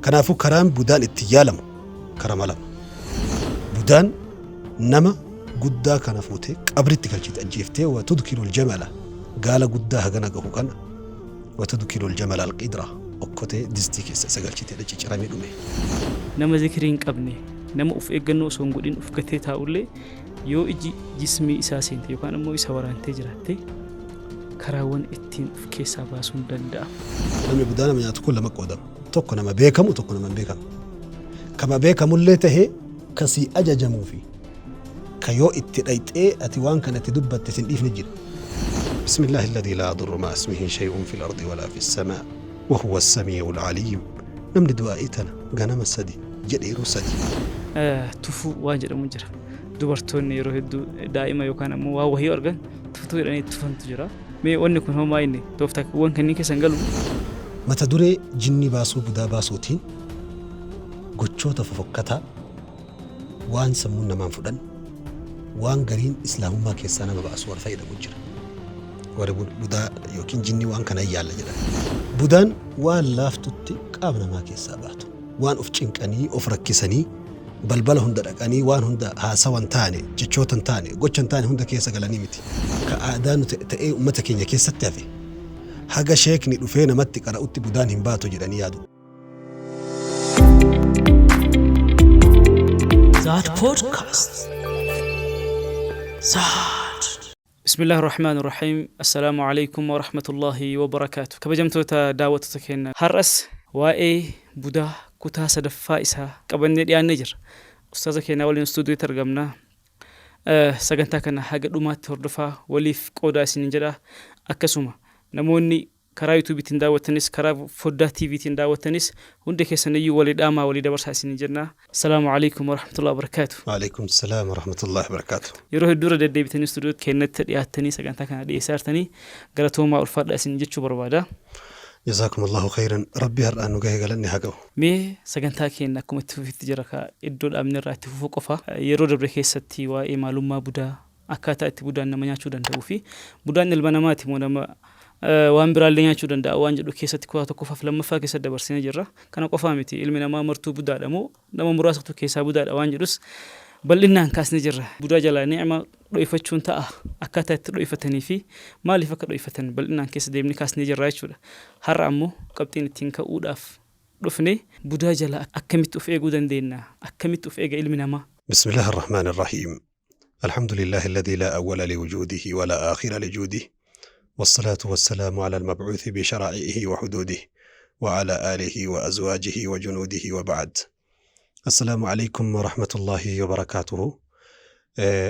Kanaafuu karaan budaan itti yaalamu karama lama. Budaan nama guddaa kana fuutee qabritti galchite, ajjeeftee, wa tudkilul jamala, gaala guddaa hagana gahu kana, wa tudkilul jamala alqidra, okkotee distii keessa isa galchite, cicciramee dhume. Nama zikrii hin qabne, nama of eeggannoo osoo hin godhin of gatee taa'ullee, yoo iji jismii isaa seente yookaan immoo isa waraantee jiraatte, karaawwan ittiin of keessaa baasuun danda'a. Namni budaa nama nyaatu kun lama qoodama. Tokko nama beekamu, tokko nama hin beekamne. Kama beekamullee tahee kasii ajajamuu fi ka yoo itti dhayxee ati waan kana itti dubbatte sin dhiifne jira. Bismillaahi alladhii laa yadurru ma'a ismihi shay'un fil ardi walaa fis samaa wa huwa as-samii'ul aliim. Namni du'aa'ii tana ganama sadi jedhe yeroo sadi. Tufuu waan jedhamu jira. Dubartoonni yeroo hedduu daa'ima yookaan ammoo waan wahii argan tuftuu jedhanii tufantu jira. Mee wanni kun homaa inni tooftaawwan kanneen keessa hin galu? Mata duree jinnii baasuu, budaa baasuutiin gochoota fofokkataa, waan sammuun namaan fudhanne, waan gariin islaamummaa keessaa nama baasu warra fayyadamu jira. Warri budaa yookiin jinnii waan kana hin yaalla jedhan. Budaan waan laaftutti qaama namaa keessaa baatu. Waan of cinqanii of rakkisanii balbala hunda dhaqanii waan hunda haasawa hin taane, jechoota hin taane, gocha hin taane hunda keessa galanii miti. Ka aadaa nu ta'ee uummata keenya keessatti hafe, haga sheekni dhufee namatti qara'utti budaan hin baatu jedhanii yaadu. Zaad Podcast. Zaad. Bismillaahi Rahmaani Rahiim. Assalaamu alaikum wa rahmatullahi wa barakaatu. Kabajamtoota daawwattoota keenya, har'as waa'ee budaa kutaa sadaffaa isaa qabannee dhiyaannee jirra. Ustaaza keenya waliin istuudiyootti argamna. Sagantaa kana haga dhumaatti hordofaa, waliif qoodaa isiniin jedha. Akkasuma namoonni karaa YouTubetiin daawwattanis, karaa foddaa TVtiin daawwattanis, hundi keessaniyyuu walii dhaamaa, walii dabarsaa isiniin jenna. Assalaamu alaikum wa rahmatullahi wa barakaatu. Waalaikum salaam wa rahmatullahi wa barakaatu. Yeroo hedduu irra deddeebitanii istuudiyoo keenyatti dhiyaattanii sagantaa kana dhiyeessaa jirtanii, galatoomaa, ulfaadhaa isin jechuu barbaada. Jazaakumullahu khayran. Rabbi har'aan nu gahe galanni haa ga'u. Mee sagantaa keenya akkuma itti fufetti jira, ka iddoo dhaabne irraa itti fufuu qofa. Yeroo dabre keessatti waa'ee maalummaa budaa, akkaataa itti budaan nama nyaachuu danda'uu fi budaan ilma namaati moo nama waan biraallee nyaachuu danda'a waan jedhu keessatti kutaa tokkoffaa fi lammaffaa keessatti dabarsinee jirra. Kana qofaa miti, ilmi namaa martuu budaadha moo nama muraasatu keessaa budaadha waan jedhus bal'innaan kaasnee jirra. Budaa jalaa ni'ima dho'ifachuun ta'a, akkaataa itti dho'ifatanii fi maaliif akka dho'ifatan bal'inaan keessa deemnee kaasnee jirra jechuudha. Har'a ammoo qabxiin ittiin ka'uudhaaf dhufne, budaa jalaa akkamitti of eeguu dandeenya? Akkamitti of eega ilmi namaa? Bismillaahi Arrahmaani Arrahiim. الحمد لله الذي لا أول لوجوده ولا آخر لجوده، والصلاة والسلام على المبعوث بشرائعه وحدوده وعلى آله وأزواجه وجنوده، وبعد، السلام عليكم ورحمة الله وبركاته.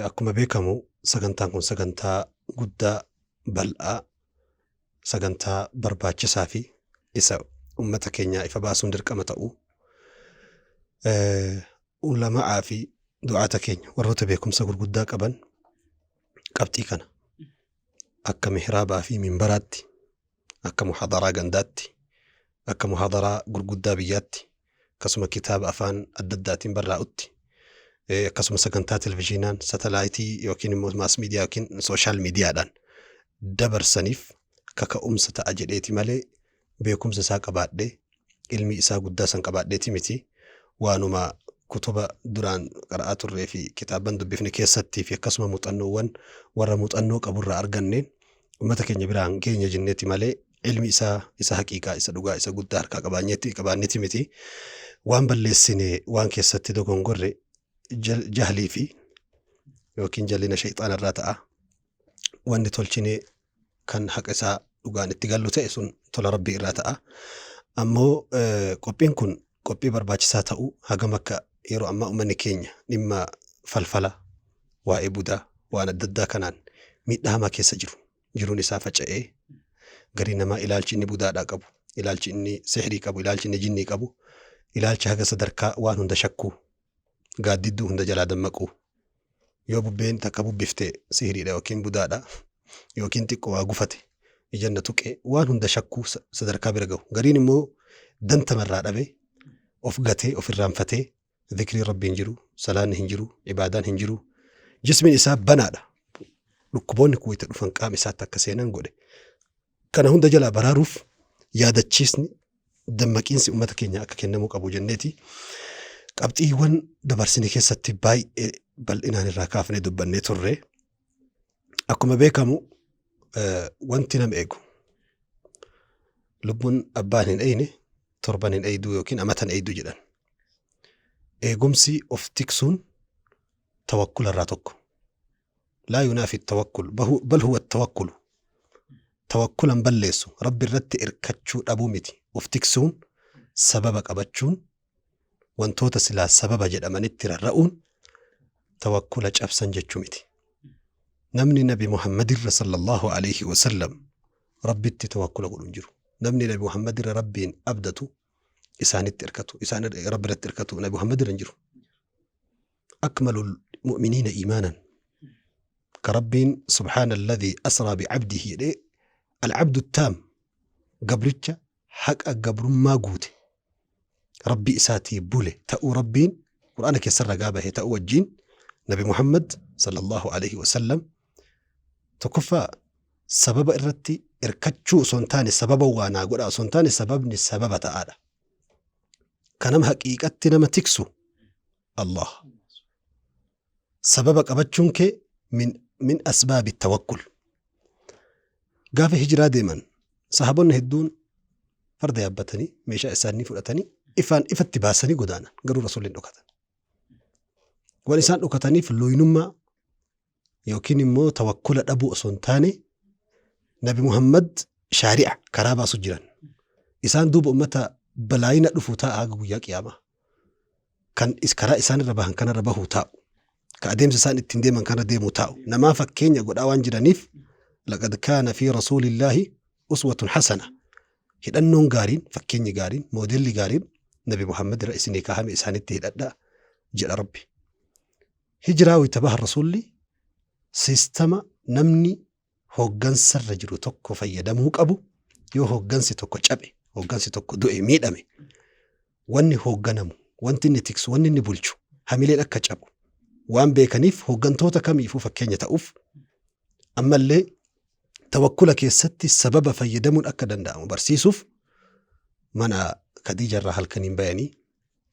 Akkuma beekamu sagantaan kun sagantaa guddaa, bal'aa, sagantaa barbaachisaa fi isa ummata keenyaa ifa baasuun dirqama ta'u, ulama'aa fi du'aata keenya warroota beekumsa gurguddaa qaban qabxii kana akka mihraabaa fi minbaraatti, akka muhadaraa gandaatti, akka muhadaraa gurguddaa biyyaatti, akkasuma kitaaba afaan adda addaatiin barraa'utti, akkasuma sagantaa televizyiinaan, satalaayitii yookiin immoo mass media yookiin social miidiyaadhaan dabarsaniif kaka'umsa ta'a jedheeti malee, beekumsa isaa qabaadhee, ilmi isaa guddaa san qabaadheeti miti. Waanuma kutuba duraan qara'aa turree fi kitaaban dubbifne keessattii fi akkasuma muuxannoowwan warra muuxannoo qaburraa arganneen ummata keenya biraan geenya jenneeti malee, ilmi isaa isa haqiiqaa, isa dhugaa, isa guddaa harkaa qabaanneeti miti. Waan balleessine, waan keessatti dogongorre, jahlii fi yookiin jallina shayxaana irraa ta'a. Wanni tolchine kan haqa isaa dhugaan itti gallu ta'e sun tola Rabbii irraa ta'a. Ammoo qophiin kun qophii barbaachisaa ta'uu, hagam akka yeroo ammaa uummanni keenya dhimma falfala, waa'ee budaa, waan adda addaa kanaan miidhaa hamaa keessa jiru, jiruun isaa faca'ee, garii namaa ilaalchi inni budaadhaa qabu, ilaalchi inni sihrii qabu, ilaalchi inni jinnii qabu, ilaalcha haga sadarkaa waan hunda shakkuu, gaaddidduu hunda jalaa dammaquu, yoo bubbeen takka bubbifte sihriidha yookiin budaadha, yookiin xiqqoo waa gufate ijanna tuqee waan hunda shakkuu sadarkaa bira gahu, gariin immoo dantamarraa dhabe, of gatee, of irraanfatee, zikriin Rabbii hin jiru, salaanni hin jiru, ibaadaan hin jiru, jismiin isaa banaadha. Dhukkuboonni kun wayita dhufan qaama isaatti akka seenan godhe. Kana hunda jalaa baraaruuf yaadachiisni Dammaqiinsi ummata keenya akka kennamuu qabu jenneeti qabxiiwwan dabarsine keessatti baay'ee bal'inaan irraa kaafnee dubbannee turre. Akkuma beekamu wanti nama eegu lubbuun abbaan hin eeyne torban hin eeyduu yookiin amatan eeyduu jedhan. Eegumsi of tiksuun tawakkula irraa tokko. Laa yunaafi tawakkul bal huwa tawakkulu. Tawakkula hin balleessu rabbi irratti irkachuu dhabuu miti. Of tiksuun sababa qabachuun wantoota silaa sababa jedhamanitti rarra'uun tawakkula cabsan jechuu miti. Namni Nabi Muhammadirra sallallahu alaihi wasallam Rabbitti tawakkula godhu hin jiru. Namni Nabi Muhammadirra Rabbiin abdatu isaanitti irkatu, isaan Rabbi irratti irkatu Nabi Muhammadirra hin jiru. Akmalul mu'miniina iimaanan. Ka Rabbiin subhaana alladhii asraa bi'abdihi jedhee al-abdu taam gabricha haqa gabrummaa guute Rabbii isaatii bule ta'uu Rabbiin Qur'aana keessa ragaa bahe ta'uu wajjiin Nabi Muhammad sallallahu alaihi wasallam tokkoffaa sababa irratti irkachuu osoo hin taane sababa waa naa godhaa osoo hin taane sababni sababa ta'aadha. Ka nama haqiiqatti nama tiksu Allah. Sababa qabachuun kee min asbaabi tawakkul. Gaafa hijiraa deeman sahaabonni hedduun farda yaabbatanii meeshaa isaanii fudhatanii ifaan ifatti baasanii godaanan garuu rasuulli hin dhokatan. Waan isaan dhokataniif looynummaa yookiin immoo tawakkula dhabuu osoo hin taane Nabi Muhammad shaari'a karaa baasu jiran. Isaan duuba ummata balaayina dhufu taa'a haga guyyaa qiyaamaa. Kan karaa isaan irra bahan kanarra bahuu taa'u. Ka adeemsa isaan ittiin deeman kanarra deemuu taa'u. Namaa fakkeenya godhaa waan jiraniif laqad kaana fi rasuulillaahi uswatun hasana. Hidhannoon gaariin, fakkeenyi gaariin, moodelli gaariin Nabi Muhammad irra isinii kaahame isaanitti hidhadhaa jedha Rabbi. Hijiraa wayita bahan Rasuulli siistama namni hooggansarra jiru tokko fayyadamuu qabu yoo hooggansi tokko cabe, hooggansi tokko du'e, miidhame wanni hoogganamu, wanti inni tiksu, wanni inni bulchu hamileen akka cabu waan beekaniif hooggantoota kamiifuu fakkeenya ta'uuf ammallee tawakkula keessatti sababa fayyadamuun akka danda'amu barsiisuuf mana Khadiijarraa halkaniin bayanii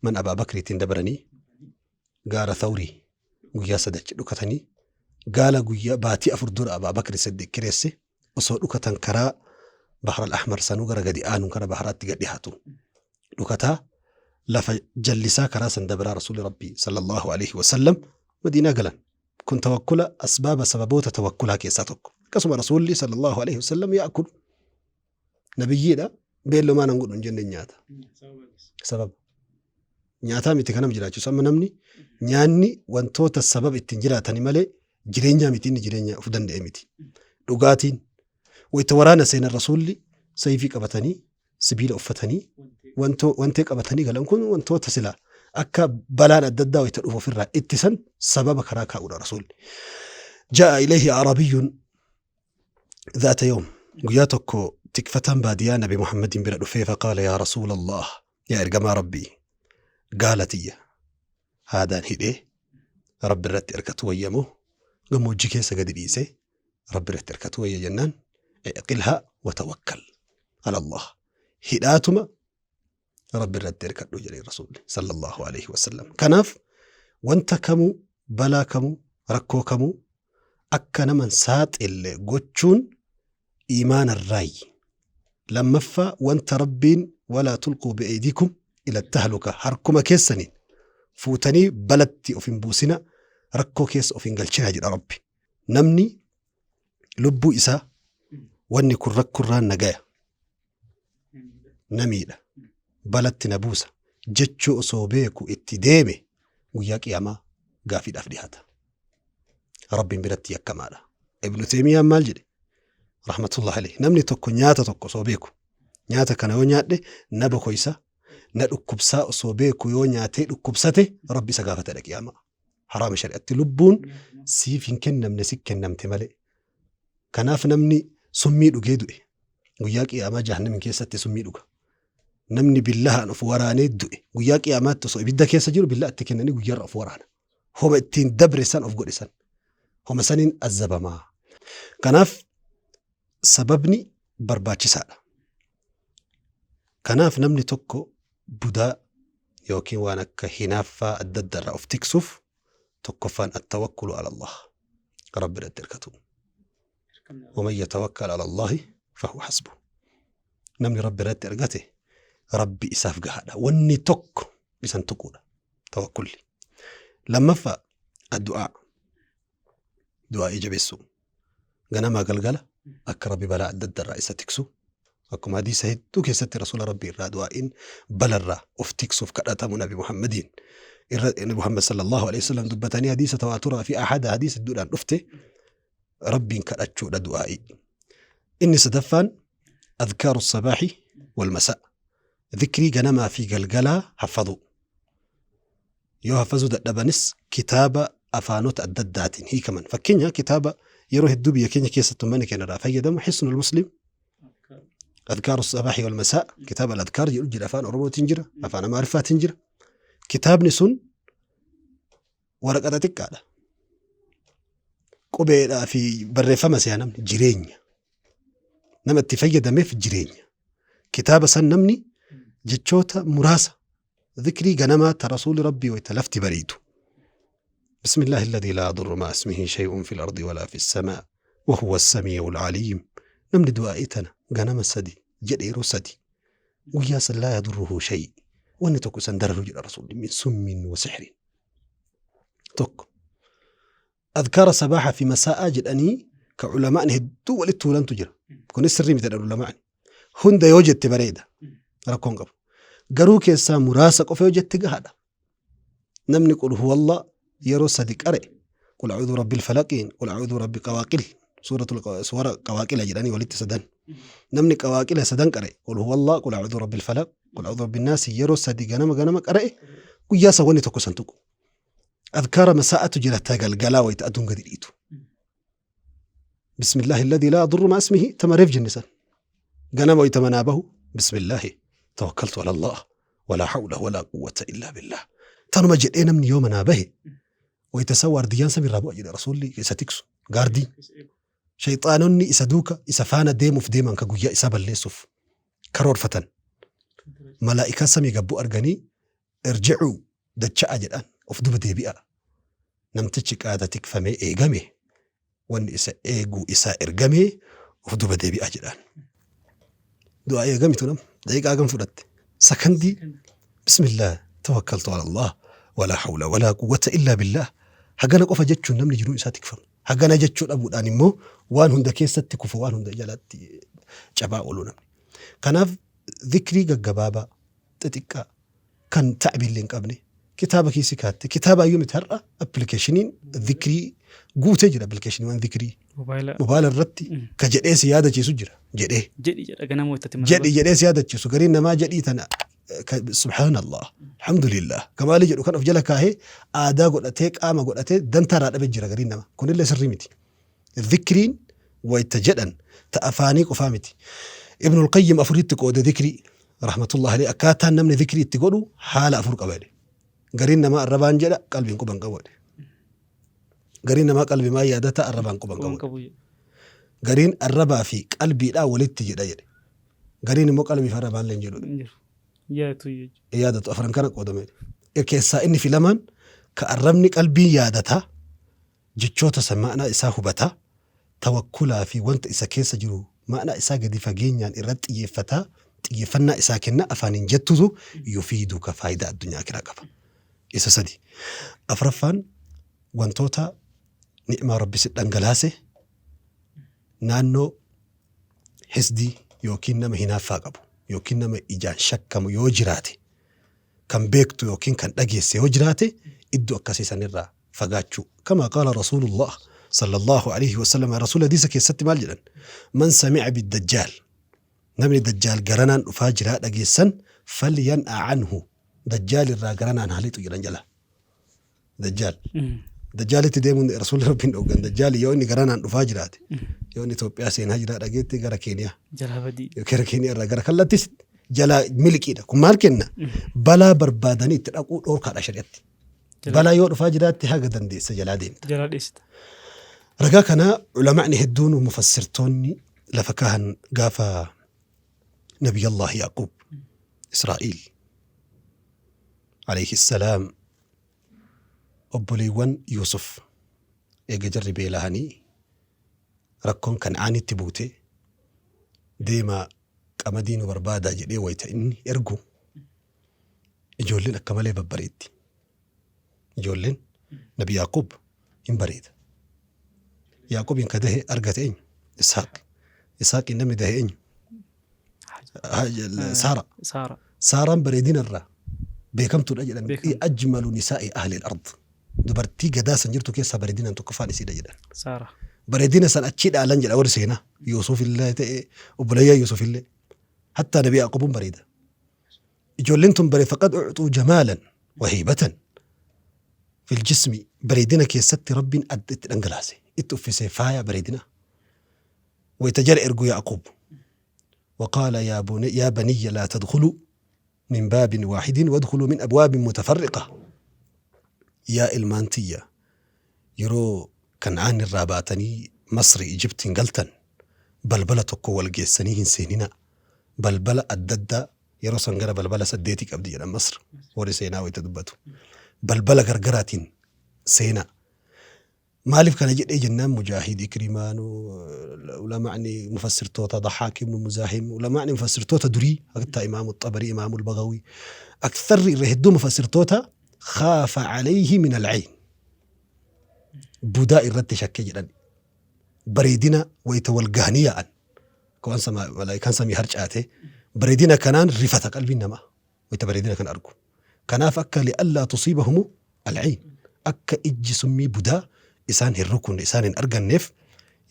mana Abaa Bakriitiin dabaranii gaara Thawrii guyyaa sadi achi dhukatanii gaala guyyaa baatii 4 dura Abaa Bakri Siddiq kireesse osoo dhukatan karaa Bahar al-Ahmar sanuu gara gadi aanuun kara baharaatti gad dhihaatu dhukataa lafa jallisaa karaa san dabraa Rasuulli Rabbii sallallahu alaihi wasallam Madiinaa galan. Kun tawakkula asbaaba sababoota tawakkulaa keessaa tokko. Akkasuma Rasuulli sallallahu alaihi wasallam yaakulu nabiyyiidha beellomaa nan godhu hin jenne nyaata. Sababa. Nyaataa miti kanam jiraachisu amma namni nyaanni wantoota sababa ittiin jiraatani malee jireenyaa miti inni jireenya of danda'e miti. Dhugaatiin wayita waraana seenan rasuulli sayfii qabatanii sibiila uffatanii wantee qabatanii galan kun wantoota silaa akka balaan adda addaa wayita dhufu ofirraa ittisan sababa karaa kaa'uudha rasuulli. Ja'a ilayhi arabiyyun ذات يوم guyyaa tokko tikfataan baadiyaa Nabi Muhammadiin bira dhufee faqaala yaa rasuula Allah yaa ergamaa Rabbii gaala tiyya haadaan hidhee Rabbi irratti erkatu wayya moo gammoojjii keessa gadi dhiisee Rabbi irratti erkatu wayya jennaan iqilhaa wa tawakkal ala Allah hidhaatuma Rabbi irratti erkadhu jedhee rasuulli sallallahu alaihi wasallam. Kanaaf wanta kamuu balaa kamuu rakkoo kamuu akka nama hin saaxille gochuun iimaanarraayyi. Lammaffaa wanta Rabbiin walaa tulquu bi'aydikum ila tahluka harkuma keessaniin fuutanii balatti of hin buusina rakkoo keessa of hin galchinaa jedha Rabbi. Namni lubbuu isaa wanni kun rakkurraan na gaya na miidha balatti na buusa jechuu osoo beeku itti deeme guyyaa qiyaamaa gaafiidhaaf dhihaata. Rabbiin biratti yakkamaadha. Ibnu Teemiyaan maal jedhe? Rahmatullah alayhi. Namni tokko nyaata tokko osoo beeku nyaata kana yoo nyaadhe na bokoysa na dhukkubsaa osoo beeku yoo nyaatee dhukkubsate Rabbi isa gaafatadha qiyaamaa. Haraama shari'atti lubbuun siif hin kennamne si kennamte malee. Kanaaf namni summii dhugee du'e guyyaa qiyaamaa jahannamin keessatti summii dhuga. Namni billahaan of waraanee du'e guyyaa qiyaamaatti osoo ibidda keessa jiru billaa itti kennanii guyyaarra of waraana. Homa ittiin dabre san of godhe san. Homa saniin azzabamaa. Kanaaf sababni barbaachisaadha. Kanaaf namni tokko budaa yookiin waan akka hinaaffaa adda addaa irraa of tiksuuf tokkoffaan attawakkulu ala Allah. Rabbi irratti hirkatu. Waman yatawakkal ala Allahi fahuwa hasbu. Namni Rabbi irratti ergate Rabbi isaaf gahaadha. Wanni tokko isan tuquudha. Tawakkulli. Lammaffaa addu'aa. Du'aa'ii jabeessuu. Ganamaa galgala akka Rabbi balaa adda adda irraa isa tiksu. Akkuma hadiisa hedduu keessatti Rasuula Rabbii irraa du'aa'iin balarraa of tiksuuf kadhatamu Nabi Muhammadiin irra Nabi Muhammad sallallahu alaihi wasallam dubbatanii hadiisa tawaaturaa fi ahada hadiisa hedduudhaan dhufte Rabbiin kadhachuudha du'aa'ii. Inni sadaffaan adkaaru sabaahi wal masaa. Dhikrii ganamaa fi galgalaa haffaduu. Yoo haffazuu dadhabanis kitaaba afaanota adda addaatiin hiikaman. Fakkeenya kitaaba yeroo hedduu biyya keenya keessatti uummanni keenya irraa fayyadamu Hisnul Muslim Adkaaru Sabaahi wal Masaa kitaaba al-Adkaar jedhu jira afaan Oromootiin jira afaan Amaariffaatiin jira. Kitaabni sun waraqata xiqqaadha. Qubeedhaa fi barreeffama si'a namni jireenya. Nama itti fayyadameef jireenya. Kitaaba san namni jechoota muraasa Dhikrii ganamaa ta Rasuulli Rabbii wayta lafti bariitu. Bismillaahi alladhii laa yadurru ma'a ismihi shay'un fil ardi walaa fis samaa wa huwa as-samii'ul aliim. Namni du'aa'ii tana ganama sadi jedhe yeroo sadi guyyaa san laa yadurruhu shay wanni tokko isan dararu jedha Rasuulli min summin wa sihrin. Tokko. Adkaara sabaaha fi masaa'aa jedhanii ka ulamaa'ni hedduu walitti tuulantu jira. Kunis sirrii miti jedhan ulamaa'ni. Hunda yoo jette bareeda. Rakkoon qabu. Garuu keessaa muraasa qofa yoo jette gahaadha. Namni qul huwallah yeroo sadi qare qul a'uudhu rabbil falaqiin qul a'uudhu rabbi qawaaqil suuratul suwara qawaaqila jedhanii walitti sadan. Namni qawaaqila sadan qare qul huwallah qul a'uudhu rabbil falaq qul a'uudhu rabbin naasi yeroo sadi ganama ganama qara'e guyyaa san wanni tokko san tuqu. Adkaara masaa'atu jira ta galgalaa wayita aduun gadi dhiitu. Bismillaahi alladhii laa yadurru ma'a ismihi tama reef jenne san. Ganama wayita manaa bahu bismillaahi tawakkaltu ala Allah walaa hawla walaa quwwata illaa billah. Tanuma jedhee namni yoo manaa bahe wayita san waardiyyaan samiirraa bu'a jedhe rasuulli isa tiksu gaardii. Shayxaanonni isa duuka isa faana deemuuf deeman ka guyyaa isaa balleessuuf karoorfatan. Malaa'ikaa samii gabbu arganii irji'uu dacha'a jedhaan of duba deebi'aa. Namtichi qaata tikfamee eegame wanni isa eeguu isaa ergamee of duba deebi'aa jedhaan. Du'aa eegamitu nam daqiiqaa hagam fudhatte sakandii bismillah tawakkaltu ala Allah walaa hawla walaa quwwata illaa billah hagana qofa jechuun namni jiruun isaa tikfama. Hagana jechuu dhabuudhaan immoo waan hunda keessatti kufu waan hunda jalatti cabaa oolu namni. Kanaaf zikrii gaggabaabaa xixiqqaa kan ta'biillee hin qabne kitaaba kiisii kaatte kitaaba ayyuu miti har'a appilikeeshiniin zikrii guutee jira appilikeeshiniiwwan zikrii Mobaayila mobaayila irratti ka jedhee si yaadachiisu jira jedhee jedhi jedha ganama wayitatti mana jedhi jedhee si yaadachiisu gariin namaa jedhii tana ka- subhaanallah alhamdulillah kamaalii jedhu kan of jala kaahee aadaa godhatee qaama godhatee dantaa irraa dhabe jira gariin nama kunillee sirrii miti Zikriin wayta jedhan ta afaanii qofaa miti. Ibnul Qayyim afuritti qoode zikrii rahmatullahi alayhi akkaataan namni zikrii itti godhu haala afur qaba jedhe. Gariin namaa arrabaan jedha qalbiin quban qabu jedhe. Gariin namaa qalbimaan yaadata arrabaan quban Quban qabu. qabu jedhe. Gariin arrabaa fi qalbiidhaa walitti jedha jedhe. Gariin immoo qalbii fi arrabaan illee hin jedhu. Hin jiru. Yaadatu jechuudha. Yaadatu afran kana qoodame. Keessaa inni filamaan ka arrabni qalbiin yaadataa Jechoota san ma'naa isaa hubataa, tawakkulaa fi wanta isa keessa jiru ma'naa isaa gadi fageenyaan irratti xiyyeeffataa, xiyyeeffannaa isaa kennaa afaaniin jettutu yufiiduka faaydaa addunyaa aakiraa qaba. Isa sadi. Afraffaan wantoota ni'maa Rabbi si dhangalaase naannoo hisdii yookiin nama hinaaffaa qabu yookiin nama ijaan shakkamu yoo jiraate kan beektu yookiin kan dhageesse yoo jiraate iddoo akkasii sanirraa fagaachuu. Kamaa qaala Rasuulullah sallallahu aleyhi wasallam Rasuulli hadiisa keessatti maal jedhan? Man sami'a biddajjaal namni dajjaal garanaan dhufaa jiraa dhageessan falyan'a anhu dajjaal irraa garanaan haa lixu jedhan jala. Dajjaal. Dajjaalitti deemuun Rasuulli Rabbiin dhooggan dajjaali yoo inni garanaan dhufaa jiraate yoo inni Itoophiyaa seenaa jiraa dhageette gara Keeniyaa. Jalaa badii. Gara Keeniyaa irraa gara kallattis jalaa miliqiidha. Kun maal kenna? Balaa barbaadanii itti dhaquu dhoorkaadha shari'atti. Balaa yoo dhufaa jiraatte haga dandeessa jalaa deemta. Jalaa dheessita. Ragaa kana ulama'ni hedduun mufassirtoonni lafa kaahan gaafa Nabiyallah Yaaqub Israa'iil alayhi salaam obboleewwan Yuusuf eega jarri beelahanii rakkoon Kan'aanitti buute deemaa qamadii nu barbaadaa jedhee wayta inni ergu ijoolleen akka malee babbareeddi. Ijoolleen Nabi Yaaqub hin bareeda. Yaaqubiin ka dahe argate eenyu? Ishaaq. Ishaaqiin namni dahe eenyu? Saara. Saara. Saaraan bareedina irraa beekamtuudha jedhan. Beekamtu. Ajmalu nisaa'i ahli al-ard. Dubartii gadaa san jirtu keessaa bareedinaan tokkoffaan isiidha jedhan. Saara. Bareedina san achii dhaalan jedha warri seenaa. Yuusuf illee ta'e obboleeyyaa Yuusuf illee. Hattaa Nabi Yaaqubuun bareeda. Ijoolleen tun bare faqad ucxuu jamaalan wa heybatan fil jismi bareedina keessatti Rabbiin adda itti dhangalaase itti uffisee faaya bareedina. Wayta jara ergu Yaaquub وقال يا بني يا بني لا تدخلوا من باب واحد وادخلوا من أبواب متفرقة yaa ilmaan tiyya yeroo Kan'aan irraa baatanii Masri Ijiptiin galtan balbala tokko wal geessanii hin seeninaa balbala adda addaa yeroo san gara balbala saddeetii qabdi jedhan Masr warri seenaa wayita dubbatu balbala gargaraatiin seenaa Maaliif kana jedhee jennaan Mujaahid, Ikrimaan, ulama'ni mufassirtoota Dahaak ibn Muzaahim, ulama'ni mufassirtoota durii hatta Imaamu Xabarii, Imaamu Bagawi, aktharri irra hedduu mufassirtoota khaafa alayhi min al-ayn budaa irratti shakke jedhan bareedina wayita wal gahanii yaa'an akka waan sama malaayikaan samii harcaate bareedina kanaan rifata qalbiin namaa wayita bareedina kana argu kanaaf akka li'allaa tusiibahumu al-ayn akka ijji summii budaa isaan hin rukunne isaan hin arganneef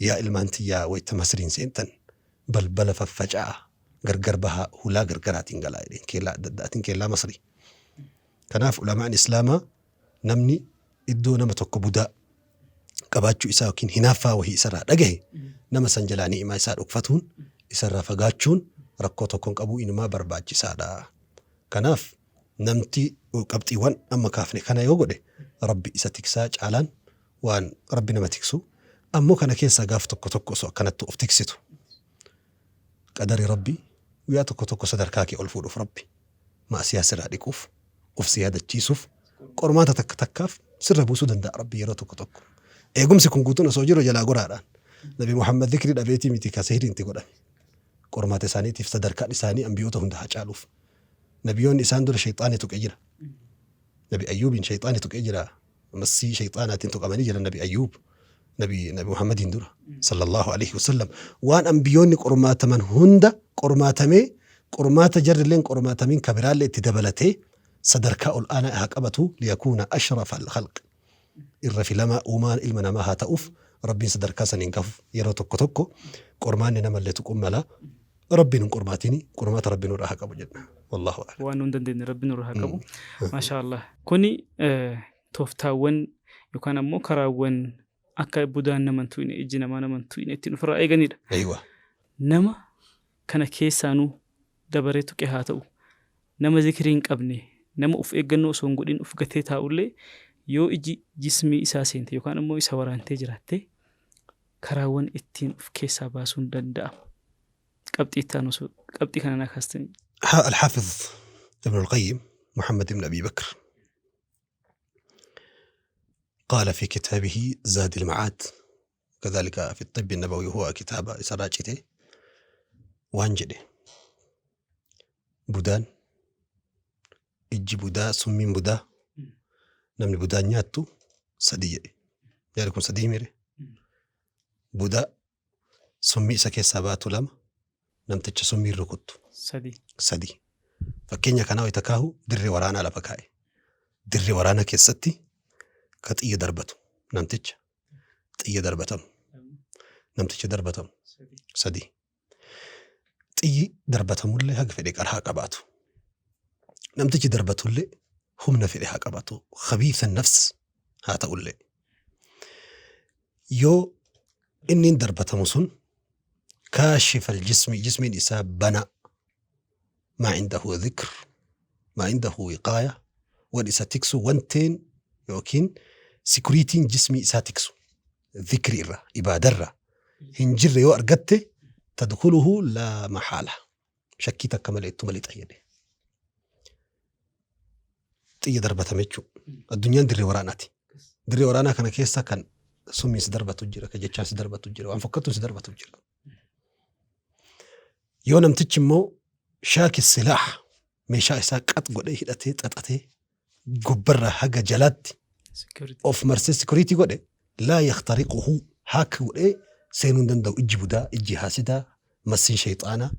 yaa ilmaan tiyyaa wayita masriin seentan balbala faffaca'a gargar bahaa hulaa gargaraatiin galaa jedheen keellaa adda addaatiin keellaa masrii kanaaf ulamaan islaamaa namni iddoo nama tokko budaa qabaachuu isaa yookiin hinaaffaa wahii isarraa dhagahe nama san jalaa ni'imaa isaa dhokfatuun isarraa fagaachuun rakkoo tokko hin qabu inumaa barbaachisaadha. Kanaaf namti qabxiiwwan amma kaafne kana yoo godhe Rabbi isa tiksaa caalaan waan Rabbi nama tiksu ammoo kana keessaa gaaf tokko tokko osoo akkanatti of tiksitu qadari Rabbi guyyaa tokko tokko sadarkaa kee ol fuudhuuf Rabbi ma'asiyaa sirraa dhiquuf of si yaadachiisuuf qormaata takka takkaaf sirra buusuu danda'a Rabbi yeroo tokko tokko. Eegumsi kun guutuun osoo jiru jalaa goraadhaan. Nabi Muhammad zikrii dhabeetii miti ka sihriin itti godhame. Qormaata isaaniitiif sadarkaan isaanii ambiyoota hunda haa caaluuf. Nabiyoonni isaan dura shayxaani tuqe jira. Nabi Ayyuubiin shayxaani tuqee jira. Massii shayxaanaatiin tuqamanii jiran Nabi Ayyuub. Nabi Nabi Muhammadiin dura sallallahu alaihi wasallam waan ambiyoonni qormaataman hunda qormaatamee qormaata jarrilleen qormaatamiin ka biraallee itti dabalatee sadarkaa ol aanaa haa qabatu liyakuuna ashrafa al-khalq irra filamaa uumaan ilma namaa haa ta'uuf Rabbiin sadarkaa saniin gahuuf yeroo tokko tokko qormaanni namallee tuquun mala Rabbiin hin qormaatini qormaata Rabbi nurraa haa qabu jenna wallahu a'lam. Waan nu hin dandeenye Rabbi nurraa haa qabu. Maashaa Allah. Kuni tooftaawwan yookaan ammoo karaawwan akka budaan nama hin tuqne ijji namaa nama hin tuqne ittiin ofirraa eeganidha. Aywa. Nama kana keessaanuu dabaree tuqe haa ta'u nama zikrii hin qabne nama of eeggannoo osoo hin godhin of gatee taa'ullee yoo iji jismii isaa seente yookaan ammoo isa waraantee jiraatte karaawwan ittiin of keessaa baasuun danda'amu. Qabxii itti aanu osoo qabxii kana naa kaastanii. الحافظ ابن القيم محمد بن أبي بكر قال في كتابه زاد المعاد كذلك في الطب النبوي هو كتاب سراجته وانجده budaan ijji budaa summiin budaa namni budaan nyaattu sadii jedhe yaadi kun sadii mire budaa summii isa keessaa baatu lama namticha summiin rukuttu Sadii. sadii fakkeenya kanaa wayita kaahu dirree waraanaa lafa kaa'e dirree waraanaa keessatti ka xiyya darbatu namticha xiyya darbatamu namticha darbatamu sadii xiyyi darbatamullee haga fedhe qara haa qabaatu namtichi darbatullee humna fedhe haa qabaatu khabiisa nafs haa ta'ullee yoo inni darbatamu sun kaashifa aljismi jismiin isaa bana maa indahu dhikr maa indahu wiqaaya wan isa tiksu wanteen yookiin sikuriitiin jismii isaa tiksu dhikri irra ibaadarra hin jirre yoo argatte tadkhuluhu laa maxaala shakkii takka malee ittuma lixa jedhe. Xiyya darbatame jechuudha. Addunyaan dirree waraanaati. Dirree waraanaa kana keessa kan summiin si darbatu jira, kan jechaan si darbatu jira, waan fokkattuun si darbatu jira. Yoo namtichi immoo shaaki silaah meeshaa isaa qax godhee hidhatee xaxatee gubbarraa haga jalaatti Security. of marsee security godhe laa yaktariquhu haaka godhee seenuu hin danda'u. Ijji budaa, ijji haasidaa, massiin shayxaanaa,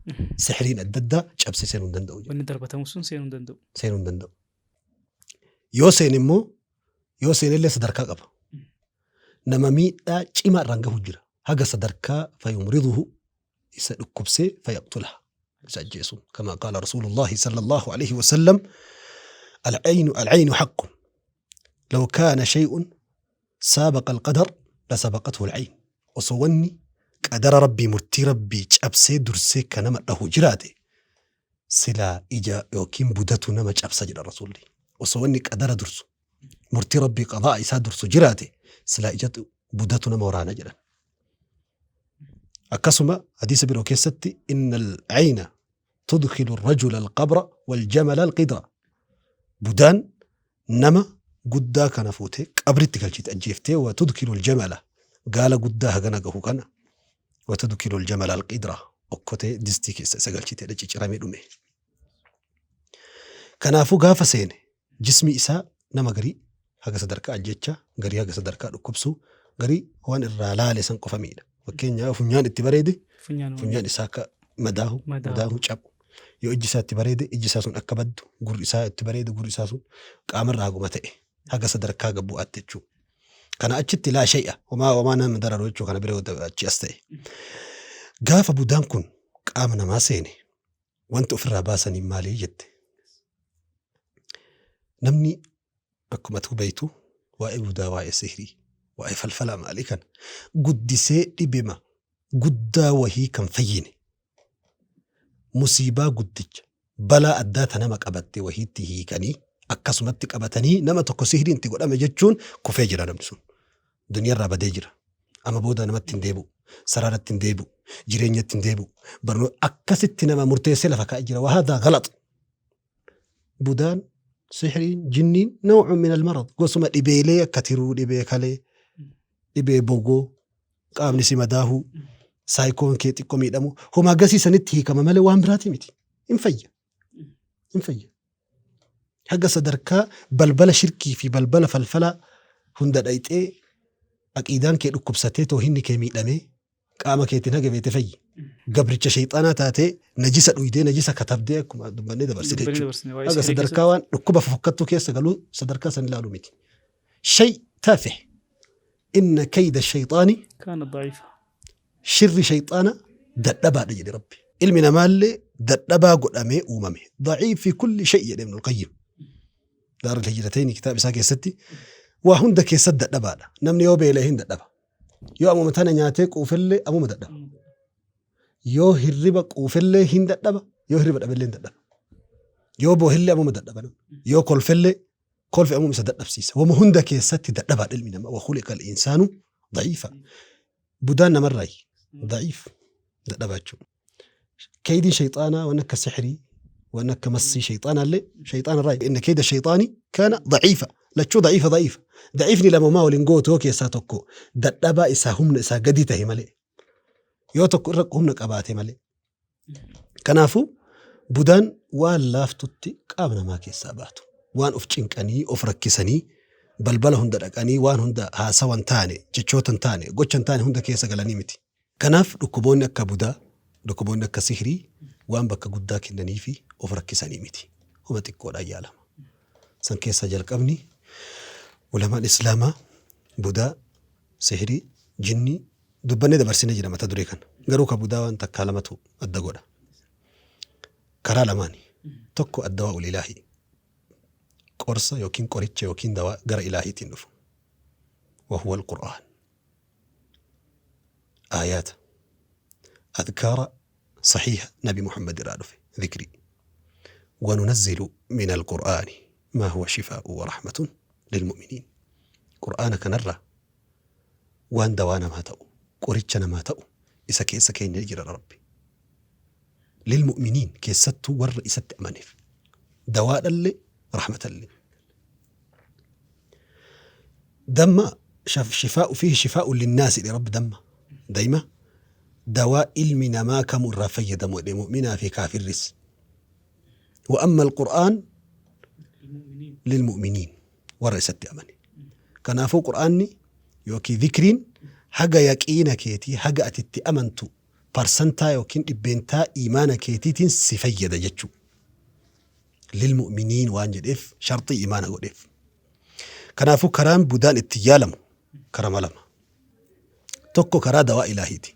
sixiriin adda addaa cabsee seenuu hin danda'u jedha. Wanni darbatamu sun seenuu hin danda'u. Seenuu hin danda'u. Yoo seene immoo yoo seenellee sadarkaa qaba. Nama miidhaa cimaa irraan gahu jira. Haga sadarkaa fayumriduhu isa dhukkubsee fayaqtulaha isa ajjeesu. Kama qaala Rasuulullaahi sallallahu alaihi wasallam al'aynu al'aynu haqqun law kaana shay'un saabaqa alqadar lasabaqathu al'ayn. Osoo wanni qadara Rabbii murtii Rabbii cabsee dursee ka nama dhahu jiraate silaa ija yookiin budatu nama cabsa jedha Rasuulli. Osoo wanni qadara dursu murtii Rabbii qadaa isaa dursu jiraate silaa ijatu budatu nama waraana jedhan. Akkasuma hadiisa biroo keessatti inna al-ayna tudkilu ar-rajula al-qabra wal-jamala al-qidra. Budaan nama guddaa kana fuutee qabritti galchite ajjeeftee wa tudkilu al-jamala gaala guddaa hagana gahu kana wa tudkilu al-jamala al-qidra okkotee distii keessa isa galchite cicciramee dhume. Kanaafuu gaafa seene jismi isaa nama garii haga sadarkaa ajjechaa, garii haga sadarkaa dhukkubsuu, garii waan irraa laale san qofa miidha. Fakkeenyaaf funyaan itti bareede Funyaan funyaan isaa akka madaahu, Madaahu. madaahu cabu. Yoo ijji isaa itti bareede ijji isaa sun akka baddu, gurri isaa itti bareede gurri isaa sun qaamarraa haguma ta'e haga sadarkaa gabbu'aatti jechuudha. Kana achitti laa shay'a homaa homaa nama dararu jechuu kana bira yoo achi as ta'e. Gaafa budaan kun qaama namaa seene wanti ofirraa baasaniin maalii jette? Namni akkuma atuu beektu waa'ee budaa, waa'ee sihrii, waa'ee falfalaa maalii kana guddisee dhibema guddaa wahii kan fayyine musiibaa guddicha balaa addaa ta nama qabatte wahiitti hiikanii akkasumatti qabatanii nama tokko sihriin itti godhame jechuun kufee jira namni sun. Duniyarraa badee jira. Amma booda namatti hin deebi'u. Sararatti hin deebi'u. Jireenyatti hin deebi'u. Barnoo akkasitti nama murteessee lafa kaa'ee jira. Wahaadaa galax. Budaan, sihriin, jinniin naw'un min almarad gosuma dhibeelee akka tiruu, dhibee kalee, dhibee bogoo, qaamni si madaahuu, saayikoon kee xiqqoo miidhamu, homaa gasii sanitti hiikama malee waan biraatii miti. Hin fayya. Hin fayya. Haga sadarkaa balbala shirkii fi balbala falfalaa hunda dhayxee aqiidaan kee dhukkubsatee toohinni kee miidhamee qaama keetiin haga feete fayyi. Gabricha shayxaanaa taatee najisa dhuydee najisa katabdee akkuma dubbannee dabarsite Dubbannee jechuudha. dabarsine waa'ee Haga sihirii sadarkaa waan dhukkuba fofokkattuu keessa galuu sadarkaa san ilaaluu miti. Shay taafih. Inna kayda shayxaani keessatti kaana da'iifa. shirri shayxaana dadhabaadha jedhe Rabbi. Ilmi namaallee dadhabaa godhamee uumame. Daciif fi kulli shay jedhe Ibnul Qayyim. Daarul Hijratayni kitaaba isaa keessatti waa hunda keessatti dadhabaadha. Namni yoo beela'e hin dadhaba. Yoo amuma tana nyaatee quufellee amuma dadhaba. Yoo hirriba quufellee hin dadhaba. Yoo hirriba dhabellee hin dadhaba. Yoo boohellee amuma dadhaba. namni. Yoo kolfellee kolfi amuma isa dadhabsiisa. Wama hunda keessatti dadhabaadha ilmi namaa. Wa khuliqa al-insaanu da'iifa. Budaan namarraayi. Da'iif. Dadhabaa jechuudha. Kaydiin shayxaanaa waan akka sixrii waan akka massii shayxaanaallee shayxaanarraa inna kayda shayxaani kaana da'iifa. Lachuu da'iifa da'iifa. Da'iifni lama homaa waliin gootu yoo keessaa tokko dadhabaa isaa humna isaa gadi tahe malee. Yoo tokko irra humna qabaate malee. Kanaafuu budaan waan laaftutti qaama namaa keessaa baatu. Waan of cinqanii of rakkisanii balbala hunda dhaqanii waan hunda haasawa hin taane jechoota hin taane gocha hin taane hunda keessa galanii miti. Kanaaf dhukkuboonni akka budaa, dhukkuboonni akka sihrii waan bakka guddaa kennaniifi of rakkisanii miti. Homa xiqqoodhaan yaalama. San keessaa jalqabni ulamaan Islaamaa budaa, sihrii, jinnii dubbannee dabarsinee jira mata duree kana. Garuu ka budaa waan takkaa lamatu adda godha. Karaa lamaani. Tokko addawaa'ul ilaahii. Qorsa yookiin qoricha yookiin dawaa gara ilaahiitiin dhufu. Wa huwa al-Qur'aan. Aayaata. Adkaara sahiha Nabi Muhammad irraa dhufe. Dhikrii. Wa nunazzilu min al-Qur'aani maa huwa shifaa'u wa rahmatun lilmu'miniin. Qur'aana kanarraa waan dawaa namaa ta'u, qoricha namaa ta'u isa keessa keenyee jira Rabbi. Lilmu'miniin keessattuu warra isatti amaneef. Dawaadhallee rahmatallee. Damma shifaa'u fiihi shifaa'u linnaasi jedhe Rabbi damma. Dayma dawaa ilmi namaa kamuu irraa fayyadamu jedhe mu'minaa fi kaafirris. Wa amma alqur'aan lilmu'miniin warra isatti amane. Kanaafuu qur'aanni yookiin zikriin haga yaqiina keetii haga ati itti amantu parsantaa yookiin dhibbeentaa iimaana keetiitiin si fayyada jechuu. Lilmu'miniin waan jedheef sharxii iimaana godheef. Kanaafuu karaan budaan ittiin yaalamu karama lama. Tokko karaa dawaa ilaahiiti.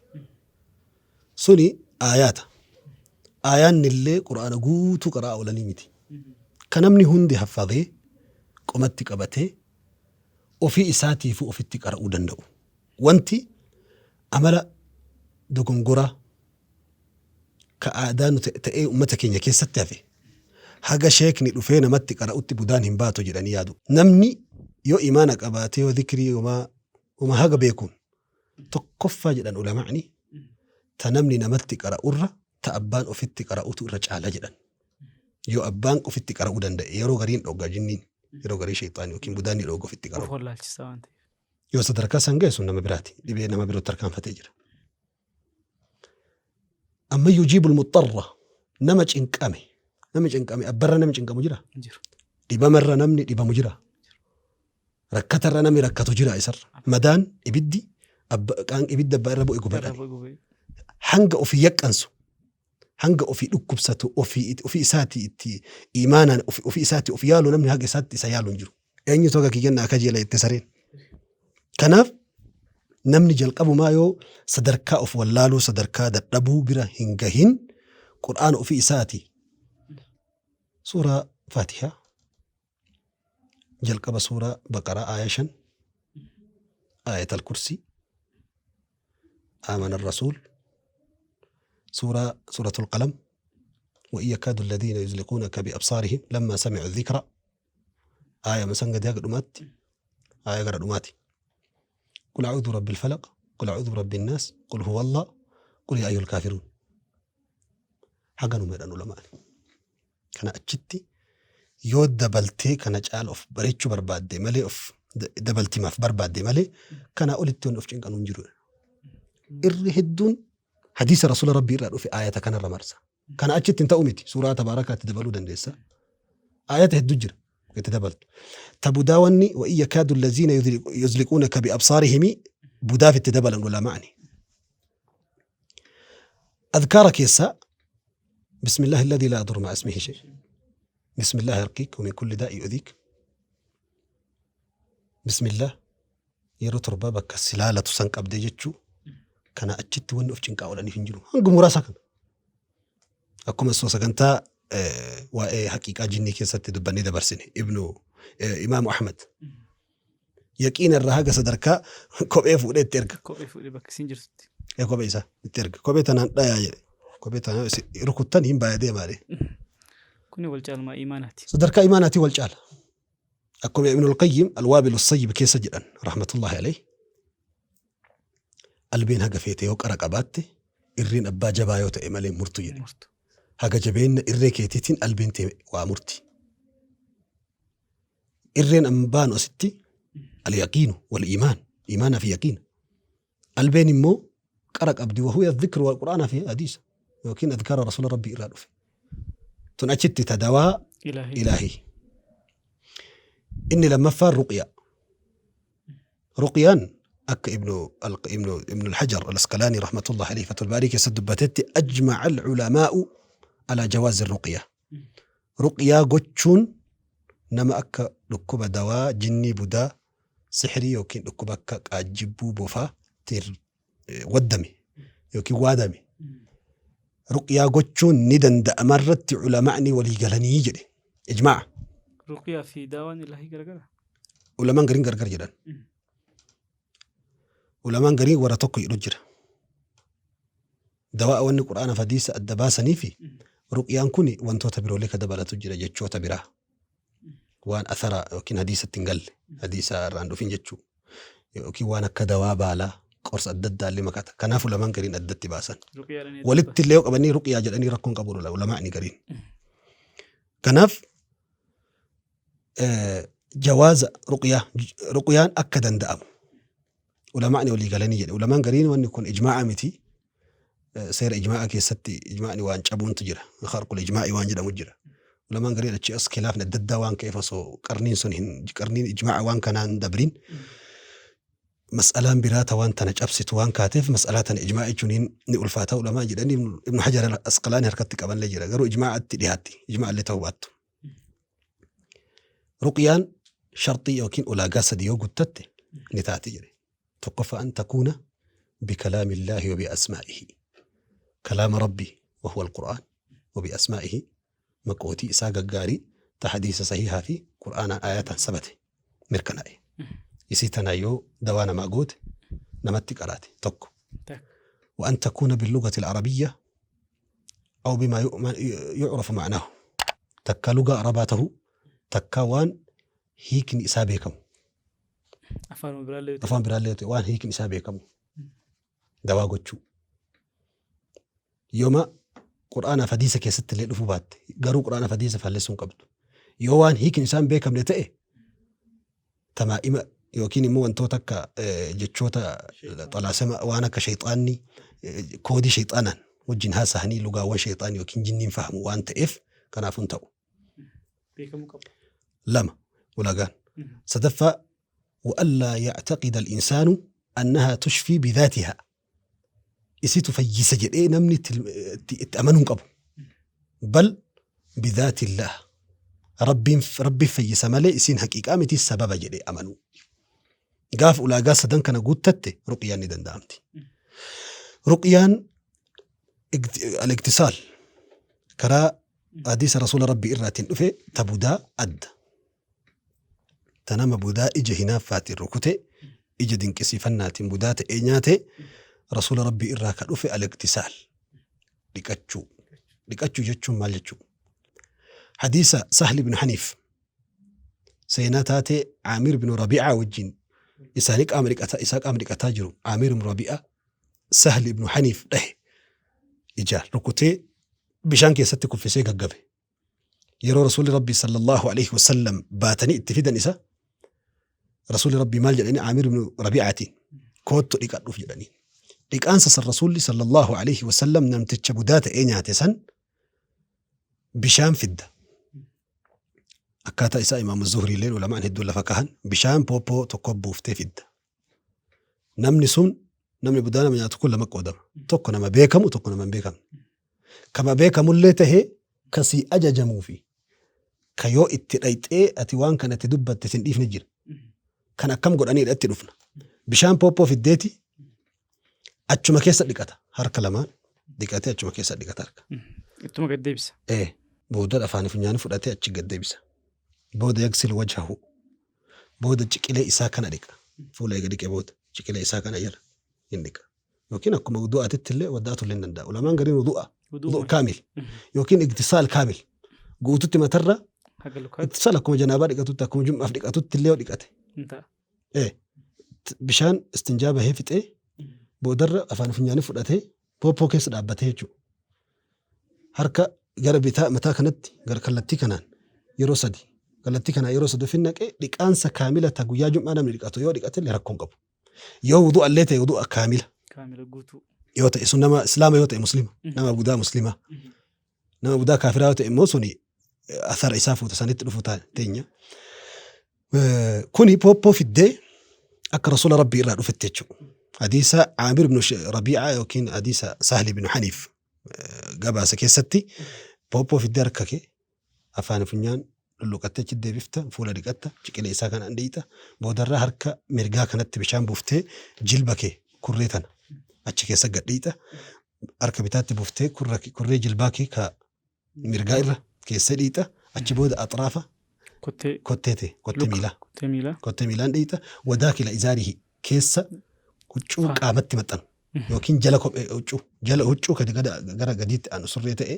Suni aayaata. Aayaanni illee qur'aana guutuu qara'aa oolanii miti. Ka namni hundi haffazee qomatti qabatee ofii isaatiifuu ofitti qara'uu danda'u. Wanti amala dogongoraa ka aadaa nu ta'ee ummata keenya keessatti hafe haga sheekni dhufee namatti qara'utti budaan hin baatu jedhanii yaadu. Namni yoo imaana qabaatee yoo zikrii homaa homa haga beekuun tokkoffaa jedhan ulama'ni ta namni namatti qara'urra ta abbaan ofitti qara'utu irra caala jedhan. Yoo abbaan ofitti qara'uu danda'e yeroo gariin dhogga jinniin yeroo garii shayxaan yookiin budaan ni dhogga ofitti Of qara'u. wallaalchisa waan ta'eef. Yoo sadarkaa san ga'e sun nama biraati. Dhibee nama birootti tarkaanfatee jira. Amma yujiibul muxxarra nama cinqame nama cinqame abbarra namni cinqamu jira. Hin jiru. Dhibamarra namni dhibamu jira. Rakkatarra namni rakkatu jira isarra. Madaan ibiddi qaan ibidda abbaa irra bu'e gubadha. Irra bu'e gubee. Hanga ofii yaqqansu hanga ofii dhukkubsatu ofii ofii isaatii itti imaanaan ofii isaatii of yaalu namni haga isaatti isa yaalu hin jiru. Eenyutu haga kiyyan naa kajeela jette sareen. Kanaaf namni jalqabumaa yoo sadarkaa of wallaaluu sadarkaa dadhabuu bira hin gahin qur'aana ofii isaatii suuraa Faatihaa jalqaba suuraa Baqaraa aaya 5 aayat al-kursii aamana rasuul suuraa suuratul qalam وإن يكاد الذين يزلقونك بأبصارهم لما سمعوا الذكر آية مثلا قد يقعد مات آية قرأ ماتي قل أعوذ برب الفلق قل أعوذ برب الناس قل هو الله قل يا أيها الكافرون حقا jedhan ulamaan. Kana achitti yoo dabaltee kana caala of bareechuu barbaadde malee of dabaltimaaf barbaadde malee kanaa olitti wanni of cinqanu hin jiru. Irri hedduun hadiisa rasuula rabbii irraa dhufe aayata kanarra marsa. Kana achitti hin ta'u miti suuraa tabaarakaatti dabaluu dandeessa. Aayata hedduu jira itti dabaltu. Ta budaa wanni wa in yakaadu allaziina yuzliquunaka biabsaarihimi budaaf itti dabalan ulamaani. Adkaara keessaa bismillaahi alladhii laa yadurru ma'a ismihi shay. Bismillaahi yarqiik wa min kulli daa'i yu'dhiik. Bismillaah yeroo torbaa bakka si laalatu san qabdee jechuu kana achitti wanni of cinqaa oolaniif hin jiru. Hanga muraasa kana. Akkuma soo sagantaa waa'ee haqiiqaa jinnii keessatti dubbannee dabarsine Ibnu Imaamu Ahmad. Yaqiina irraa haga sadarkaa kophee fuudhee itti erga. Kophee fuudhee bakka isiin jirtutti. Ee kophee isaa itti erga. Kophee tanaan dhayaa jedhe. Kophee tanaan isin rukuttan hin baaya deemaa jedhe. Kuni wal caalmaa imaanaati. Sadarkaa imaanaatii wal caala. Akkuma Ibnul Qayyim Alwaabilu Sayyib keessa jedhan rahmatullahi alayhi. Albeen haga feete yoo qara qabaatte irreen abbaa jabaa yoo ta'e malee murtu jedhe. Murtu. Haga jabeenna irree keetiitiin albeen tee waa murti. Irreen amma baanu asitti al-yaqiinu wal-iimaan, iimaanaa fi yaqiina. Albeen immoo qara qabdi wa huwa dhikru wal qur'aanaa fi hadiisa yookiin adkaara rasuula rabbii irraa dhufe. Tun achitti ta dawaa Ilaahii. ilaahii. Inni lammaffaan ruqyaa. Ruqyaan akka ibnu ibnu ibnu al-Hajar al-Asqalaani rahmatullahi alayhi Fathul Baarii keessatti dubbatetti ajma'a al-ulamaa'u ala jawaazi ruqyaa. Ruqyaa gochuun nama akka dhukkuba dawaa jinnii budaa sihrii yookiin dhukkuba akka qaajjibbuu bofaa tiin waddame yookiin waadame ruqyaa gochuun ni danda'ama irratti ulama'ni walii galanii jedhe ijmaa'a. Ruqyaa fi daawaan ilaahii garagara? Ulamaan gariin gargar jedhan. Ulamaan gariin warra tokko jedhu jira. Dawaa wanni Qur'aana fi hadiisa adda baasanii fi ruqyaan kun wantoota biroolee ka dabalatu jira jechoota biraa. Waan athara yookiin hadiisatti hin galle hadiisa irraan dhufin jechuu yookiin waan akka dawaa baalaa qorsa adda addaa illee makata. Kanaaf ulamaan gariin addatti baasan. Ruqyaadhaan Walitti illee yoo qabanii ruqyaa jedhanii rakkoon qabu ulamaa'ni gariin. Kanaaf Jawaaza ruqyaa, ruqyaan akka danda'amu ulamaa'ni walii galanii jedhe. Ulamaan gariin wanni kun ijmaa'a miti. Seera ijmaa'a keessatti ijmaa'ni waan cabuuntu jira. Kharqul ijmaa'i waan jedhamu jira. Ulamaan gariin achi as khilaafni adda addaa waan ka'eef osoo qarniin sun hin qarniin ijmaa'a waan kanaan dabriin mas'alaan biraa ta waan tana cabsitu waan kaateef mas'alaa tana ijmaa'a jechuun ni ulfaata ulamaa jedhanii Ibnu Hajar al-Asqalaani harkatti qabanillee jira. Garuu ijmaa'atti dhiyaatti. Ijmaa'a illee ta'uu baattu. Ruqyaan sharxii yookiin ulaagaa sadi yoo guuttatte ni taati jedhe. Tokkoffaa an takuuna bikalaamillaahi wa bi'asmaa'ihi. Kalaama Rabbii wa huwa al-Qur'aan wa bi'asmaa'ihi maqootii isaa gaggaarii ta hadiisa sahiihaa fi Qur'aanaan aayataan sabate mirkanaa'e. Isii tanaa yoo dawaa namaa goote namatti qaraate tokko. Wa an takuuna billugati al-arabiyya aw bimaa yu'rafu ma'naahu. Takka lugaa arabaa tahuu takka waan hiikni isaa beekamu. Afaan biraallee yoo ta'e. Afaan biraallee yoo ta'e waan hiikni isaa beekamu dawaa gochuu. Yooma Qur'aanaaf hadiisa keessatti illee dhufuu baatte garuu Qur'aanaaf hadiisa faallessuu hin qabdu. Yoo waan hiikni isaa hin beekamne ta'e tamaa'ima yookiin immoo wantoota akka jechoota xalaasama waan akka shayxaanni koodii shayxaanaan wajjin haasa'anii lugaawwan shayxaan yookiin jinniin fahamu waan ta'eef kanaafuu hin ta'u. Beekamuu qaba. Lama ulagaan. Sadaffaa wa'allaa ya'taqida al-insaanu annahaa tushfii bidhaatihaa. Isitu fayyisa jedhee namni itti amanuu hin qabu. Bal bidhaatillaah. Rabbiin rabbi fayyisa malee isiin haqiiqaa miti sababa jedhee amanuu. Gaafa ulaagaa sadan kana guuttatte ruqyaan ni danda'amti. Ruqyaan al-iktisaal karaa hadiisa rasuula rabbii irraatiin dhufe ta budaa adda. Ta nama budaa ija hinaaffaatiin rukute ija dinqisiifannaatiin budaa ta'ee nyaate rasuula rabbii irraa ka dhufe al-iktisaal dhiqachuu. Dhiqachuu jechuun maal jechuu? Hadiisa Sahl ibn Haniif seenaa taatee Aamir ibn Rabi'aa wajjin isaanii qaama dhiqataa isaa qaama dhiqataa jiru Aamir ibn Rabi'aa Sahl ibn Haniif dhahe ijaan rukutee bishaan keessatti kuffisee gaggabe. Yeroo rasuulli Rabbii sallallahu alaihi wasallam baatanii itti fidan isa rasuulli Rabbii maal jedhanii Aamir ibn Rabi'aatiin koottu dhiqadhuuf jedhanii. Dhiqaansa san rasuulli sallallahu alaihi wasallam namticha budaa ta'ee nyaate san bishaan fidda. Akkaataa isaa Imaamu Zuhrii illeen ulamaan hedduun lafa kahan bishaan pooppoo tokko buuftee fidda. Namni sun namni budaa nama nyaatu kun lama qoodama. Tokko nama beekamu tokko nama hin beekamne. Kama beekamullee tahee ka sii ajajamuu fi ka yoo itti dhayxee ati waan kana itti dubbatte sin dhiifne jira. Kan akkam godhaniidha itti dhufna. Bishaan pooppoo fiddeeti achuma keessa dhiqata. Harka lamaan dhiqatee achuma keessa dhiqata harka. Ittuma gad deebisa. Ee booda afaanii funyaanii fudhatee achi gad deebisa. Booda yagsil wajhahu. Booda ciqilee isaa kana dhiqa. Fuula eega dhiqee booda ciqilee isaa kana jala hin dhiqa. Yookiin akkuma wudu'aatitti illee waddaatu illee hin danda'a. Ulamaan gariin wudu'a. Wudu'a kaamil. Yookiin igtisaal kaamil. Guututti matarra Haga lukaatti igtisaal akkuma janaabaa dhiqatutti akkuma jum'aaf dhiqatutti illee yoo dhiqate. hin ta'a. Ee bishaan istinjaa bahee fixee boodarra afaan funyaanii fudhatee pooppoo keessa dhaabbatee jechuudha. Harka gara bitaa mataa kanatti gara kallattii kanaan yeroo sadi kallattii kanaan yeroo sadi ofin naqee dhiqaansa kaamila ta guyyaa jum'aa namni dhiqatu yoo dhiqate illee rakkoo hin qabu. Yoo wudu'a illee ta'e wudu'a kaamila Kaamila guutuu. yoo ta'e sun nama islaama yoo ta'e muslima nama budaa muslima nama budaa kaafiraa yoo ta'e immoo suni athara isaa fuuta sanitti dhufu teenya. Kuni pooppoo fiddee akka rasuula rabbii irraa dhufetti jechuudha. Hadiisa Aamir ibn Rabii'aa yookiin hadiisa Sahli ibn Haniif gabaasa keessatti pooppoo fiddee harka kee afaan funyaan lulluqattee achi deebifta fuula dhiqatta ciqilee isaa kana dhiqxa boodarraa harka mirgaa kanatti bishaan buuftee jilba kee kurree tana achi keessa gad dhiqxa harka bitaatti buuftee kurree jilbaa kee ka mirgaa irra keessa dhiqxa achi booda axraafa Kottee kottee ta'e kottee luka miilaa kottee miilaa. kottee miilaan dhiqxa wadaakila izaarihi keessa huccuu qaamatti maxxanu yookiin jala kophee huccuu jala huccuu ka gara gadiitti aanu surree ta'e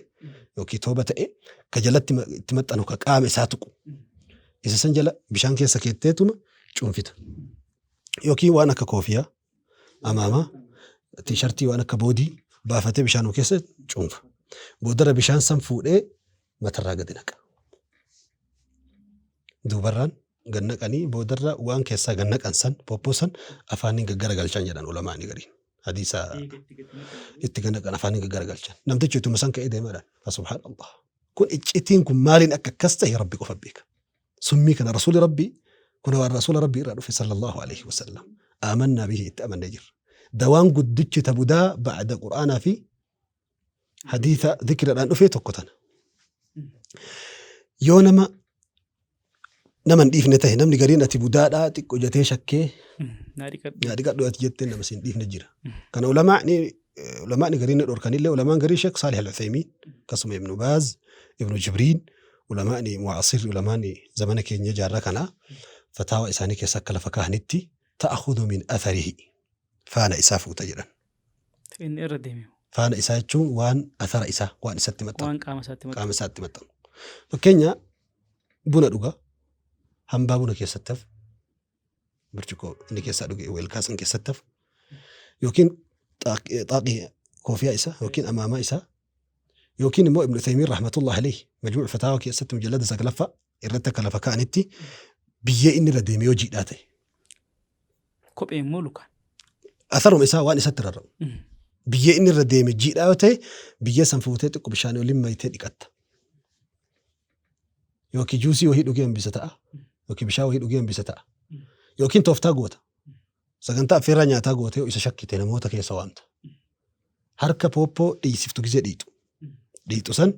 yookiin tooba ta'e ka jalatti itti maxxanu ka qaama isaa tuqu isa san jala bishaan keessa keetteetuma cuunfita yookiin waan akka koofiyaa amaamaa tiishartii waan akka boodii baafatee bishaan keessa cuunfa boodarra bishaan san fuudhee matarraa gadi naqa duubarraan gad naqanii boodarra waan keessaa gad naqan san pooppoo san afaaniin gaggaragalchan jedhan ulamaani gariin. Hadiisa itti gad naqan afaaniin gaggaragalchan. Namtichi utuma san ka'ee deemaadhaan. Fa subhaanallah. Kun iccitiin kun maaliin akka akkas ta'e Rabbi qofa beeka. Summii kana rasuuli Rabbii kun waan rasuula Rabbii irraa dhufe sallallahu alaihi wasallam. Aamannaa bihi itti amannee jirra. Dawaan guddichi ta budaa ba'da Qur'aanaa fi hadiisa zikradhaan dhufee tokko tana. Yoo nama nama hin dhiifne tahe namni gariin ati budaadhaa xiqqo jetee shakkee Naa dhiqadhu. naa dhiqadhu ati jettee nama si hin dhiifne jira. Kana ulamaa'ni ulamaa'ni gariin ni dhorkanillee ulamaan garii Sheekh Saalih Al-Uthaymiin akkasuma Ibnu Baaz Ibnu Jibriin ulamaa'ni mu'asir ulamaa'ni zamana keenya jaarraa kanaa fataawa isaanii keessa akka lafa kaahanitti ta'khudhu min atharihi faana isaa fuuta jedhan. Inni irra deeme. Faana isaa jechuun waan athara isaa waan isatti maxxanu. Waan qaama isaatti maxxanu. Qaama isaatti maxxanu. Fakkeenya buna dhuga hambaa buna keessatti hafu burcuqqoo inni keessaa dhuge weelkaa san keessatti hafu yookiin xaaqii koofiyaa isaa yookiin amaamaa isaa yookiin immoo Ibn Uthaymiin rahmatullahi alayhi majmuu fataawa keessatti mujallada saglaffaa irratti akka lafa kaa'anitti biyyee inni irra deeme yoo jiidhaa ta'e. Kophee immoo lukaan. Atharuma isaa waan isatti rarra'u. Biyyee inni irra deeme jiidhaa yoo ta'e biyyee san fuutee xiqqo bishaan oliin mayitee dhiqatta. Yookiin juusii wahii dhugee hambisa ta'a. Yookiin bishaan wahii dhugee hambisa ta'a. Yookiin tooftaa goota. Sagantaa affeerraa nyaataa gootee yoo isa shakkite namoota keessa waamta. Harka pooppoo dhiisiftu gizee dhiixu. Dhiixu san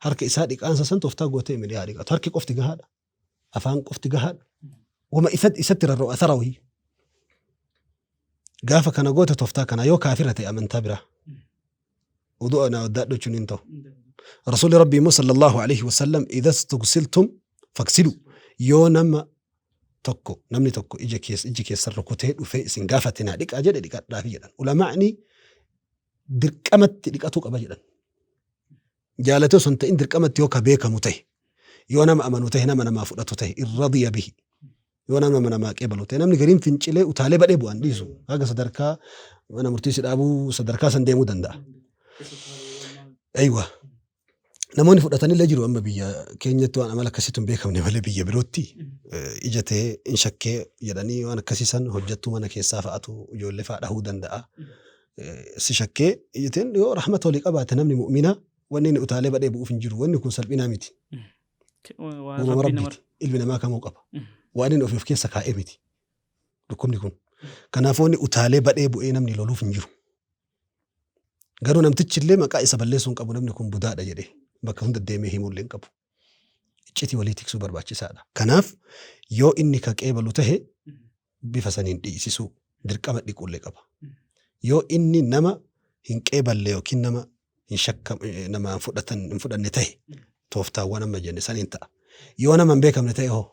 harka isaa dhiqaansa san tooftaa gootee milee haa dhiqatu. Harki qofti gahaadha. Afaan qofti gahaadha. Wama isatti rarra'u athara wayii. Gaafa kana goota tooftaa kana yoo kaafira ta'e amantaa biraa. Wudu'a naa waddaadhu jechuun hin ta'u. Rasuulli Rabbii immoo sallallahu alaihi wasallam idha stugsiltum faksilu yoo nama tokko namni tokko ija keessa iji keessan rukutee dhufee isin gaafate naa dhiqaa jedhe dhiqadhaafi jedhan. Ulamaa'ni dirqamatti dhiqatuu qaba jedhan. Jaalatee osoo hin ta'in dirqamatti yoo ka beekamu ta'e yoo nama amanu ta'e nama namaa fudhatu ta'e irradiya bihi yoo nama namaa qeebalu ta'e namni gariin fincilee utaalee badhee bu'an dhiisu haga sadarkaa mana murtii si dhaabuu sadarkaa san deemuu danda'a. Aywa. Namoonni fudhatanillee jiru amma biyya keenyatti waan amala akkasiitu hin beekamne malee biyya birootti ija ta'ee hin shakkee jedhanii waan akkasii san hojjettuu mana keessaa fa'atu ijoollee fa'a dhahuu danda'a. Si shakkee ijjateen yoo rahmata walii qabaate namni mu'mina wanni inni utaalee badhee bu'uuf hin jiru wanni kun salphinaa miti. Waan Uumama Rabbiin nama Rabbiiti. Ilmi namaa kamuu qaba. Waan inni ofi of keessa kaa'ee miti. Dhukkubni kun. Kanaafuu inni utaalee badhee bu'ee namni loluuf hin jiru. Garuu namtichi illee maqaa isa balleessuu hin qabu namni kun budaadha jedhee bakka hunda deemee himuu illee hin qabu. Iccitii walii tiksuu barbaachisaadha. Kanaaf yoo inni ka qeebalu tahe bifa saniin dhiisisuu dirqama dhiquu illee qaba. Yoo inni nama hin qeeballe yookiin nama hin shakkam nama hin fudhatan hin fudhanne tahe tooftaawwan amma jenne saniin ta'a. Yoo nama hin beekamne ta'e hoo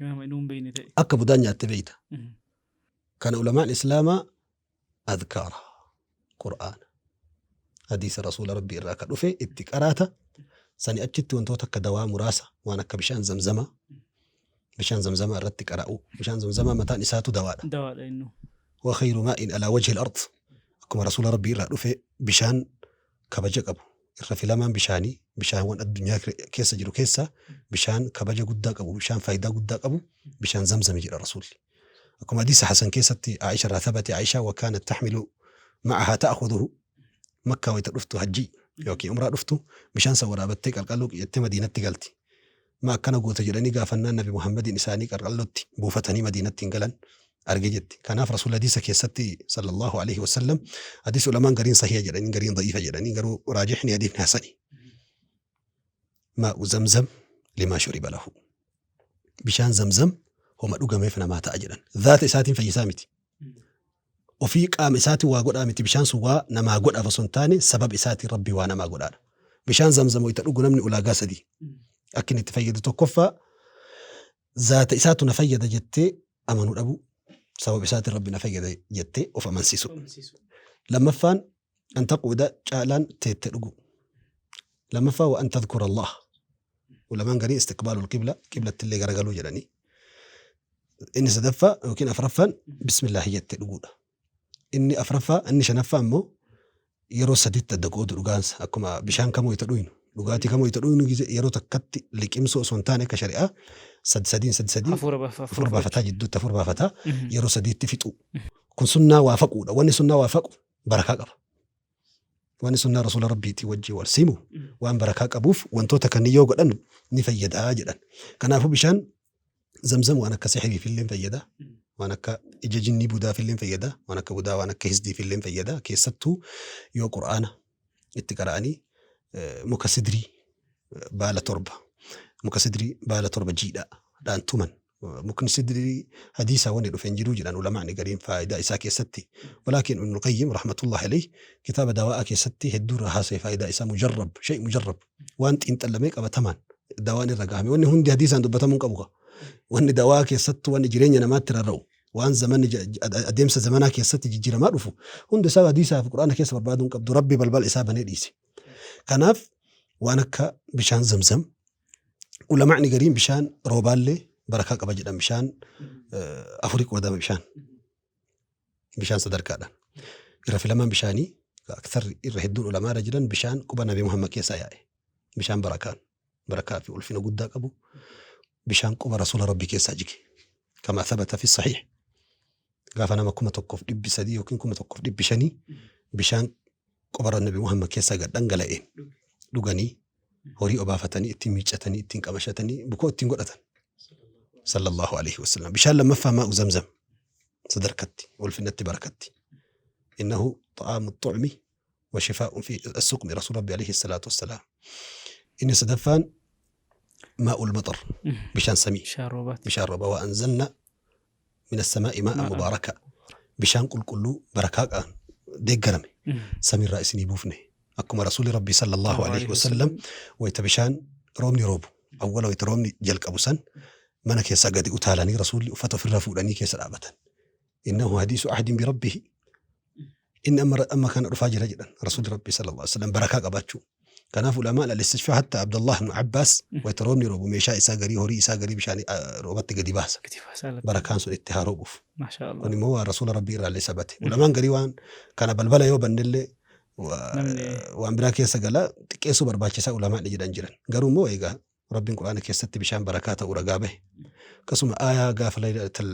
Yoo nama inni hin beekne ta'e. akka budaan nyaatte beeyta. Kana ulamaan islaamaa adkaara, qur'aana, hadiisa rasuula rabbii irraa ka dhufe itti qaraata sani achitti wantoota akka dawaa muraasa waan akka bishaan zamzamaa bishaan zamzamaa irratti qara'u bishaan zamzamaa mataan isaatu dawaadha. Dawaadha innuu. Wa khayru maa'in alaa wajhi al-ard akkuma rasuula rabbii irraa dhufe bishaan kabaja qabu irra filamaan bishaanii bishaanwwan addunyaa keessa jiru keessaa bishaan kabaja guddaa qabu bishaan faayidaa guddaa qabu bishaan zamzami jedha rasuulli. Akkuma hadiisa Hasan keessatti Aisha irraa thabate Aisha wa kaanat taxmilu ma'ahaa ta'khudhuhu Makkaa wayita dhuftu hajjii yookiin umraa dhuftu bishaan san waraabattee qalqalloo qiyyattee Madiinatti galti. Ma akkana goota jedhanii gaafannaan Nabi Muhammadiin isaanii qalqallootti buufatanii Madiinatti hin galan arge jetti. Kanaaf Rasuulli hadiisa keessatti sallallahu alaihi wasallam hadiisa ulamaan gariin sahiha jedhanii gariin da'iifa jedhanii garuu raajixni hadiifni hasani. Maa'u zamzam limaa shuriba lahu. Bishaan zamzam homa dhugameef namaa ta'a jedhan. Zaata isaatiin fayyisaa miti. Ofii qaama isaatiin waa godhaa miti. Bishaan sun waa namaa godhaaf osoo hin taane sababa isaatiin Rabbi waa namaa godhaadha. Bishaan zamzam wayita dhugu namni ulaagaa sadii akka inni itti fayyadu tokkoffaa zaata isaatu na fayyada jettee amanuu dhabuu sababa isaatiin Rabbi na fayyada jettee of amansiisuu. Lammaffaan an taquuda caalaan teette dhuguu. Lammaffaa wa an tadhkura Allah. Ulamaan garii istiqbaalul qibla qiblatti illee garagaluu jedhanii. Inni sadaffaa yookiin afraffaan bismillaahi jettee dhuguudha. Inni afraffaa inni shanaffaa immoo yeroo sadiitti adda qoodu dhugaansa akkuma bishaan kamuu itti dhuynu Dhugaatii kamuu itti dhugnu gizee yeroo takkatti liqimsuu osoo hin taane akka shari'aa sad sadiin sad sadiin Hafuura hafuura baafataa jidduutti hafuura baafataa yeroo sadiitti fixuu. Kun sunnaa waafaquudha. Wanni sunnaa waafaqu barakaa qaba. Wanni sunnaa rasuula rabbiitii wajjin wal simu waan barakaa qabuuf wantoota kanneen yoo godhan ni fayyadaa jedhan. Kanaafuu bishaan zamzam waan akka sihiriif illee fayyada. Waan akka ija jinnii budaaf illee fayyada. Waan akka budaa waan akka hisdiif illee fayyada. Keessattuu yoo qur'aana itti qara'anii muka sidrii baala torba muka sidrii baala torba jiidhaa dhaan tuman mukni sidrii hadiisaa wanni dhufe hin jiruu jedhan ulamaani gariin faayidaa isaa keessatti walaakin ibnul qayyim rahmatullahi alayhi kitaaba dawaa'aa keessatti hedduu irraa haasa'e faayidaa isaa mujarrab shay mujarrab waan xiinxallamee qabatamaan dawaan irra gahame wanni hundi hadiisaan dubbatamuu hin qabu ka wanni dawaa keessattuu wanni jireenya namaatti rarra'u waan zamanni adeemsa zamanaa keessatti jijjiiramaa dhufu hundi isaa hadiisaa fi qur'aana keessa barbaaduu hin qabdu rabbi balbala isaa banee dhiise kanaaf waan akka bishaan zamzam ulama'ni gariin bishaan roobaallee barakaa qaba jedhan bishaan afurii qoodama bishaan bishaan sadarkaadhaan irra filamaan bishaanii aktarri irra hedduun ulamaa irra jiran bishaan quba nabi Muhammad keessaa yaa'e bishaan barakaan barakaa fi ulfina guddaa qabu bishaan quba rasuula rabbii keessaa jige kamaa thabata fi sahiih gaafa nama 1300 yookiin 1500 bishaan quba nabi Muhammad keessaa gad dhangala'een dhuganii horii obaafatanii ittiin miiccatanii ittiin qamashatanii bukoo ittiin godhatan sallallahu alaihi wasallam. Bishaan lammaffaa maa'u zamzam sadarkatti ulfinatti barakatti innahu xa'aamu xucmi wa shifaa'un fi as-suqmi rasuul rabbi alaihi salaatu wassalaam. Inni sadaffaan maa'ul maxar bishaan samii Bishaan roobaati. Bishaan roobaa wa anzalna min as-samaa'i maa'an mubaaraka bishaan qulqulluu barakaa qaan deeggarame samiirraa isinii buufne akkuma rasuulli rabbii sallallahu alaihi wasallam wayita bishaan roobni roobu awwala wayita roobni jalqabu san mana keessaa gadi utaalanii rasuulli uffata ofirraa fuudhanii keessa dhaabatan. Innahu hadiisu ahdin bi rabbihi inni amma amma kana dhufaa jira jedhan rasuulli rabbii sallallahu alaihi wasallam barakaa qabaachuu. Kanaaf ulamaan al-istishfaa hatta Abdullah ibn Abbaas wayita roobni roobu meeshaa isaa garii horii isaa garii bishaan roobatti gadi baasa. Gadi baasaa latta. Barakaan sun itti haa roobuuf. Maashaa Allah. Kun immoo waan rasuula rabbii irraa illee sabate. Ulamaan garii waan kana balbala yoo bannellee waan biraa keessa gala xiqqeessuu barbaachisaa ulamaan jedhan jiran. Garuu immoo egaa Rabbiin Qur'aana keessatti bishaan barakaa ta'uu ragaa bahe. Akkasuma aayaa gaafa laylatal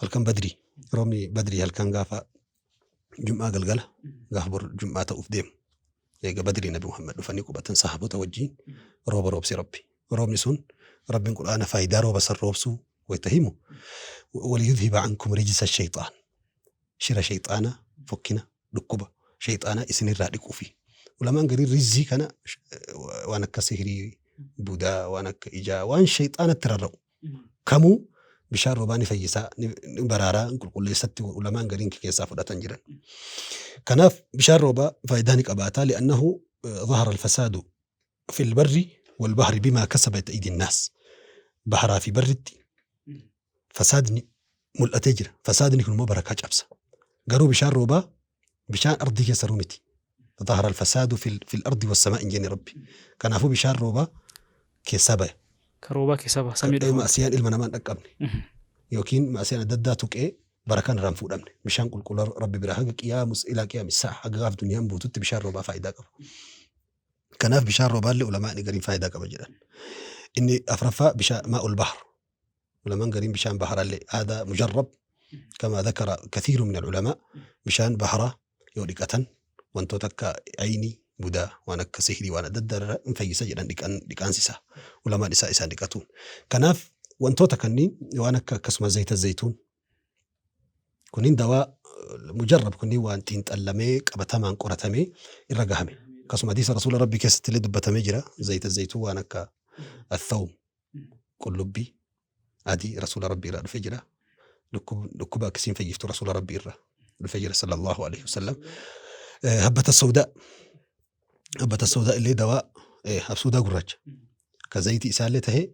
halkan badrii roobni badrii halkan gaafa jum'aa galgala gaafa bor jum'aa ta'uuf deemu. Eega badrii Nabi Muhammad dhufanii qubatan sahaabota wajjiin rooba roobse Rabbi. Roobni sun Rabbiin Qur'aana faayidaa rooba san roobsuu wayta himu waliyudhiba ankum rijsa shayxaan shira shayxaanaa fokkina dhukkuba shayxaanaa isinirraa dhiquufi. Ulamaan gariin rizii kana waan akka sihirii, budaa, waan akka ijaa, waan shayxaanatti rarra'u kamuu bishaan roobaa ni fayyisaa, ni baraaraa, ni qulqulleessatti ulamaan gariin keessaa fudhatan jiran. Kanaaf bishaan roobaa faayidaa ni qabaata li'annahu zahara alfasaadu fil barri wal bahri bimaa kasabat aydin naas. Baharaa fi barritti fasaadni mul'atee jira. Fasaadni kun immoo barakaa cabsa. Garuu bishaan roobaa bishaan ardii keessa jiru miti. Zahara alfasaadu fil ardi wassamaa hin jenne Rabbi. Kanaafuu bishaan roobaa keessaa baya. Ka roobaa keessaa baha samii dhufa. Ma'asiyaan ilma namaa hin dhaqqabne. Yookiin ma'asiyaan adda addaa tuqee barakaan irraa hin fuudhamne. Bishaan qulqulluu Rabbi biraa haga qiyaamus ilaa qiyaamis sa'a haga gaaf duniyaan buututti bishaan roobaa faayidaa qaba. Kanaaf bishaan roobaallee ulamaa'ni gariin faayidaa qaba jedhan. Inni afraffaa bishaan maa'ul bahr. Ulamaan gariin bishaan baharallee aadaa mujarrab kama dhakara kathiiru min al-ulamaa bishaan baharaa yoo dhiqatan wantoota akka aynii budaa waan akka sihrii waan adda addaa irraa hin fayyisa jedhan dhiqan dhiqaansi isaa ulamaan isaa isaan dhiqatuun. Kanaaf wantoota kanniin waan akka akkasuma zayita zayituun Kunniin dawaa mujarrab kunniin waan xiinxallamee qabatamaan qoratamee irra gahame. Akkasuma hadiisa Rasuula Rabbii keessatti illee dubbatamee jira. Zayita zaytuu waan akka athawm qullubbii adii Rasuula Rabbii irraa dhufee jira. Dhukkuba akkasiin fayyiftu Rasuula Rabbii irraa dhufee jira sallallahu alaihi wasallam. Habbata sawdaa habbata sawdaa illee dawaa habsuudaa gurraacha ka zayitii isaallee tahee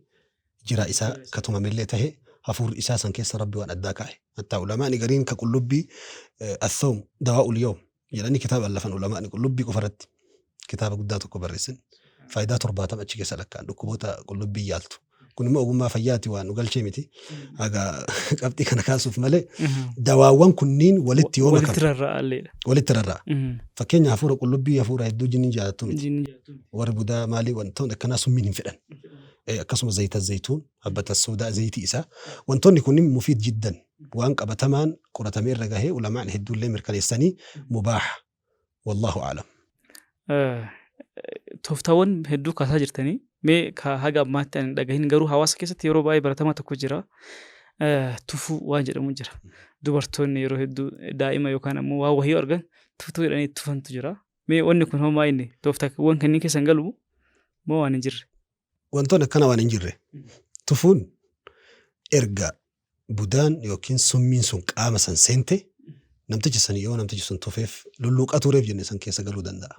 jiraa isaa ka tumamellee tahe hafuurri isaa san keessa Rabbi waan addaa kaa'e. Hattaa ulamaani gariin ka qullubbii athawm dawaa'ul yawm jedhanii kitaaba allafan ulamaani qullubbii qofa irratti kitaaba guddaa tokko barreessan. Faayidaa 70 achi keessa lakkaa'an dhukkuboota qullubbii yaaltu. Kun immoo ogummaa fayyaati waan nu galchee miti. Haga qabxii kana kaasuuf malee dawaawwan kunniin walitti yoo Walitti makamu rarra'a illeedha. walitti rarra'a. Fakkeenya hafuura qullubbii hafuura hedduu jinniin jaalattu miti. Jinni jaalatu. Warri budaa maalii wantoonni akkanaa summiin hin fedhan. Akkasuma zayita zayituun habbata soodaa zayitii isaa wantoonni kunniin mufiid jiddan waan qabatamaan qoratamee irra gahee ulamaan hedduullee mirkaneessanii mubaaha. Wallaahu a'lam. Tooftaawwan hedduu kaasaa jirtanii mee ka haga ammaatti ani dhagahin garuu hawaasa keessatti yeroo baay'ee baratamaa tokko jira. Tufuu waan jedhamu jira. Dubartoonni yeroo hedduu daa'ima yookaan ammoo waan wahii argan tuftuu jedhanii tufantu jira. Mee wanni kun homaa inni tooftaawwan kanneen keessa hin galu moo waan hin jirre? Wantoonni akkana waan hin jirre. Tufuun erga budaan yookiin summiin sun qaama san seente namtichi san yoo namtichi sun tufeef lulluuqatuu reef jenne san keessa galuu danda'a.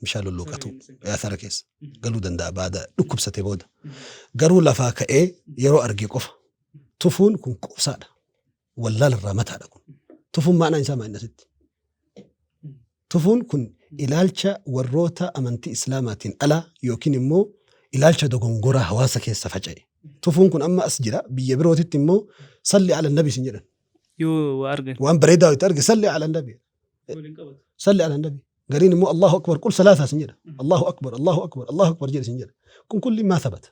Bishaan lulluuqatuu athara keessa galuu danda'a baada dhukkubsate booda. Garuu lafaa ka'ee yeroo arge qofa tufuun kun qubsaadha. Wallaala irraa mataadha kun. Tufuun ma'anaan isaa maal asitti? Tufuun kun ilaalcha warroota amantii Islaamaatiin alaa yookiin immoo ilaalcha dogongoraa hawaasa keessa faca'e. Tufuun kun amma as jira biyya birootitti immoo salli ala nabi sin jedhan. Yoo waa argan. Waan bareedaa itti arge salli ala nabi. Salli ala nabi. Gariin immoo Allahu akbar qul salaataa sin jedha. Allahu akbar Allahu akbar Allahu akbar jedhe sin jedha. Kun kulli maa thabata.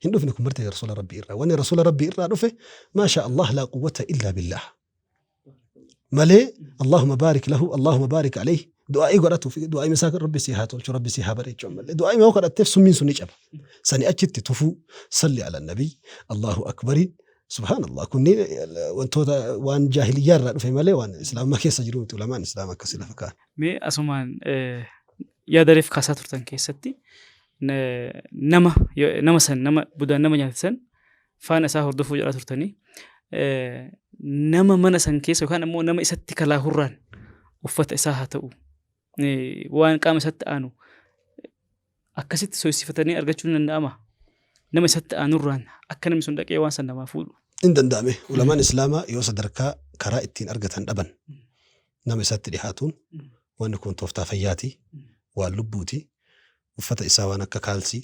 Hin dhufne kun marti rasuula rabbii irraa. Wanni rasuula rabbii irraa dhufe maasha Allah laa quwwata illaa billah. Malee Allahumma baarik lahu Allahumma baarik alayhi du'aa'ii godhatuuf du'aa'ii isaa rabbi si haa tolchu rabbi si haa bareechu ammallee du'aa'ii yoo kadhatteef summiin sun ni caba. Sani achitti tufuu salli ala nabii Allahu akbariin subhaanallah kunniin wantoota waan jaahiliyyaa irraa dhufe malee waan islaamummaa keessa jiru miti ulamaan islaama akkasii lafa kaa'an. Mee asumaan yaada reef kaasaa turtan keessatti nama nama san nama budaan nama nyaate san faana isaa hordofuu jedhaa turtanii nama mana san keessa yookaan ammoo nama isatti kalaahurraan uffata isaa haa ta'u waan qaama isatti aanu akkasitti soysifatanii argachuun ni danda'ama. Nama isatti aanurraan akka namni sun dhaqee waan san namaa fuudhu. Hin danda'ame. Ulamaan Islaamaa yoo sadarkaa karaa ittiin argatan dhaban nama isatti dhihaatuun wanni kun tooftaa fayyaati, waan lubbuuti, uffata isaa waan akka kaalsii,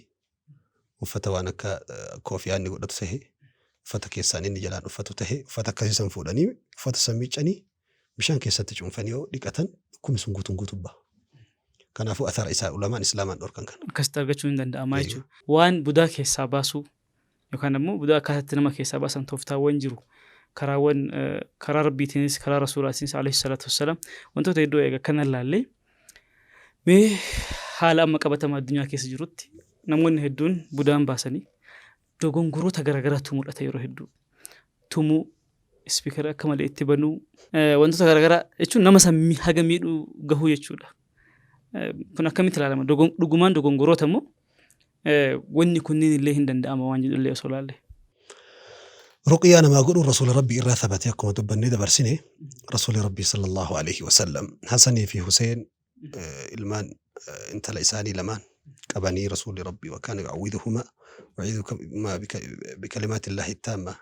uffata waan akka koofiyaa inni godhatu tahe, uffata keessaan inni jalaan uffatu tahe, uffata akkasii san fuudhanii uffata san miiccanii bishaan keessatti cuunfanii yoo dhiqatan dhukkubni sun guutuun guutuu baha. Kanaafuu athara isaa ulamaan islaamaan dhorkan kana. Akkasitti argachuun hin danda'ama jechuudha. Waan budaa keessaa baasuu yookaan ammoo budaa akkaataatti nama keessaa baasan tooftaawwan jiru. Karaawwan karaa Rabbiitiinis karaa Rasuulaatiinis alayhi salaatu wassalaam wantoota hedduu eega kana laallee mee haala amma qabatama addunyaa keessa jirutti namoonni hedduun budaan baasanii dogongoroota garaagaraatu mul'ata yeroo hedduu. Tumuu, ispiikara akka malee itti banuu, wantoota garaagaraa jechuun nama san haga miidhuu gahuu jechuudha. Kun akkamitti ilaalama? Dhugumaan dogongoroota moo wanni kunniin illee hin danda'ama waan jedhu illee osoo ilaalle. Ruqyaa namaa godhuun Rasuula Rabbii irraa thabatee akkuma dubbannee dabarsine Rasuuli Rabbii sallallahu alaihi wasallam Hasanii fi Huseen ilmaan intala isaanii lamaan qabanii Rasuulli Rabbii wa kaana yu'awwiduhumaa wa'iidukumaa bikalimaati Illaahi taamma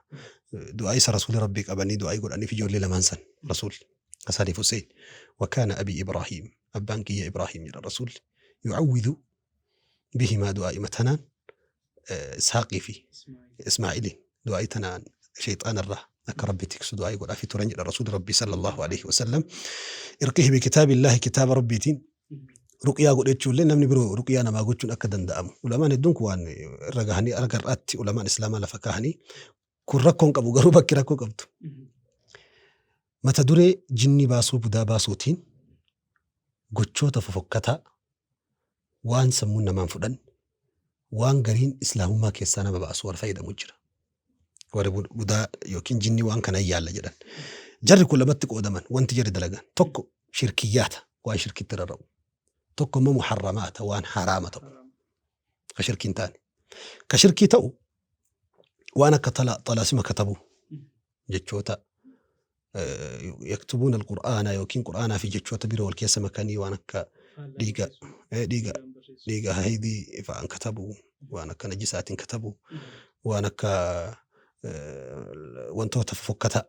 du'aa isa Rasuulli Rabbii qabanii du'aa godhaniif ijoollee lamaan san Rasuulli Hasanii fi Huseen wa kaana abii Ibraahiim abbaan kiyya Ibraahiim jedha Rasuulli yu'awwidu bihimaa du'aa'ima tanaan Ishaaqii fi Ismaa'iliin du'aa'ii tanaan shayxaana irraa akka Rabbi tiksu du'aa'ii godhaafii turan jedha Rasuulli Rabbii sallallahu alaihi wasallam. Irqihi bikitaabillaahi kitaaba Rabbiitiin ruqyaa godhachuullee namni biroo ruqyaa namaa gochuun akka danda'amu. Ulamaan hedduun kun waan irra gahanii arga irraatti ulamaan islaamaa lafa kaahanii kun rakkoon qabu garuu bakki rakkoo qabdu. Mata duree jinnii baasuu budaa baasuutiin gochoota fofokkataa waan sammuun namaan fudhanne, waan gariin islaamummaa keessaa nama baasu warra fayyadamu jira. Warri budaa yookiin jinni waan kana hin yaalla jedhan. Jarri kun lamatti qoodaman wanti jarri dalagan. Tokko shirkiyyaata waan shirkitti rarra'u. Tokko immoo muharramaata waan haraama ta'u. Ka shirkii hin taane. Ka shirkii ta'u waan akka xalaasima katabuu jechoota yaktubuuna alqur'aana yookiin qur'aanaa fi jechoota biroo wal keessa makanii waan akka dhiiga dhiiga dhiiga haydii fa'aan katabuu waan akka najisaatiin katabuu waan akka wantoota fofokkataa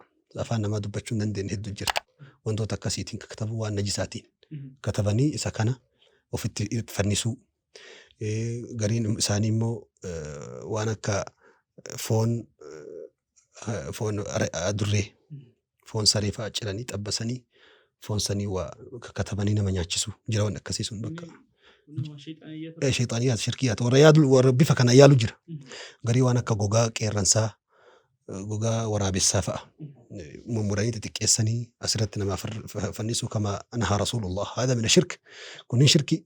afaan namaa dubbachuu hin dandeenye hedduu jira wantoota akkasiitiin katabuu waan najisaatiin katabanii isa kana ofitti fannisuu. Gariin isaanii immoo waan akka foon foon adurree, foon saree fa'aa ciranii xabbasanii foon sanii waa kakatabanii nama nyaachisu jira wanni akkasii sun bakka. Sheexaaniyyaat shirkiyyaat warra yaadu warra bifa kana yaalu jira. Garii waan akka gogaa qeerransaa, gogaa waraabessaa fa'a mummuranii xixiqqeessanii asirratti namaa fannisuu kama nahaa rasuulullah haadha mina shirk kunniin shirki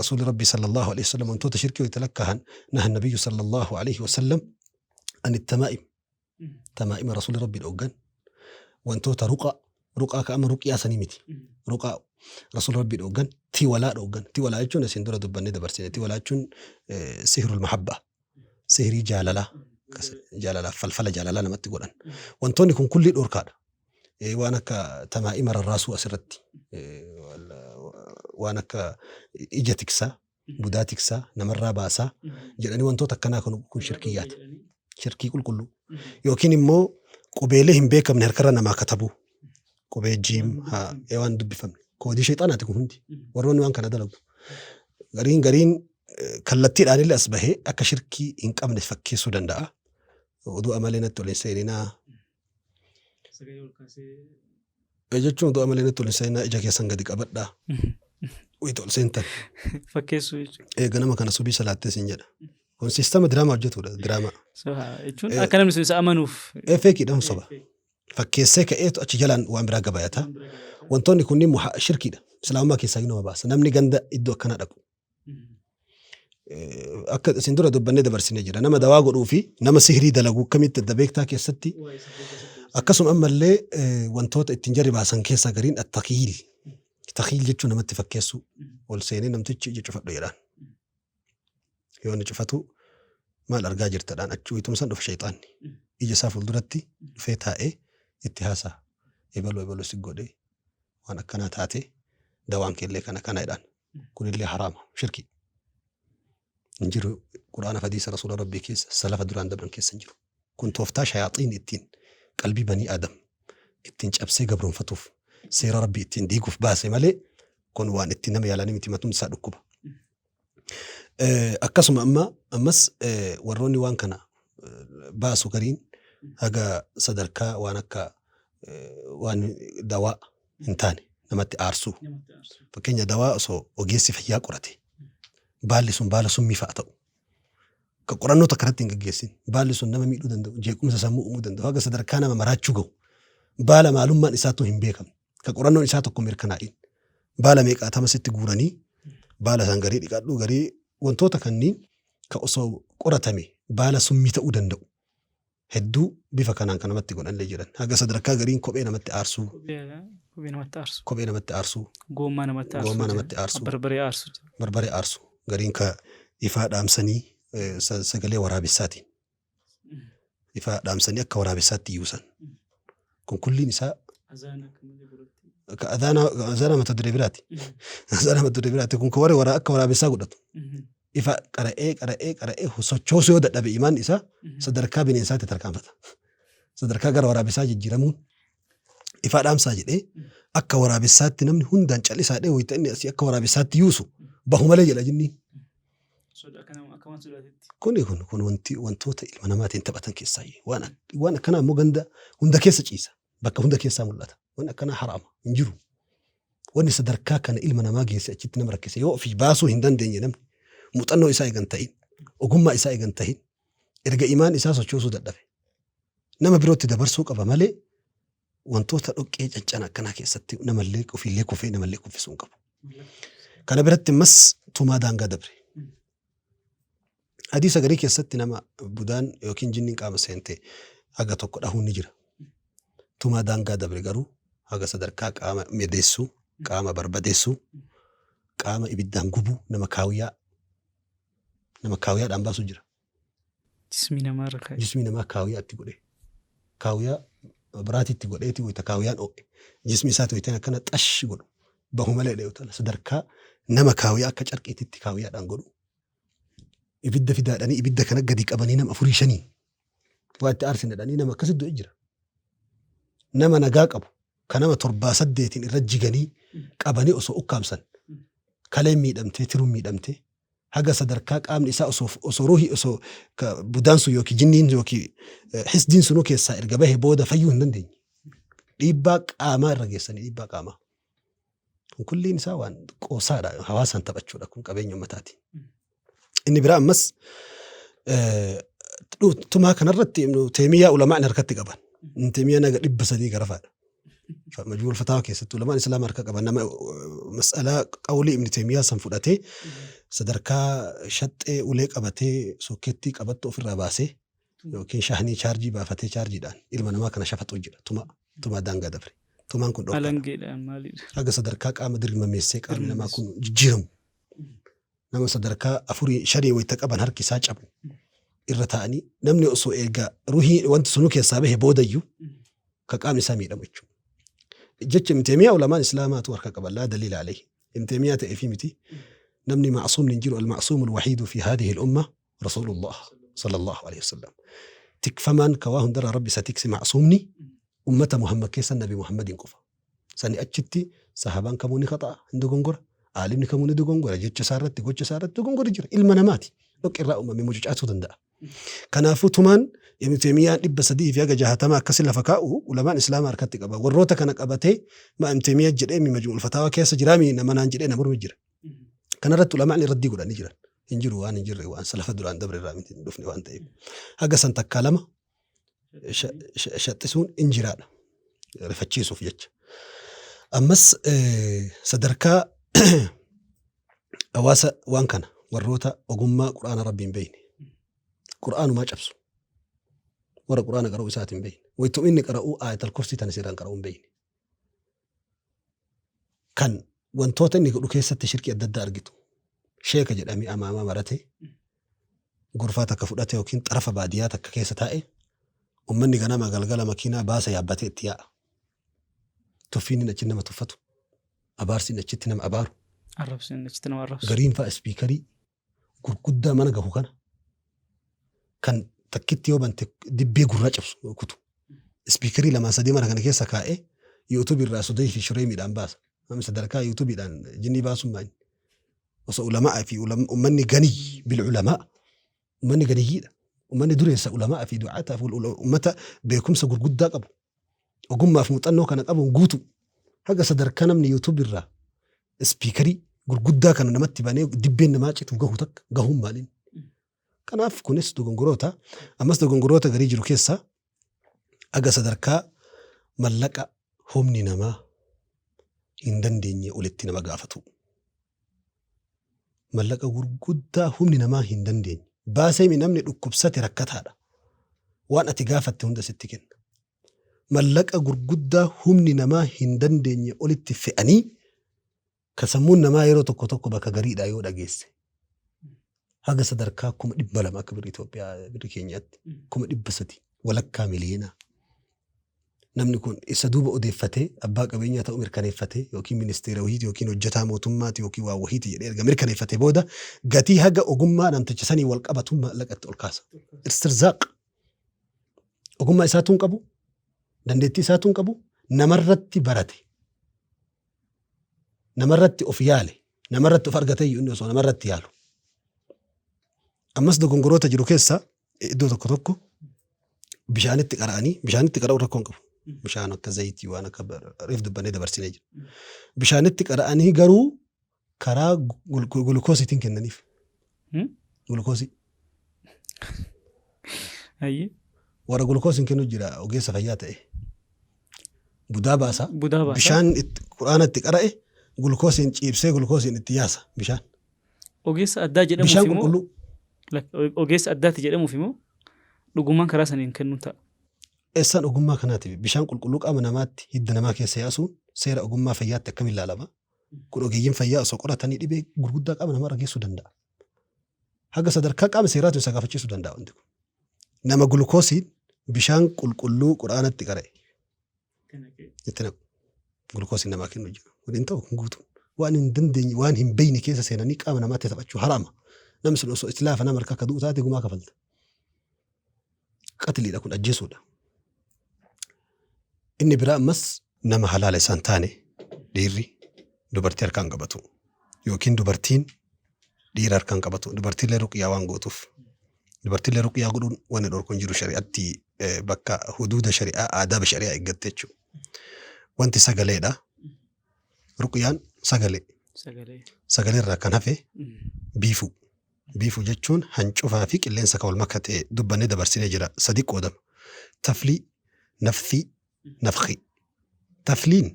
rasuulli rabbii sallallahu alaihi wasallam wantoota shirkii wayita lakkaahan naha nabiyyu sallallahu alaihi wasallam an tamaa'im tamaa'ima rasuulli rabbii dhooggan wantoota ruqaa ruqaa ka amma ruqiyaa sanii miti ruqaa rasuulli rabbii dhooggan tiwalaa dhooggan tiwalaa jechuun isin dura dubbannee dabarsine tiwalaa jechuun sihrul mahabba sihrii jaalalaa jaalalaaf falfala jaalalaa namatti godhan wantoonni kun kullii dhorkaadha. Waan akka tamaa'ima rarraasuu asirratti waan akka ija tiksaa budaa tiksaa namarraa baasaa jedhanii wantoota akkanaa kun shirkiyyaata. Shirkii qulqulluu. Yookiin immoo qubeelee hin beekamne harkarra namaa katabuu. Qubee jiim haa waan dubbifamne. Koodii sheexaanaati kun hundi. Warroonni waan kana dalagu. Gariin gariin kallattiidhaan illee as bahee akka shirkii hin qabne fakkeessuu danda'a. Oduu amalee natti ol hin seeninaa. Jechuun oduu amalee natti ol hin seeninaa ija keessan gadi qabadhaa. Wayita ol seentan. Fakkeessuu jechuudha. Ganama kana subii salaattee siin jedha. Kun siistama diraamaa hojjetudha diraamaa. Jechuun akka namni sun isa amanuuf. Feekiidha soba. Fakkeessee ka'eetu achi jalaan waan biraa gabayata. Wantoonni kunniin shirkiidha. Islaamummaa keessaa nama baasa. Namni ganda iddoo akkanaa dhaqu. Akka isin dura dubbannee dabarsinee jira. Nama dawaa godhuu fi nama sihirii dalagu akkamitti adda beektaa keessatti akkasuma ammallee wantoota ittiin jarri baasan keessaa gariin at-takhiil. Takhiil jechuun namatti fakkeessuu. Ol seenee namtichi ija cufadhu jedhaan. Yoo inni cufatu maal argaa jirtadhaan achi wayituma san dhufa shayxaanni. Ija isaa fuulduratti dhufee taa'ee itti haasa'a. Ebaluu ebaluu si godhee waan akkanaa taate dawaan keellee kana kana jedhaan. Kunillee haraama shirkii. Hin jiru Qur'aana hadiisa rasuula rabbii keessa salafa duraan dabran keessa hin jiru. Kun tooftaa shayaaxiin ittiin qalbii banii Aadam ittiin cabsee gabroonfatuuf seera rabbii ittiin diiguuf baase malee kun waan ittiin nama yaalanii miti matumti isaa dhukkuba. Akkasuma amma ammas warroonni waan kana baasu gariin haga sadarkaa waan akka waan dawaa hin taane namatti aarsuu. Fakkeenya dawaa osoo ogeessi fayyaa qorate baalli sun baala summii fa'a ta'u. Ka qorannoo takka irratti hin gaggeessin baalli sun nama miidhuu danda'u jeequmsa sammuu uumuu danda'u haga sadarkaa nama maraachuu gahu baala maalummaan isaatu hin beekamne ka qorannoon isaa tokko mirkanaa'in baala meeqaatama sitti guuranii baala san garii dhiqadhu garii wantoota kanniin ka osoo qoratame baala summii ta'uu danda'u hedduu bifa kanaan kan namatti godhanillee jiran haga sadarkaa gariin kophee namatti aarsuu Kophee namatti aarsu. Kophee namatti aarsuu. Goommaa namatti aarsuu. Goommaa namatti aarsuu. Barbaree aarsuu. Barbaree aarsuu. Gariin ka ifaa dhaamsanii sagalee waraabessaatiin. Ifaa dhaamsanii akka waraabessaatti iyyuusan. Kun kulliin isaa ka adhaana mata duree biraati. Adhaana mata duree biraati. Kun ka warri akka waraabessaa godhatu. Ifa qara'ee qara'ee qara'ee sochoosuu yoo dadhabe imaan isaa sadarkaa bineensaatti tarkaanfata. Sadarkaa gara waraabessaa jijjiiramuun ifaa dhaamsaa jedhee akka waraabessaatti namni hundaan callisaa dhee wayita inni asii akka waraabessaatti yuusu bahu malee jedha jinniin. Kuni kun kun wanti wantoota ilma namaatiin taphatan keessaa waan waan akkanaa immoo ganda hunda keessa ciisa. Bakka hunda keessaa mul'ata. Wanni akkanaa haraama hin jiru. Wanni sadarkaa kana ilma namaa geesse achitti nama rakkise yoo ofii baasuu hin dandeenye namni muuxannoo isaa eegan ta'in ogummaa isaa eegan ta'in erga imaan isaa sochoosuu dadhabe nama birootti dabarsuu qaba malee wantoota dhoqqee caccana akkanaa keessatti namallee ofiillee kufee namallee kuffisuu hin qabu. Kana biratti ammas tumaa daangaa dabre. Hadiisa garii keessatti nama budaan yookiin jinniin qaama seente haga tokko dhahuun ni jira. Tumaa daangaa dabre garuu haga sadarkaa qaama medeessuu, qaama barbadeessuu, qaama ibiddaan gubuu nama kaawiyyaa nama kaawiyyaadhaan baasu jira. Jismii namaa irra kaa'e. Jismii namaa kaawiyyaa itti godhee. Kaawiyyaa biraatitti godheeti wayita kaawiyyaan oo'e. Jismi isaati wayita akkana xash godhu. Bahu malee dheewu sadarkaa nama kaawiyyaa akka carqiititti kaawiyyaadhaan godhu. Ibidda fidaadhanii ibidda kana gadi qabanii nama afurii shanii waa itti aarsine dhanii nama akkasitti du'e jira. Nama nagaa qabu ka nama torbaa saddeetiin irra jiganii qabanii osoo ukkaamsan kaleen miidhamtee tiruun miidhamtee Haga sadarkaa qaamni isaa osoo osoo ruuhi osoo ka budaan sun yookiin jinniin yookiin hisdiin sunuu keessaa erga bahe booda fayyuu hin dandeenye. Dhiibbaa qaamaa irra geessanii dhiibbaa qaamaa. Kun kulliin isaa waan qoosaadha. Hawaasaan taphachuudha kun qabeenya uummataati. Inni biraa ammas tumaa kanarratti Ibnu Teemiyyaa ulamaan harkatti qaban. Ibnu Teemiyyaa naga 300 garafaadha. Majmuul Fataawa keessatti ulamaan Islaama harka qaban nama mas'alaa qawlii Ibnu Teemiyyaa san fudhatee sadarkaa shaxxee ulee qabatee sookkeettii qabattu ofirraa baasee yookiin shahnii chaarjii baafatee chaarjiidhaan ilma namaa kana shafaxuu jira. Tumaa tumaa daangaa dabre. Tumaan kun dhorkaadha. Alangeedhaan maalidha? Haga sadarkaa qaama dirmameessee qaamni namaa kun jijjiiramu. Nama sadarkaa afurii shanii wayita qaban harki isaa cabu irra taa'anii namni osoo eega ruhii wanti sunuu keessaa bahe boodayyuu ka qaamni isaa miidhamu jechuudha. Jecha Ibn Taymiyaa ulamaan Islaamaatu harka qaban laa daliila alayhi. Ibn Taymiyaa ta'ee fi miti namni ma'suumni hin jiru al-ma'suumu al-wahiidu fi haadihi al-umma Rasuulullah sallallahu alayhi wasallam. Tikfamaan ka waa hundarraa Rabbi isa tikse ma'suumni ummata Muhammad keessa Nabi Muhammadiin qofa. Sani achitti sahaabaan kamuu ni khaxa'a, hin dogongora. Aalimni kamuu ni dogongora. Jecha isaa irratti, gocha isaa irratti dogongorri jira. Ilma namaati. Dhoqqe irraa uumame mucucaatuu danda'a. Kanaafuu tumaan Ibn Taymiyyaan 300 fi haga 60 akkasi lafa kaa'u ulamaan Islaamaa harkatti qaba. Warroota kana qabatee ma Ibn Taymiyyaan jedhee mi Majmu'ul Fataawaa keessa jiraa mi nama naan jedhee na mormi jira. Kanarratti ulamaan raddii godhanii jiran. Hin jiru waan hin jirre waan salafa duraan dabre irraa miti hin dhufne waan ta'eef. Haga san takkaa lama shaxxisuun in jiraadha. Rifachiisuuf jecha. Ammas sadarkaa hawaasa waan kana warroota ogummaa Qur'aana Rabbii hin beekne. Qur'aanumaa cabsu. Warra Qur'aana qara'uu isaati hin beekne. Waytum inni qara'uu aayatal kursii tana seeraan qara'uu hin beekne. Kan wantoota inni godhu keessatti shirkii adda addaa argitu. Sheeka jedhamee amaamaa maratee gorfaa takka fudhate yookiin xarafa baadiyyaa takka keessa taa'e ummanni ganama galgala makiinaa baasa yaabbatee itti yaa'a. Tuffiin inni achitti nama tuffatu, abaarsi inni achitti nama abaaru, Arrabsi inni achitti nama arrabsu. Gariin fa'a ispiikarii gurguddaa mana gahu kana kan takkitti yoo bante dibbee gurraa cabsu kutu. Ispiikarii lamaa sadii mana kana keessa kaa'ee yuutuubii irraa sudee fi shureemiidhaan baasa. Namni sadarkaa yuutuubiidhaan jinnii baasuun maali? Osoo ulamaa fi ummanni ganiy bil ulamaa ummanni ganiyyiidha. Ummanni dureessa ulamaa fi du'aataa fi ummata beekumsa gurguddaa qabu. Ogummaa fi muuxannoo kana qabuun guutu. Haga sadarkaa namni yuutuubii irraa ispiikarii gurguddaa kana namatti banee dibbeen namaa citu gahu takka gahuun maaliin? Kanaaf kunis dogongoroota. Ammas dogongoroota garii jiru keessaa haga sadarkaa mallaqa humni namaa hin dandeenye olitti nama gaafatu. Mallaqa gurguddaa humni namaa hin dandeenye. Baaseemi namni dhukkubsate rakkataadha. Waan ati gaafatte hunda sitti kenna. Mallaqa gurguddaa humni namaa hin dandeenye olitti fe'anii ka sammuun namaa yeroo tokko tokko bakka gariidhaa yoo dhageesse haga sadarkaa 200,000 akka birrii Itoophiyaa birrii keenyaatti 300,000 walakkaa miliyoonaa. Namni kun isa duuba odeeffatee abbaa qabeenyaa ta'uu mirkaneeffatee yookiin ministeera wahiiti yookiin hojjetaa mootummaati yookiin waa wahiiti jedhee erga mirkaneeffatee booda gatii haga ogummaa namticha sanii wal qabatu maallaqa itti ol kaasa. Istirzaaq ogummaa isaatuu hin qabu, dandeettii isaatuu hin qabu, namarratti barate. Namarratti of yaale, namarratti of argate iyyuu inni osoo namarratti yaalu. Ammas dogongoroota jiru keessa iddoo tokko tokko bishaanitti qara'anii bishaanitti qara'uu rakkoo hin qabu. Bishaan akka zayitii waan akka reef dubbannee dabarsinee jira. Bishaanitti qara'anii garuu karaa gulukoosiitiin kennaniif. Gulukoosii. Hayyee. Warra gulukoosiin kennu jira ogeessa fayyaa ta'e. Budaa baasa. Budaa baasa. Bishaan quraana itti qara'e gulukoosiin ciibsee gulukoosiin itti yaasa bishaan. Ogeessa addaa jedhamuuf Bishaan immoo qulqulluu. Ogeessa addaati jedhamuuf immoo dhugumaan karaa saniin kennuun ta'a. Eessaan ogummaa kanaati bishaan qulqulluu qaama namaatti hidda namaa keessa yaasuun seera ogummaa fayyaatti akkamiin ilaalama? Kun ogeeyyiin fayyaa osoo qoratanii dhibee gurguddaa qaama namaarra geessuu danda'a. Haga sadarkaa qaama seeraatu isa gaafachiisuu danda'a wanti kun. Nama gulukoosiin bishaan qulqulluu quraanatti qara'e itti naqu. Gulukoosiin namaa kennu jira. Kun hin ta'u kun guutuun. Waan hin dandeenye waan hin beekne keessa seenanii qaama namaatti taphachuu haraama. Namni sun osoo itti laafa nama harka akka du'u taate gumaa kafalta. Qatliidha kun ajjeesuudha. Inni biraa ammas nama halaala isaan taane dhiirri dubartii harkaan qabatu yookiin dubartiin Dhiira harkaan qabatu. Dubartiillee ruqyaa waan gootuuf. Dubartiillee ruqyaa godhuun wanni dhorku hin jiru shari'atti bakka huduuda shari'aa aadaaba shari'aa eeggatte jechuudha. Wanti sagaleedha. Ruqyaan sagalee. Sagalee. Sagalee irraa kan hafe biifuu. Biifuu jechuun hancufaa fi qilleensa kan wal makate dubbannee dabarsinee jira. Sadi qoodama. Taflii, nafthii, nafkhii. Tafliin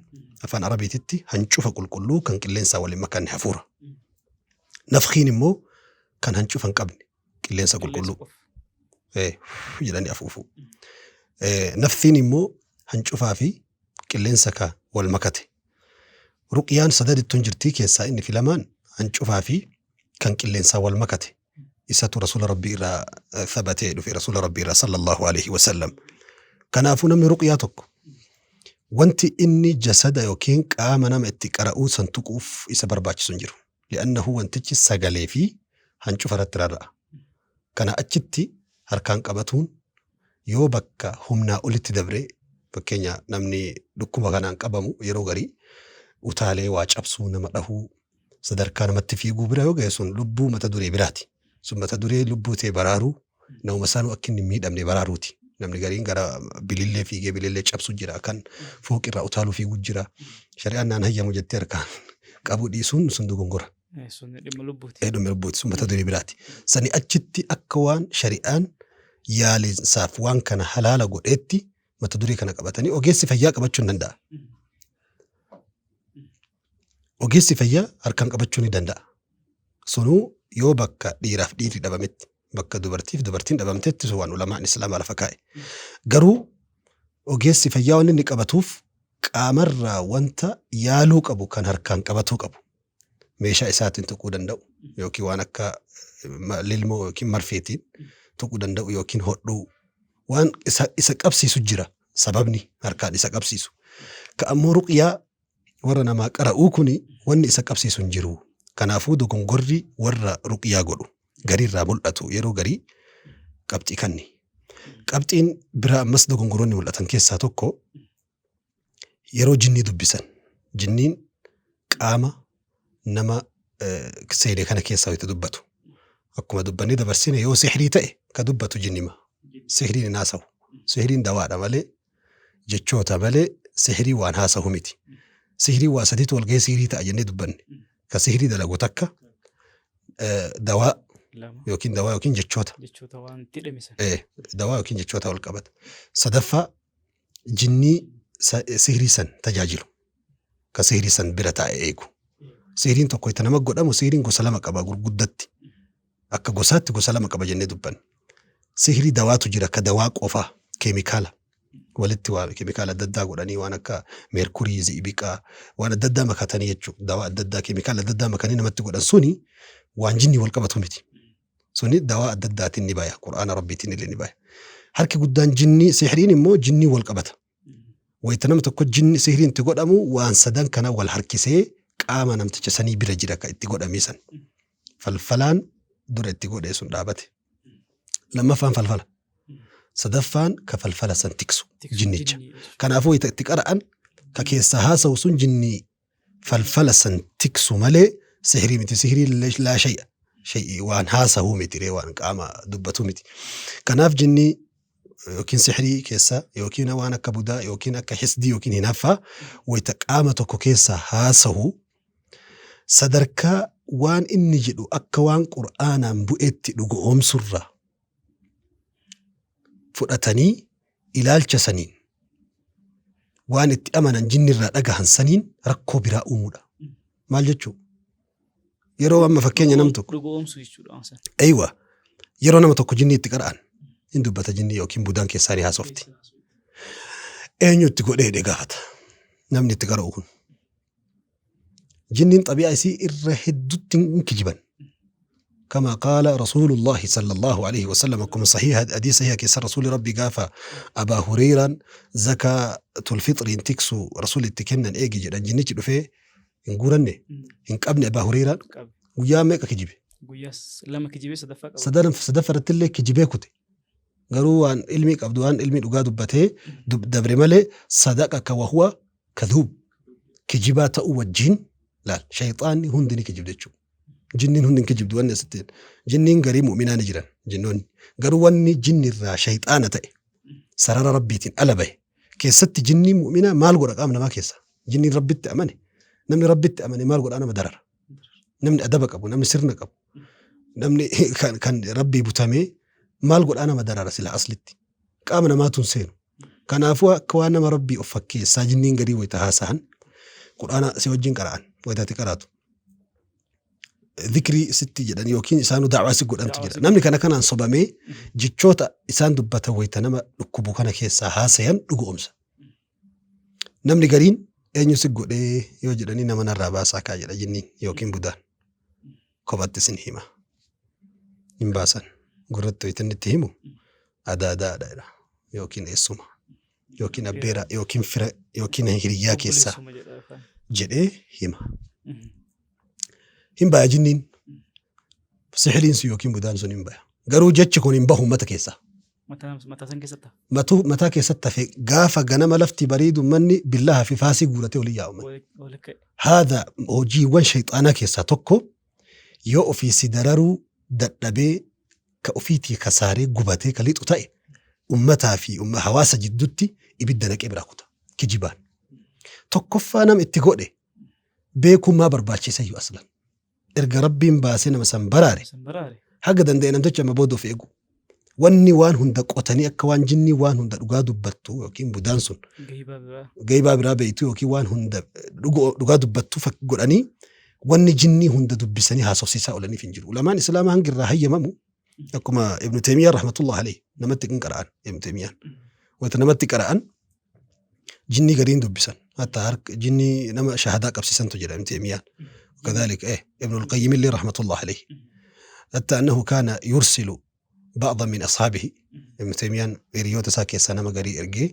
afaan Arabiititti hancufa qulqulluu kan qilleensaa waliin makanne hafuura. Nafkhiin immoo kan hancufa hin qabne qilleensa qulqulluu. Jedhanii afuufuu. Nafthiin immoo hancufaa fi qilleensa ka wal makate. Ruqyaan sadadittuun jirtii keessaa inni filamaan hancufaa fi kan qilleensaa wal makate. Isatu Rasuula Rabbii irraa thabatee dhufe Rasuula Rabbii irraa sallallahu alaihi wasallam. Kanaafuu namni ruqyaa tokko wanti inni jasada yookiin qaama nama itti qara'uu san tuquuf isa barbaachisu hin jiru. Li'annahu wantichi sagalee fi hancufa irratti rarra'a. Kana achitti harkaan qabatuun yoo bakka humnaa olitti dabre fakkeenya namni dhukkuba kanaan qabamu yeroo garii utaalee waa cabsuu nama dhahuu sadarkaa namatti fiiguu bira yoo gahe sun lubbuu mata duree biraati. Sun mata duree lubbuu tee baraaruu namuma isaanuu akka inni hin miidhamne baraaruuti. Namni gariin gara bilillee fiigee bilillee cabsu jira kan fooqirraa utaaluu fiiguu jira. Shari'aan naan hayyamu jettee harkaan qabuu dhiisuun sun dogongora. Sun dhimma lubbuuti. Dhimma lubbuuti sun mata duree biraati. Sani achitti akka waan shari'aan yaalinsaaf waan kana halaala godheetti mata duree kana qabatanii ogeessi fayyaa qabachuu hin danda'a. Ogeessi fayyaa harkaan qabachuu ni danda'a. Sunuu yoo bakka dhiiraaf dhiirri dhabametti, bakka dubartiif dubartiin dhabamtetti sun waan ulamaan islaamaa lafa kaa'e. Garuu ogeessi fayyaa wanni inni qabatuuf qaamarraa wanta yaaluu qabu kan harkaan qabatuu qabu. Meeshaa isaatiin tuquu danda'u yookiin waan akka lilmoo yookiin marfeetiin tuquu danda'u yookiin hodhuu waan isa qabsiisu jira sababni harkaan isa qabsiisu. Ka ammoo ruqyaa warra namaa qara'uu kuni wanni isa qabsiisu hin jiru. Kanaafuu dogongorri warra ruqyaa godhu gariirraa mul'atu yeroo garii qabxii kanni. Qabxiin biraa ammas dogongoroonni mul'atan keessaa tokko yeroo jinnii dubbisan. Jinniin qaama nama seene kana keessaa wayita dubbatu. Akkuma dubbannee dabarsine yoo sihrii ta'e ka dubbatu jinnima. Sihriin hin haasawu. Sihriin dawaadha malee jechoota malee sihrii waan haasahu miti. Sihrii waa sadiitu wal gahee sihrii ta'a jennee dubbanne. Ka sihrii dalagu takka dawaa yookiin dawaa yookiin jechoota. Jechoota waan itti hidhame sana. Dawaa yookiin jechoota wal qabata. Sadaffaa jinnii sihrii san tajaajilu. Ka sihrii san bira taa'e eegu. Sihriin tokko itti nama godhamu sihriin gosa lama qaba gurguddatti. Akka gosaatti gosa lama qaba jennee dubbanne. Sihrii dawaatu jira ka dawaa qofaa keemikaala walitti waa keemikaala adda addaa godhanii waan akka meerkurii, zi'ibiqaa waan adda addaa makatanii jechuudha. Dawaa adda addaa keemikaala adda addaa makanii namatti godhan suni waan jinnii wal qabatu miti. Suni dawaa adda addaatiin ni baya. Qur'aana Rabbiitiin illee ni baya. Harki guddaan jinnii sihriin immoo jinnii wal qabata. Wayita nama tokko jinni sihriin itti godhamu waan sadan kana wal harkisee qaama namticha sanii bira jira ka itti godhamee san. Falfalaan dura itti godhee sun dhaabate. Lammaffaan falfala. Sadaffaan ka falfala san tiksu jinnicha. Kanaafuu wayita itti qara'an ka keessaa haasawu sun jinnii falfala san tiksu malee sihrii miti. Sihrii laa shay'a. Shay'i waan haasahuu miti ree waan qaama dubbatu miti. Kanaaf jinnii yookiin sihrii keessa yookiin waan akka budaa yookiin akka hisdii yookiin hinaaffaa wayita qaama tokko keessaa haasahu sadarkaa waan inni jedhu akka waan qur'aanaan bu'eetti dhugo'oomsurraa fudhatanii ilaalcha saniin waan itti amanan jinnirraa dhagahan saniin rakkoo biraa uumuudha. Maal jechuu? Yeroo amma fakkeenya nam tokko. Dhugoomsuu jechuudha waan sana. Eywa. Yeroo nama tokko jinni itti qara'an hin dubbata jinni yookiin budaan keessaa ni haasofti. Eenyu itti godhee jedhee gaafata. Namni itti qara'u kun. Jinniin xabi'aa isii irra hedduutti hin kijiban. Kama qaala Rasuulullaahi sallallahu alaihi wasallam akkuma sahiha hadii sahiha keessa Rasuulli Rabbi gaafa Abaa Hureyraan zakaatul fixriin tiksu Rasuulli itti kennan eegi jedhan jinnichi dhufee hin guuranne hin qabne Abaa Hureyraan Qabe. guyyaa meeqa kijibe? Guyyaa lama kijibee sadaffaa qaba. Sadaffa irratti illee kijibee kute. Garuu waan ilmii qabdu waan ilmii dhugaa dubbatee dabre malee sadaqa ka wahuwa kadhuub kijibaa ta'uu wajjin laal shayxaanni hundi ni kijibde jechuudha. Jinniin hundi hin kijibdu wanni asitti jedhe. Jinniin garii mu'minaa ni jiran jinnoonni. Garuu wanni jinni irraa shayxaana ta'e sarara rabbiitiin ala bahe keessatti jinniin mu'minaa maal godha qaama namaa keessa? Jinniin rabbitti amane namni rabbitti amane maal godhaa nama darara. Namni adaba qabu namni sirna qabu namni kan, kan rabbii butamee maal godhaa nama darara sila aslitti. Qaama namaatu hin seenu. Kanaafuu akka waan nama rabbii of fakkeessaa jinniin garii wayita haasahan qur'aana si wajjin qara'an wayita ati qaraatu. Dhikrii sitti jedhan yookiin isaanuu da'waa si godhantu Da'waa jira. si Namni kana kanaan sobamee jechoota isaan dubbatan wayita nama dhukkubu kana keessaa haasayan dhugoomsa. Namni gariin eenyu si godhee yoo jedhanii nama narraa baasaa kaa jedha jinniin yookiin budaan. Kophatti isin hima. Hin baasan. Gurratti wayita inni itti himu adaadaadha jedha yookiin eessuma yookiin abbeera yookiin fira yookiin hiriyyaa keessaa Obboleessuma jedha yookaan. jedhee hima. Hin baya jinniin. Sihiriin sun yookiin budaan sun hin baya. Garuu jechi kun hin bahu uummata keessaa. Mataa mataa san keessatti hafa. Matuu mataa keessatti hafe gaafa ganama lafti bariidu manni billaha fi faasii guuratee olii yaa'u. manni. Wali ka'e. Haadha hojiiwwan shayxaanaa keessaa tokko yoo ofii si dararuu dadhabee ka ofiitii kasaaree gubatee ka lixu ta'e ummataa fi hawaasa jidduutti ibidda naqee biraa kuta. Kijibaan. Tokkoffaa nama itti godhe beekummaa barbaachisayyuu aslan. Erga rabbiin baasee nama san baraare San baraare. haga danda'e namticha amma booda of eegu. Wanni waan hunda qotanii akka waan jinnii waan hunda dhugaa dubbattu yookiin budaan sun Gahibaa biraa. gaybaa biraa beektu yookiin waan hunda dhugaa dubbattu godhanii wanni jinnii hunda dubbisanii haasofsiisaa oolaniif hin jiru. Ulamaan Islaamaa hangi irraa hayyamamu akkuma Ibnu Taymiyyaan rahmatullah alayhi namatti hin qara'an Ibnu Taymiyyaan. Wanta namatti qara'an jinnii gariin dubbisan. Hatta harka jinnii nama shahadaa qabsiisantu jira Ibnu Taymiyyaan. وكذلك ابن القيم اللي رحمة الله عليه حتى أنه كان يرسل بعضا من أصحابه ابن تيميان hiriyoota isaa keessaa nama garii ergee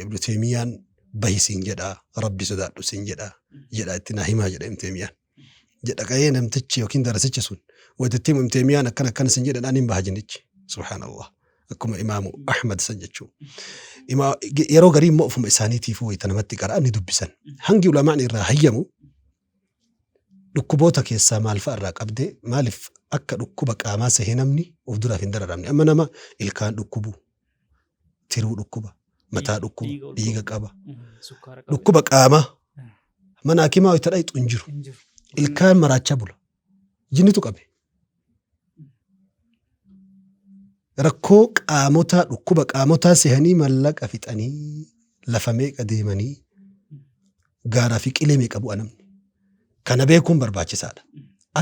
Ibnu Taymiyaan bahi siin jedha rabbi sodaadhu siin jedha jedha itti naa himaa jedha Ibnu Taymiyaan. Jedha qa'ee namtichi yookiin darasichi sun wayitatti himu Ibnu Taymiyaan akkana akkana siin jedha hin baha jinnichi. Subhaanallah. Akkuma imaamu Ahmad san jechuu. Yeroo garii immoo ofuma isaaniitiif wayita namatti qara'an ni dubbisan. Hangi ulamaan irraa hayyamu dhukkuboota keessaa maal fa'a irraa qabdee maaliif akka dhukkuba qaamaa sehee namni of duraaf hin dararamne. Amma nama ilkaan dhukkubu, tiruu dhukkuba, mataa dhukkuba, Dhiiga ol dhiiga qaba. Sukkaara qaba. Dhukkuba qaamaa mana hakimaa wayita dhayxu hin jiru. Hin jiru. Ilkaan maraachaa bula. Jinnitu qabe. Rakkoo qaamotaa dhukkuba qaamotaa sehanii mallaqa fixanii lafa meeqa deemanii gaaraa fi qilee meeqa bu'a namni. Kana beekuun barbaachisaadha.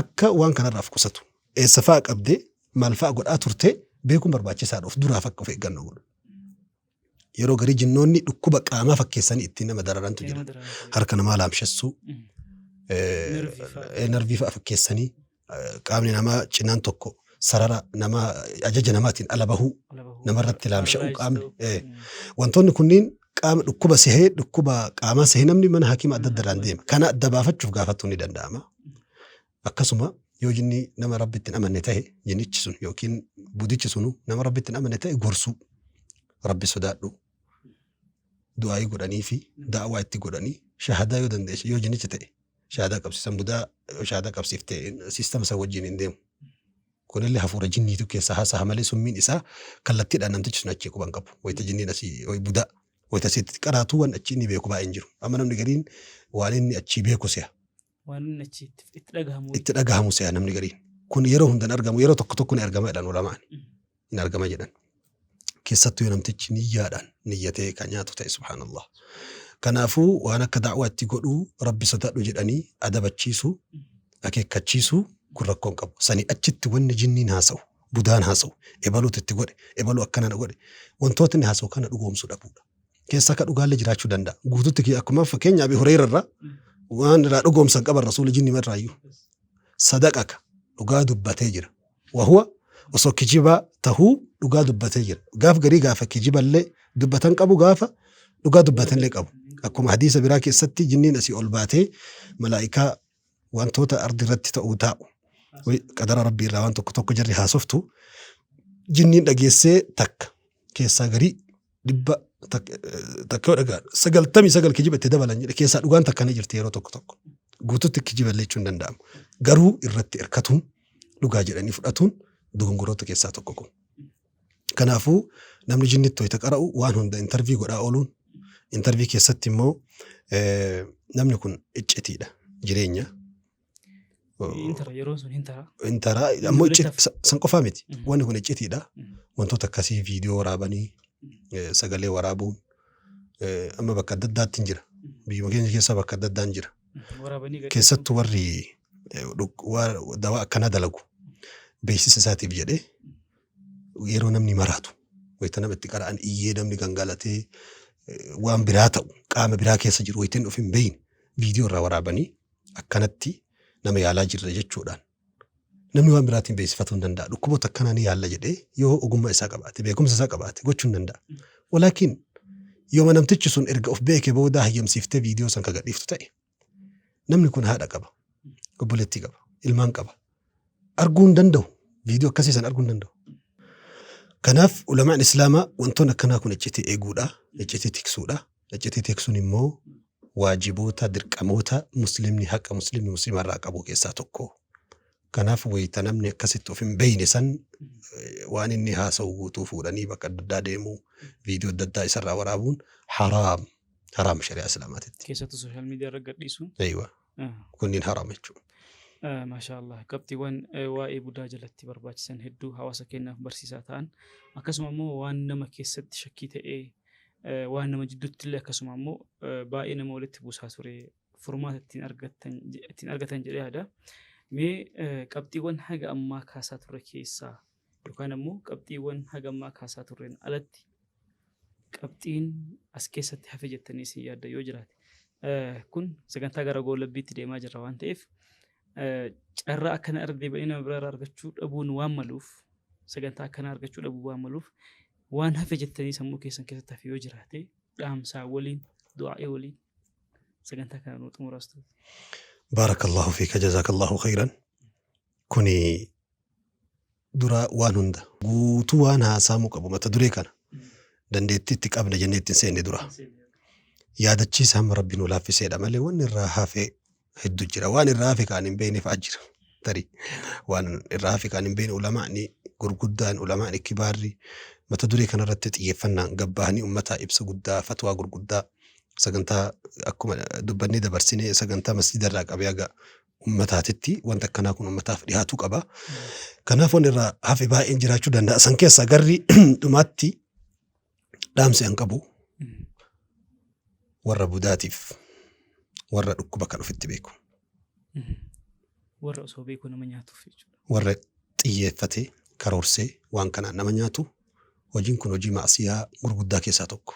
Akka waan kanarraa of qusatu. Eessa fa'a qabdee maal fa'a godhaa turte beekuun barbaachisaadha. Of duraaf akka of eeggannoo godhu. Yeroo garii jinnoonni dhukkuba qaamaa fakkeessanii ittiin nama dararantu jira. Nama dararan. Harka namaa laamshessuu, Nervii fa'a. Nervii fa'a fakkeessanii qaamni namaa cinaan tokko sarara namaa ajaja namaatiin ala bahuu Ala bahuu. namarratti laamsha'uu Paralyze qaamni. ta'uu. Wantoonni kunniin qaama dhukkuba sehee dhukkuba qaamaa sehee namni mana hakiima adda addarraan deema. Kana adda baafachuuf gaafachuun ni danda'ama. Akkasuma yoo jinni nama rabbitti hin amanne ta'e jinnichi sun yookiin budichi sunu nama rabbitti hin amanne ta'e gorsuu rabbi sodaadhu du'aayii godhanii fi da'awaa itti godhanii shahadaa yoo dandeesse yoo jinnicha ta'e shahadaa qabsiisan budaa yoo shahadaa qabsiifte siistama san wajjin hin deemu. Kunillee hafuura jinniitu keessa haasa'a malee summiin isaa kallattiidhaan namtichi sun achii quban qabu. Wayita jinniin asii wayi budaa wayita asitti qaraatu waan achi inni beeku baay'een jiru. Amma namni gariin waan inni achii beeku se'a. Waan inni achi itti dhagahamu. Itti dhagahamu se'a namni gariin. Kun yeroo hunda hin argamu yeroo tokko tokko ni argama jedhan ulamaan. Hin argama jedhan. Keessattuu yoo namtichi niyyaadhaan niyyatee kan nyaatu ta'e subhaanallah. Kanaafuu waan akka da'waa itti godhuu rabbi sodaadhu jedhanii adabachiisuu akeekkachiisuu kun rakkoo hin qabu. Sanii achitti wanni jinniin haasa'u budaan haasa'u ebaluutu itti godhe ebaluu akkana na godhe wantoota inni haasa'u kana dhugoomsuu dhabuudha. Keessa akka dhugaallee jiraachuu danda'a. Guututti akkuma fakkeenya Abi Hureyra irraa waan irraa dhugoomsan qaban rasuula jinni irraayyuu. Sadaqaka dhugaa dubbatee jira. Wahuwa osoo kijibaa tahuu dhugaa dubbatee jira. Gaaf garii gaafa kijiballee dubbatan qabu gaafa dhugaa dubbatanillee qabu. Akkuma hadiisa biraa keessatti jinniin asii ol baatee malaa'ikaa wantoota ardi irratti ta'uu taa'u. Qadara rabbii irraa waan tokko tokko jarri haasoftu jinniin dhageessee takka keessaa garii dhibba takka yoo dhagaa 99 kijiba itti dabalan jedhe keessaa dhugaan takka ni jirti yeroo tokko tokko. Guututti kijiba illee jechuun hin danda'amu. Garuu irratti hirkatuun dhugaa jedhanii fudhatuun dogongoroota keessaa tokko kun. Kanaafuu namni jinnitti wayita qara'u waan hunda intarvii godhaa ooluun intarvii keessatti immoo namni kun iccitiidha jireenya. Hin tara yeroon sun hin tara. Hin tara ammoo Walitti hafa. san qofaa miti. Wanni kun iccitiidha. Wantoota akkasii viidiyoo waraabanii sagalee waraabuun amma bakka adda addaatti hin jira. Biyyuma keenya keessa bakka adda addaa hin jira. Waraabanii gadhiisuun. Keessattuu warri dawaa akkanaa dalagu beeksisa isaatiif jedhee yeroo namni maraatu wayita nama itti qara'an iyyee namni gangalatee waan biraa ta'u qaama biraa keessa jiru wayita inni of hin beekne viidiyoo irraa waraabanii akkanatti nama yaalaa jirra jechuudhaan namni waan biraatiin beeksifatuu hin danda'a. Dhukkuboota akkanaa ni yaalla jedhee yoo ogummaa isaa qabaate beekumsa isaa qabaate gochuu hin danda'a. Walaakin yooma namtichi sun erga of beeke booda hayyamsiiftee viidiyoo san ka gadhiiftu ta'e namni kun haadha qaba, obboleettii qaba, ilmaan qaba. Arguu hin danda'u. Viidiyoo akkasii san arguu hin danda'u. Kanaaf ulamaan Islaamaa wantoonni akkanaa kun iccitii eeguudha, iccitii tiksuudha. Iccitii tiksuun immoo waajiboota, dirqamoota muslimni haqa muslimni muslima irraa qabu keessaa tokko. Kanaaf wayita namni akkasitti of hin beeyne san waan inni haasa'u guutuu fuudhanii bakka adda addaa deemuu, viidiyoo adda addaa isarraa waraabuun haraam. Haraam shari'aa Islaamaatitti. Keessattuu sooshaal miidiyaa irra gadhiisuun. Eeywa. Kunniin haraam jechuudha. Maashaa Allah. Qabxiiwwan waa'ee budaa jalatti barbaachisan hedduu hawaasa keenyaaf barsiisaa ta'an akkasuma immoo waan nama keessatti shakkii ta'ee waan nama jidduutti illee akkasuma immoo baay'ee nama walitti buusaa ture furmaata ittiin argattan ittiin argatan jedhee yaada. Mee qabxiiwwan haga ammaa kaasaa turre keessaa yookaan ammoo qabxiiwwan haga ammaa kaasaa turreen alatti qabxiin as keessatti hafe jettanii isin yaaddan yoo jiraate kun sagantaa gara goolabbiitti deemaa jirra waan ta'eef carraa akkana irra deebi'anii nama biraarraa argachuu dhabuun waan maluuf sagantaa akkanaa argachuu dhabuu waan maluuf waan hafe jettanii sammuu keessan keessatti hafe yoo jiraate dhaamsaa waliin du'aa'ii waliin sagantaa kana nuu xumuraas ta'u. Baarakallahu fiika jazaakallahu khayran. Kuni dura waan hunda guutuu waan haasaamuu qabu mata duree kana dandeettii itti qabna jennee ittiin seenne dura. Yaadachiisa hamma rabbi nu laaffiseedha malee wanni irraa hafe hedduu jira. Waan irraa hafe kaan hin beekne fa'a jira. Tarii waan irraa hafe kaan hin beekne ulamaa'ni gurguddaan ulamaa'ni kibaarri mata duree kanarratti xiyyeeffannaan gabbahanii ummataa ibsa guddaa fatwaa gurguddaa sagantaa akkuma dubbannee dabarsinee sagantaa masjida irraa qabee haga ummataatitti wanta akkanaa kun ummataaf dhihaatuu qaba. Kanaaf wanni irraa hafe baay'een jiraachuu danda'a. San keessaa garri dhumaatti dhaamsi an qabu warra budaatiif warra dhukkuba kan ofitti beeku. Warra osoo beeku nama nyaatuuf jechuudha. Warra xiyyeeffatee karoorsee waan kanaan nama nyaatu hojiin kun hojii ma'asiyaa gurguddaa keessaa tokko.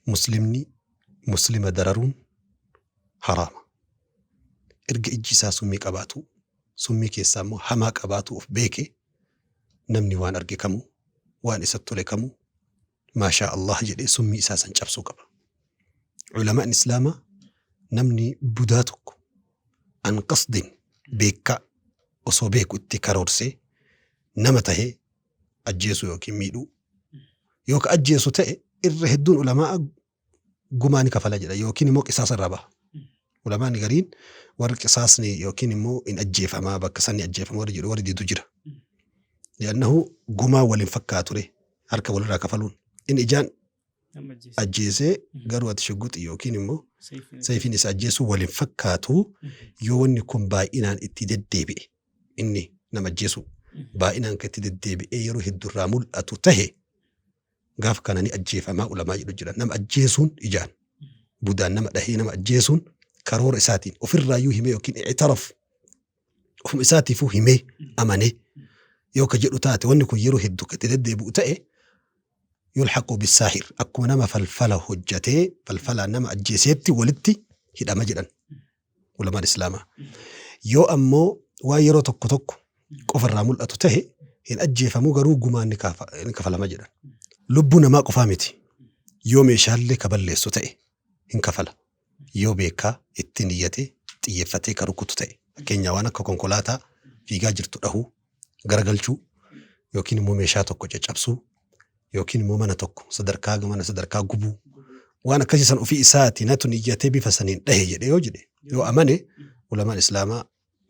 Muslimni muslima dararuun haraama. Erga ijji isaa summii qabaatu, summii keessaa immoo hamaa qabaatu of beeke namni waan arge kamuu, waan isatti tole kamuu maashaa Allah jedhee summii isaa san cabsuu qaba. Ulamaan Islaamaa namni budaa tokko an qasdin beekkaa osoo beeku itti karoorsee nama tahee ajjeesuu yookiin miidhuu yoo ka ajjeesu ta'e irra hedduun ulamaa gumaa ni kafala jedha yookiin immoo qisaasa irraa baha. Ulamaan gariin warri qisaasni yookiin immoo hin ajjeefamaa bakka sanni ajjeefama warri jedhu warri didu jira. Li'annahu gumaa wal hin fakkaatu harka walirraa kafaluun. Inni ijaan Nama ajjeese. ajjeesee garuu ati shugguxii yookiin immoo Sayfiin sayfiin isa ajjeesuu wal hin fakkaatu yoo wanni kun baay'inaan itti deddeebi'e inni nama ajjeesuu baay'inaan kan itti deddeebi'ee yeroo hedduu irraa mul'atu tahe gaaf kana ni ajjeefamaa ulamaa jedhu jira. Nama ajjeesuun ijaan budaan nama dhahee nama ajjeesuun karoora isaatiin ofirraayyuu himee yookiin i'taraf ofuma isaatiifuu himee amanee yoo ka jedhu taate wanni kun yeroo hedduu kan itti deddeebi'u ta'e yulhaqu bisaahir akkuma nama falfala hojjatee falfalaan nama ajjeeseetti walitti hidhama jedhan ulamaan islaamaa. Yoo ammoo waan yeroo tokko tokko qofarraa mul'atu ta'e hin ajjeefamuu garuu gumaan ni kafalama jedhan. Lubbuu namaa qofaa miti. Yoo meeshaallee ka balleessu ta'e hin kafala. Yoo beekaa itti niyyatee xiyyeeffatee ka rukutu ta'e. Fakkeenyaa waan akka konkolaataa fiigaa jirtu dhahuu, garagalchuu yookiin immoo meeshaa tokko caccabsuu yookiin immoo mana tokko sadarkaa mana sadarkaa gubuu. Waan akkasii san ofii isaati natu niyyatee bifa saniin dhahe jedhee yoo jedhe yoo amane ulamaan islaamaa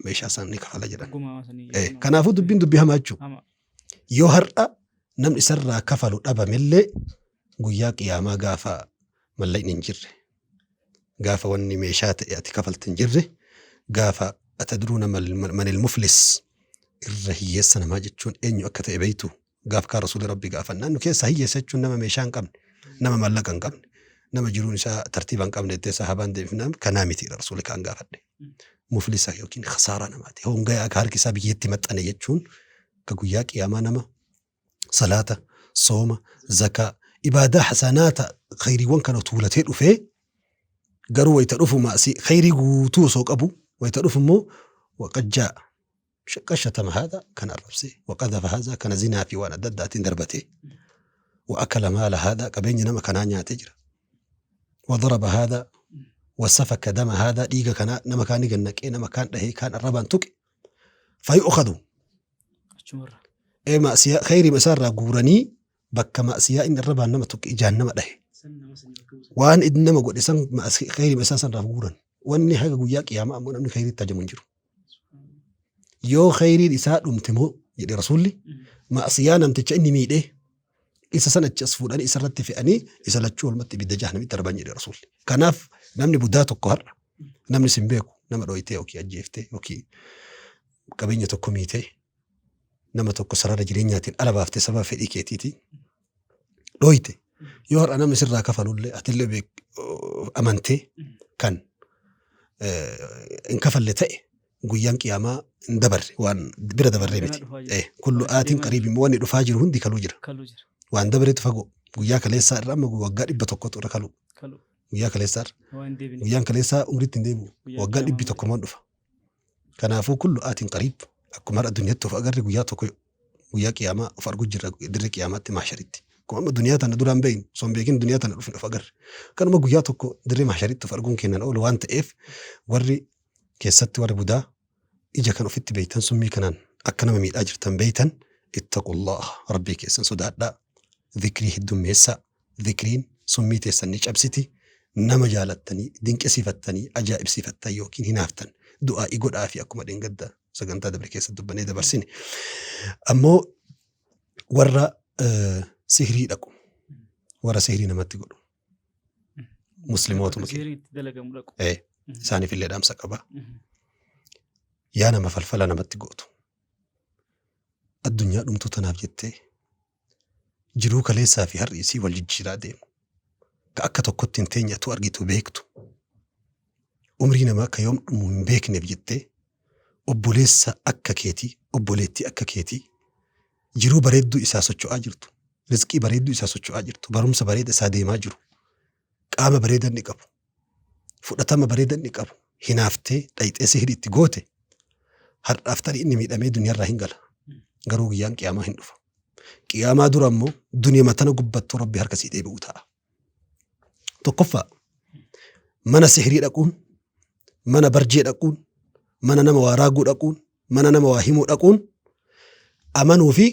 meeshaa san ni kafala jedhan. Gumaa sanii Eh, Kanaafuu dubbiin dubbii hamaa jechuudha. Hama. Yoo har'a namni isarraa kafalu dhabamellee guyyaa qiyaamaa gaafa mallaqni hin jirre, gaafa wanni meeshaa ta'e ati kafalte hin jirre, gaafa atadruuna manil muflis irra hiyyeessa namaa jechuun eenyu akka ta'e beektu gaaf kaan rasuulli rabbi gaafannaan nu keessaa hiyyeessa jechuun nama meeshaa hin qabne, nama mallaqa hin qabne, nama jiruun isaa tartiiba hin qabne jettee sahaabaan deebifnaan kanaa miti rasuulli kaan gaafadhe. Muflisa yookiin khasaaraa namaati. Hongayaa akka harki isaa biyyeetti maxxane jechuun ka guyyaa qiyaamaa nama salaata, sooma, zakaa, ibaadaa hasanaata khayriiwwan kana tuulatee dhufee garuu wayita dhufu maasii khayrii guutuu osoo qabu wayita dhufu immoo waqad jaa qad shatama haadha kana arrabsee waqadhafa haadha kana zinaa fi waan adda addaatiin darbatee wa akala maala haadha qabeenya nama kanaa nyaatee jira wadaraba haadha wasafaka dama haadha dhiiga kanaa nama kaanii gannaqee nama kaan dhahee kaan arrabaan tuqe fayu'khadu Achumarra. Ee ma'siyaa khayriima isaa irraa guuranii bakka ma'siyaa inni arrabaan nama tuqe ijaan nama dhahe. San nama sanii bakka buusan. Waan inni nama godhe san khayriima isaa san irraa guuran. Wanni haga guyyaa qiyaamaa ammoo namni khayriitti hajamu hin jiru. Yoo khayriin isaa dhumte moo jedhe rasuulli ma'siyaa namticha inni miidhee isa san achi as fuudhanii isa irratti fe'anii isa lachuu walumatti ibidda jahannamitti darban jedhe rasuulli. Kanaaf namni budaa tokko har'a namni sin beeku nama dhooytee yookiin ajjeeftee yookiin qabeenya tokko miitee nama tokko sarara jireenyaatiin ala baaftee sababa fedhii keetiitiin dhooyte yoo har'a namni sirraa kafalullee atillee amantee kan hin kafalle ta'e guyyaan qiyaamaa hin dabarre waan bira dabarree miti. Ganaa dhufaa jira. Kullu aatiin qariib immoo wanni dhufaa jiru hundi kaluu jira. Kaluu jira. Waan dabareetu fagoo. Guyyaa kaleessaa irra amma waggaa 100tu irra kaluu. Kaluu. Guyyaa kaleessaa irra. Waan hin deebine. Guyyaan kaleessaa umriitti hin deebi'u. Guyyaa Waggaan qiyaamaa dhibbi tokko maan dhufa. Kanaafuu kullu aatiin qariib akkuma har'a duniyaatti of agarre guyyaa tokko guyyaa qiyaamaa of argu jirra dirree qiyaamaatti maasharitti. Akkuma amma duniyaa tana duraan beeknu osoo hin beekin duniyaa tana dhufne of agarre. Kanuma guyyaa tokko dirree maasharitti of arguun kennan oolu waan ta'eef warri keessatti warri budaa ija kan ofitti beektan summii kanaan akka nama miidhaa jirtan beektan ittaqullaha rabbii keessan sodaadhaa zikrii heddummeessaa zikriin summii teessan ni cabsiti nama jaalattanii dinqisiifattanii ajaa'ibsiifattan yookiin hinaaftan du'aa'ii godhaa fi akkuma dheengadda sagantaa dabre keessa dubbannee dabarsine ammoo warra sihrii dhaqu warra sihrii namatti godhu muslimootuma Bakka sihiriin itti dalagamu dhaqu. Isaaniif illee dhaamsa qaba. Yaa nama falfala namatti gootu. Addunyaa dhumtuu tanaaf jettee jiruu kaleessaa fi har'i isii wal jijjiiraa deemu. Ka akka tokkotti hin teenye atuu argitu beektu. Umrii namaa akka yoom dhumu hin beekneef jettee obboleessa akka keetii, obboleettii akka keetii jiruu bareedduu isaa socho'aa jirtu, rizqii bareedduu isaa socho'aa jirtu, barumsa bareeda isaa deemaa jiru, qaama bareeda inni qabu, fudhatama bareeda inni qabu, hinaaftee dhayxee sihrii itti goote har'aaf tarii inni miidhamee duniyaarraa hin gala. Garuu guyyaan qiyaamaa hin dhufa. Qiyaamaa dura immoo duniyama tana gubbattuu rabbi harka sii deebi'u ta'a. Tokkoffaa mana sihrii dhaquun, mana barjee dhaquun, mana nama waa raaguu dhaquun, mana nama waa himuu dhaquun amanuu fi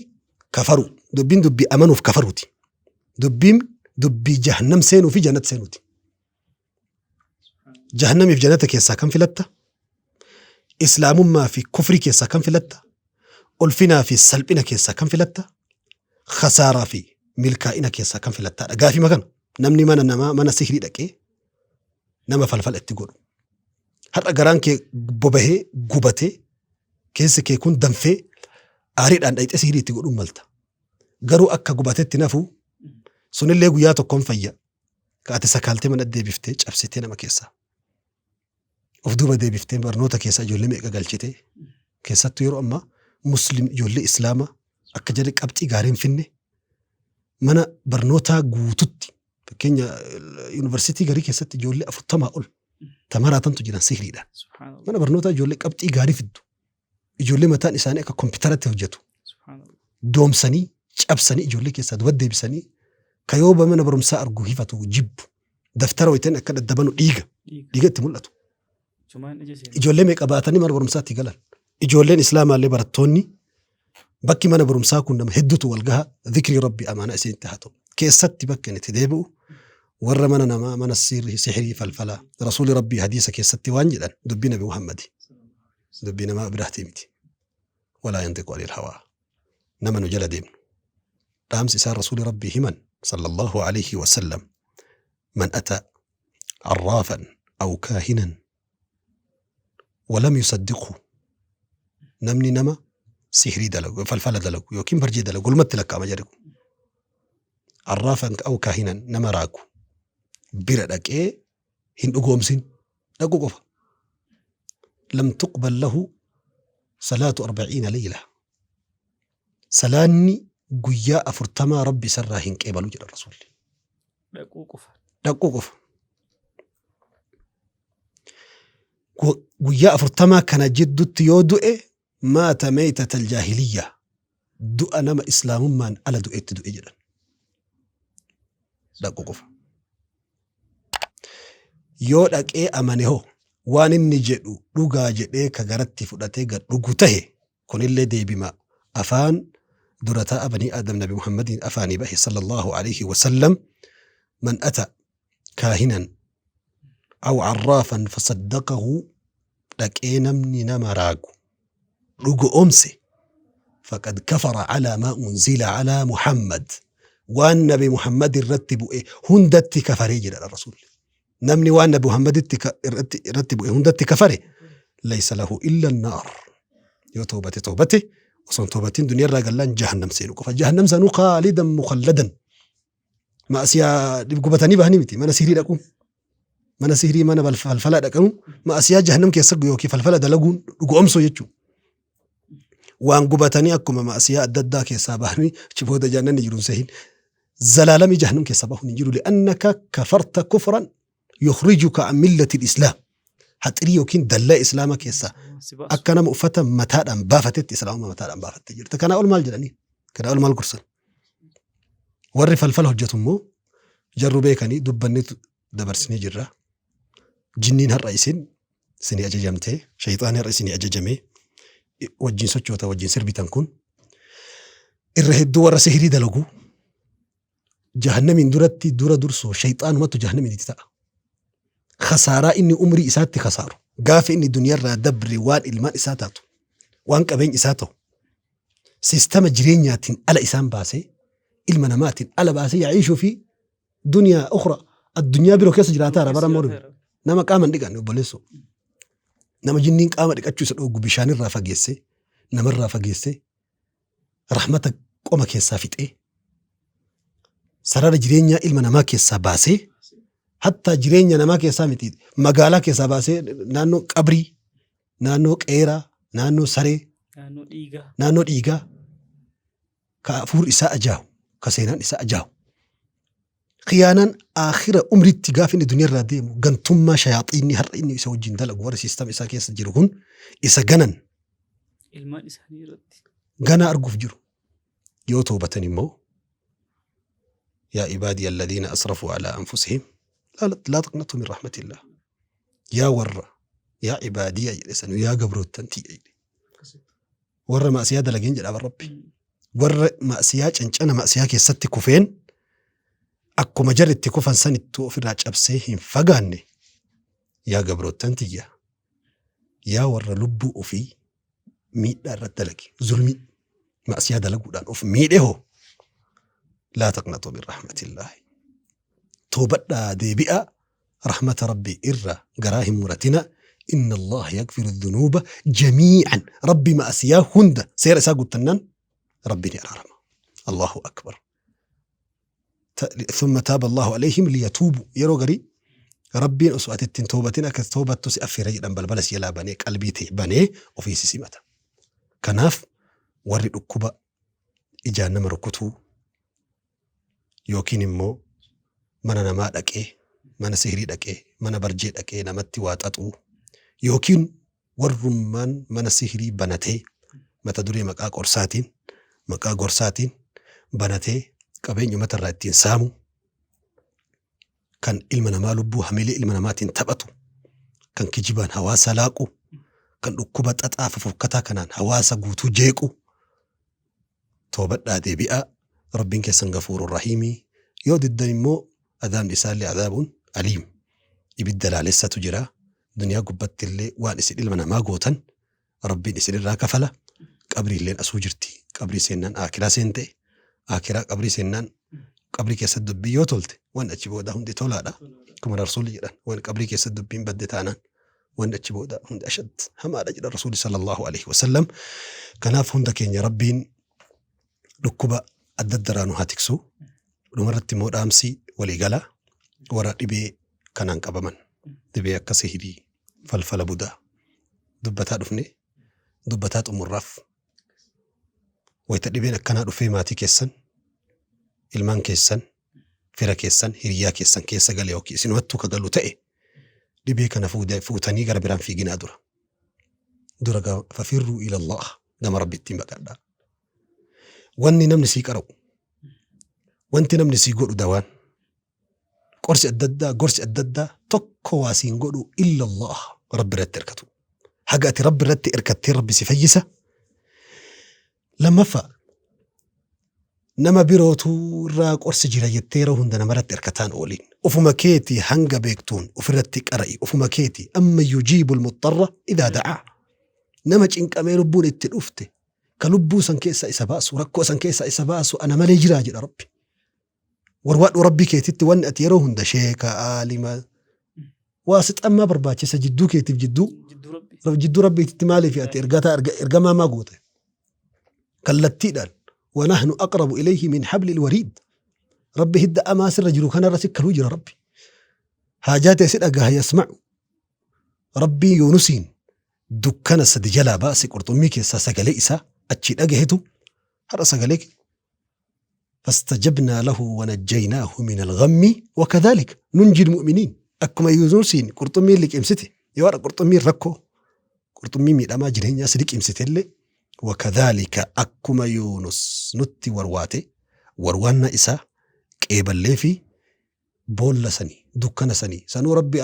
kafaruu. Dubbiin dubbii amanuuf kafaruuti. Dubbiin dubbii jahannam seenuu fi jannata seenuuti. Jahannamiif jannata keessaa kam filatta? Islaamummaa fi kufrii keessaa kam filatta? Ulfinaa fi salphina keessaa kam filatta? Khasaaraa fi milkaa'ina keessaa kam filattaadha? Gaafii kana namni mana namaa mana sihrii dhaqee nama falfala itti godhu. Har'a garaan kee bobahee gubatee keessi kee kun danfee aariidhaan dhayxee sihrii itti godhuun malta. Garuu akka gubatetti nafu sunillee guyyaa tokkoon fayya. Ka ati sakaaltee mana deebiftee cabsitee nama keessaa. Of duuba deebiftee barnoota keessaa ijoollee meeqa galchitee keessattuu yeroo ammaa muslim ijoollee islaamaa akka jarri qabxii gaarii hin finne mana barnootaa guututti fakkeenya yuunivarsiitii garii keessatti ijoollee 40 ol tamaraatantu jiran sihriidhaan. Subhaanallah. Mana barnootaa ijoollee qabxii gaarii fiddu. Ijoollee mataan isaanii akka kompiitaratti hojjetu. Subhaanallah. Doomsanii cabsanii ijoollee keessaa duba deebisanii ka yoo mana barumsaa argu hifatu jibbu. Daftara wayitan akka daddabanu dhiiga. Dhiiga. Dhiiga itti mul'atu. Chumaan ija seena. Ijoollee meeqa baatanii mana barumsaatti galan. Ijoolleen islaamaallee barattoonni bakki mana barumsaa kun nama hedduutu wal gaha dhikrii rabbi amaanaa isinitti haa ta'u. Keessatti bakka inni itti deebi'u Warra mana namaa mana sihrii falfalaa Rasuuli Rabbii hadiisa keessatti waan jedhan dubbii Nabi Muhammadi dubbii nama biraatii miti. Walaa yanxiqu anil hawaa. Nama nu jala deemnu. Dhaamsi isaan Rasuuli Rabbii himan sallallahu alayhi wa sallam man ata arraafan aw kaahinan walam yusaddiqhu namni nama sihrii dalagu falfala dalagu yookiin barjee dalagu walumatti lakkaa'ama jedhe kun. Arraafan aw kaahinan nama raagu bira dhaqee hin dhugoomsin dhaquu qofa. Lam tuqbal lahu salaatu arba'iina leyla. Salaanni guyyaa afurtamaa Rabbi isarraa hin qeebalu jedha Rasuulli. Dhaquu qofa. Dhaquu qofa. Guyyaa afurtamaa kana jiddutti yoo du'e maata meeytatal jaahiliyyaa du'a nama islaamummaan ala du'etti du'e jedhan. Dhaquu qofa. Yoo dhaqee amane hoo waan inni jedhu dhugaa jedhee ka garatti fudhatee gad dhugu tahe kunillee deebima afaan dura taa'a banii Aadam Nabi Muhammadiin afaanii bahe sallallahu alayhi wa sallam man ata kaahinan aw arraafan fasaddaqahu dhaqee namni nama raagu dhugo'oomse faqad kafara calaa maa unzila calaa Muhammad waan Nabi Muhammad irratti bu'e hundatti kafaree jedha Rasuulli. Namni waan Nabi Muhammaditti irratti bu'e hundatti kafare laysa lahu illa annaar. Yoo toobate toobate osoo hin toobatin duniyaa irraa gallaan jahannam seenu qofa. Jahannam sanuu khaalidan mukhalladan. Ma'asiyaa gubatanii bahanii miti mana sihrii dhaquun. Mana sihrii mana falfalaa dhaqanuu ma'asiyaa jahannam keessa yookiin falfala dalaguun dhugoomsuu jechuudha. Waan gubatanii akkuma ma'asiyaa adda addaa keessaa bahanii achi booda jahannamni jiru hin sehin. Zalaalamii jahannam keessaa bahuun hin jiru. Li'annaka kafarta kufran yukhrijuka an millati islaam. Haxirii yookiin dallaa islaama keessaa Si baasu. akka nama uffata mataadhaan baafatetti islaamummaa mataadhaan baafattee jirta. Kanaa ol maal jedhanii? Kanaa ol maal gorsan? Warri falfala hojjetu immoo jarru beekanii dubbanneetu dabarsinee jirra. Jinniin har'a isin isinii ajajamtee, shayxaanni har'a isinii ajajamee wajjin sochoota wajjin sirbitan kun irra hedduu warra sihirii dalagu jahannamiin duratti dura dursoo shayxaanumatu jahannamiin itti ta'a. Khasaaraa inni umrii isaatti khasaaru gaafa inni duniyarraa dabre waan ilmaan isaa taatu waan qabeenya isaa ta'u siistama jireenyaatiin ala isaan baasee ilma namaatiin ala baasee ya'iishuu fi duniyaa ukhra addunyaa biroo keessa jiraataara bara mormi nama qaama hin dhiqanne obboleessoo nama jinniin qaama dhiqachuu isa dhooggu bishaanirraa fageessee namarraa fageessee rahmata qoma keessaa fixee sarara jireenyaa ilma namaa keessaa baasee hattaa jireenya namaa keessaa miti magaalaa keessaa baasee naannoo qabrii naannoo qeeraa naannoo saree Naannoo dhiigaa. naannoo dhiigaa ka hafuurri isaa ajaahu ka seenaan isaa ajaahu khiyaanaan aakhira umritti gaafa inni duniyaa irraa deemu gantummaa shayaaxiinni har'a inni isa wajjin dalagu warri siistama isaa keessa jiru kun isa ganan Ilmaan isaanii irratti. ganaa arguuf jiru yoo toobatan immoo yaa ibaadii alladhiina asrafuu alaa anfusihim laa taqnatu min rahmatillah yaa warra yaa ibaadiya jedhe sanu yaa gabroottan tiyya jedhe warra ma'asiyaa dalageen jedha bar rabbi warra ma'asiyaa cancana ma'asiyaa keessatti kufeen akkuma jarri itti kufan sanittuu ofirraa cabsee hin fagaanne yaa gabroottan tiyya yaa warra lubbuu ofii miidhaa irratti dalage zulmii ma'asiyaa dalaguudhaan of miidhe hoo laa taqnatuu min rahmatillaahi toobadhaa deebi'aa rahmata rabbii irra garaa hin muratina inna allaha yaghfiru dhunuuba jamii'an rabbi ma'asiyaa hunda seera isaa guuttannaan rabbi ni araarama allahu akbar thumma taaba allahu alayhim liyatuubu yeroo garii rabbiin osoo ati ittiin toobatin akka toobattu si affeera jedhan balbala si jalaa banee qalbii tee banee ofii si simata kanaaf warri dhukkuba ijaan nama rukutuu yookiin immoo mana namaa dhaqee mana sihrii dhaqee mana barjee dhaqee namatti waa xaxuu yookiin warrummaan mana sihrii banatee mata duree maqaa qorsaatiin maqaa gorsaatiin banatee qabeenya uummata irraa ittiin saamu kan ilma namaa lubbuu hamilee ilma namaatiin taphatu kan kijibaan hawaasa laaqu kan dhukkuba xaxaa fofokkataa kanaan hawaasa guutuu jeequ toobadhaa deebi'aa rabbiin keessan gafuurun rahiimii yoo diddan immoo Adaabni isaallee adaabun aliim. Ibidda laalessatu jira. Duniyaa gubbatti illee waan isin ilma namaa gootan Rabbiin isin irraa kafala. Qabriilleen asuu jirti. Qabrii seennaan aakiraa seente. Aakiraa qabrii seennaan qabrii keessatti dubbii yoo tolte waan achi boodaa hundi tolaadha. Akkuma Rasuulli jedhan waan qabrii keessatti dubbiin badde taanaan waan achi boodaa hundi ashad hamaadha jedhan Rasuulli sallallahu alaihi wasallam. Kanaaf hunda keenya Rabbiin dhukkuba adda addarraa nu haa tiksu. Dhumarratti immoo dhaamsi waliigalaa warra dhibee kanaan qabaman dhibee akka sihirii falfala budaa dubbataa dhufne dubbataa xumurraaf wayita dhibeen akkanaa dhufee maatii keessan ilmaan keessan fira keessan hiriyaa keessan keessa gale yookiin isinumattuu ka galu ta'e dhibee kana fuutanii gara biraan fiiginaa dura. Dura fafirruu ilallah gama Rabbiittiin baqadhaa. Wanni namni sii qara'u, wanti namni sii godhu dawaan, qorsi adda addaa, gorsi adda addaa tokko waa siin godhu illa Allah Rabbi irratti hirkatu. Haga ati Rabbi irratti hirkattee Rabbi si fayyisa. Lammaffaa nama birootu irraa qorsi jira jettee yeroo hunda namarratti hirkataan ooliin. Ufuma keetii hanga beektuun ofirratti qara'i. Ufuma keetii amma yujiibul muxxarra idaa da'aa. Nama cinqamee lubbuun itti dhufte ka lubbuu san keessaa isa baasu rakkoo san keessaa isa baasu ana malee jiraa jedha Rabbi. Warwaadhu Rabbii keetitti wanni ati yeroo hunda sheeka aalima waa si xammaa barbaachisa jidduu keetiif jidduu Jidduu Rabbi. jidduu Rabbiititti maaliif ati ergataa ergamaa maa goote? Kallattiidhaan wanahnu aqrabu ilayhi min hablil wariid. Rabbi hidda amaa sirra jiru kanarra si kaluu jira Rabbi. Haajaa tee si dhagaha yasma'u. Rabbiin Yuunusiin dukkana sadi jalaa baase qurxummii keessaa sagalee isaa achii dhagahetu har'a sagalee fastajabnaa lahu wanajjaynaahu min alghammi wakadhaalika nunji almu'miniin akkuma Yuunusiin qurxummiin liqimsite yoo har'a qurxummiin rakkoo qurxummii miidhamaa jireenyaa si liqimsite illee wakadhaalika akkuma Yuunus nutti warwaate warwaannaa isaa qeeballee fi boolla sanii dukkana sanii sanuu rabbi